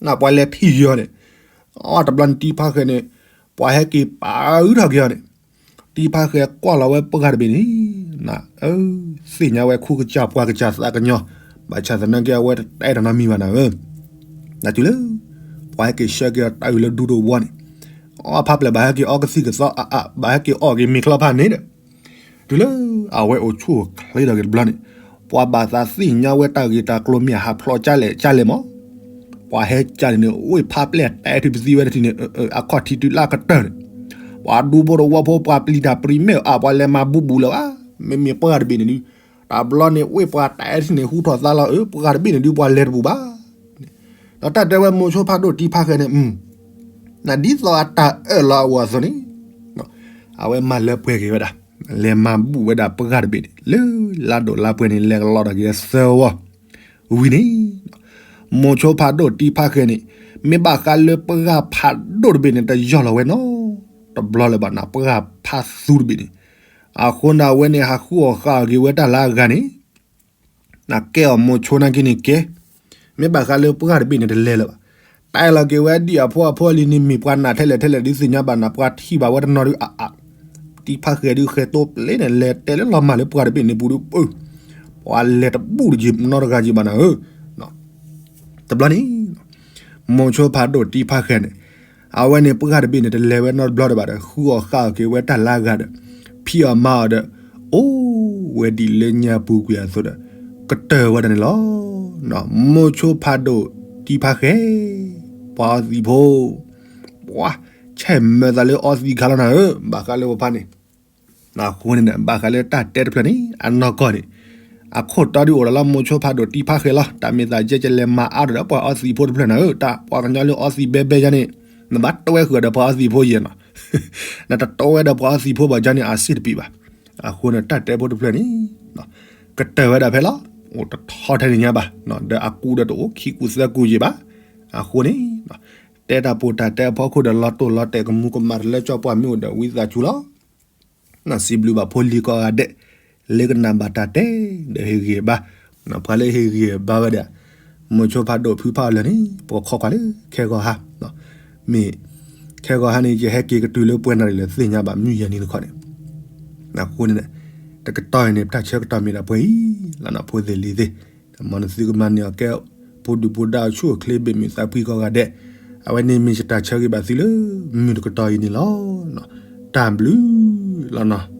နပှၤလဲၤဖံးယီၤန့ၣ်, အတဘျီန့ၣ်တံဖါဃဲန့ၣ်, ပှၤဟဲက့ၤပာ်အုးထီၣ်က့ၤအီၤန့ၣ်, တံဖါဃဲကွၢ်လီၤဝဲပှၢ်တဘ့ၣ်န့ၣ်, သ့ၣ်ညါဝဲခူကစၢ်ပှၤကစၢ်သးကညီၤ, ဘၣ်ဆၣ်သနာ်က့အဝဲတတဲတၢ်နီတမံၤဘၣ်နၤဧၢ, နတုၤလၢ, ပှၤဟဲက့ၤဆှၢက့ၤအီၤတၢ်အုးလၢဒူတဝီန့ၣ်, အဖါပျဲၢ်ဘၣ်ဟဲက့ၤအီကသံၣ်ကသီအါအါ ဘၣ်ဟဲက့ၤအီၣ်က့ၤမ့ၤချီဖးန့ၣ်ဒီး တုၤလၢအဝဲအိၣ်ဆူၣ်အိၣ်ချ့ဒီးဂ့ၤတဘျီန့ၣ်, ပှၤဘၣ်သးသ့ၣ်ညါဝဲတၢ်ဂ့ၢ်တၢ်ကျိၤမ့ၢ်အဟးဖျိးကၢ်လဲၣ်ကၢ်လဲၣ်မး, ပှၤဟဲကၢန့ၣ်န့ၣ် ဝ့ၢ်ဖးပျဲၢ်တဲထုးပသံဝဲတထံၣ်န့ၣ် အခီၣ်ထံးတုၤလၢကတၢၢ်န့ၣ် ပှၤဒူဖိတဝီဖိ ပှၤပျံၤတၢ်ပြံၤမဲာ်အါ ပှၤလဲၤမၤဘူးဘူးလၢၤဘၣ်. မ့မ့ၢ်ပှၢ်တဘ့ၣ်န့ၣ်ဒုး တဘျီန့ၣ် ဝ့ၢ်ပှၤတဲထုးန့ၣ် ဟူထီၣ်သါလီၤ အၢ ပှၢ်တဘ့ၣ်န့ၣ်ဒုး ပှၤလဲၤတဘူးဘၣ်. ဒီးတၢ်တဲဝဲမိၤဆိဖးဒိၣ်တံဖးဃဲန့ၣ် နဒ်သိးအတၢ်အၢၣ်လီၤအဂီၢ်အသိးန့ၣ် အဝဲမၤလၢပှဲၤက့ၤဝဲဒၣ် လဲၤမၤဘူးဝဲဒၣ်ပှၢ်တဘ့ၣ်န့ၣ် လၢလါဒိၣ်လါပှဲၤန့ၣ် လဲၤကလီဒီးက့ၤသၢဝီ ဝံၤန့ၣ် မိၤဆိဖးဒိၣ်တံဖးဃဲန့ၣ် မ့ၢ်ဘၣ်ဃးလၢပှၢ်ဖးဒိၣ်တဘ့ၣ်န့ၣ် တယီၢ်လီၤဝဲနီတဘျီလၢၤဘၣ်နီၤ ပှၢ်ဖးသူတဘ့ၣ်န့ၣ် အဃိန့ၣ် အဝဲန့ၣ်ဟးဃုအီၣ်ဃာ်အီၣ်က့ၤဝဲတၢ်လၢအဂၤန့ၣ် နကဲအီၤမိၤဆိနာ်က့န့ၣ်ကဲ မ့ၢ်ဘၣ်ဃးလၢပှၢ်တဘ့ၣ်န့ၣ်တလဲၤလၢၤဘၣ်. တၢ်အဲၣ်လီၤက့ၤဝဲဒ်အဖိအဖိလံန့ၣ် မ့ၢ်ပှၤနာ်ထဲလဲၣ်ထဲလဲၣ်ဒုးသ့ၣ်ညါဘၣ်နီၤ ပှၤထံၣ်ဘၣ်ဝဲတနီၤဒုး အအါ တံဖးဃဲဒုးဃဲတိပျ့ၤန့ၣ် လဲၤတဲလၢလီၤမၢ်လၢပှၢ်တဘ့ၣ်န့ၣ်ပူၤဒုး ပၢ ပှၤလဲၤတဘူးတက့ၤနီတဂၤက့ၤဘၣ်နၤဧၢ တဘျီန့ၣ် မိၤဆိဖးဒိၣ်တံဖးဃဲန့ၣ် အဝဲန့ၣ်ပှၢ်တဘ့ၣ်န့ၣ် တလဲၤဝဲနီတဘျီဒံးဘၣ်ဒီး ဃုအီၣ်ဃာ်အီၣ်က့ၤဝဲတၢ်လၢအဂၤဒီး ဖံးအီၣ်မၤအီၣ်ဒီး အိၣ်ဝဲဒ်လၢညါပူၤကွံာ်အသိးဒီး ကတၢၢ်ဝဲဒၣ်န့ၣ်လီၤ. မိၤဆိဖးဒိၣ်တံဖးဃဲ ပှၤအီသံးဖိ ပှၤ ဆဲးမၢသးလၢအီသံးခါလီၤနၤဧၢ ဘၣ်ဃးလၢပဖါန့ၣ် အဃိန့ၣ် ဘၣ်ဃးလၢတၢ်တဲတဖျၢၣ်န့ၣ် အနီၢ်ကီၢ်န့ၣ် အခိၣ်တီဒုးအိၣ်ဒီးလၢမိၤဆိဖးဒိၣ်တံဖးဃဲလီၤ. တၢ်မ့ၢ်သးယဲကလဲၤမၤအါထီၣ်ဒီးပှၤအီသံးဖိတဖျၢၣ်နၤဧၢ တၢ်ပှၤကညီလၢအီသံးဘဲဘဲယါန့ၣ် နဘၣ်တဝဲဃုာ်ဒီးပှၤအီသံးဖိယဲနီၤ နတတဝဲဒီးပှၤအီသံးဖိဘၣ်ယါန့ၣ် အစ့ၣ်တပံးဘၣ်. အဃိန့ၣ် တၢ်တဲဖိတဖျၢၣ်န့ၣ် ကတၢၢ်ဝဲဒၣ်ဖဲလီၤ. အိၣ်တထီထဲန့ၣ်ညါဘၣ် ဒီးအကူဒီးတအိၣ်ခံကူသၢကူယံာ်ဘၣ်. အဃိန့ၣ် တဲတၢ်ပိာ်တၢ်တဲအဖီခိၣ်ဒီးလီၤတိၢ်လီၤတဲာ်ကမူကမၣ်တလၢကၠီပှၢ်မ့ၢ်အိၣ်ဒီးဝံသးစူၤလီၤ. စံးဘျုးဘၣ်ဖိလံၤကိးဂၤဒဲး လၢကနၣ်ဘၣ်တၢ်တဲ ဒီးဟ့ၣ်ဂံၢ်ဘါ ပှၤလၢဟ့ၣ်ဂံၢ်ဘါဝဲဒၣ် မိၤဆိဖးဒိၣ်ဖုဖးအီၤလၢာ်န့ၣ် ပှၤခိးကွၢ်လၢခဲဂီၤဟါ မ့ၢ် ခဲဂီၤဟါန့ၣ် ယဟဲက့ၤကတုၤလၢပှဲၤနၣ်ရံၣ်လၢသ့ၣ်ညါဘၣ်မုၢ်ယဲၢ်နံၤတခီန့ၣ် အဃိန့ၣ် တကတီၢ်အံၤန့ၣ် ပတၢ်ဆၢကတီၢ်မ့ၢ်ဒၣ်ပှဲၤအံၤလီၤနီၤ ဖိသ့ၣ်လံၤသ့ၣ်, မ်နသုကမၤန့ၢ်အီၤကဲ ဖိဒုၣ်ဖိဒါအဆူၣ်အချ့ဘ့ၣ်မုၢ်သးဖှံကိးဂၤဒဲး, အဝဲန့ၣ်မ့ၢ်ယတၢ်ဆၢဂ့ၤဘၣ်သုလၢ မုၢ်တကတီၢ်အံၤန့ၣ်လီၤ. တၢ်ဘျုးလီၤနီၤ.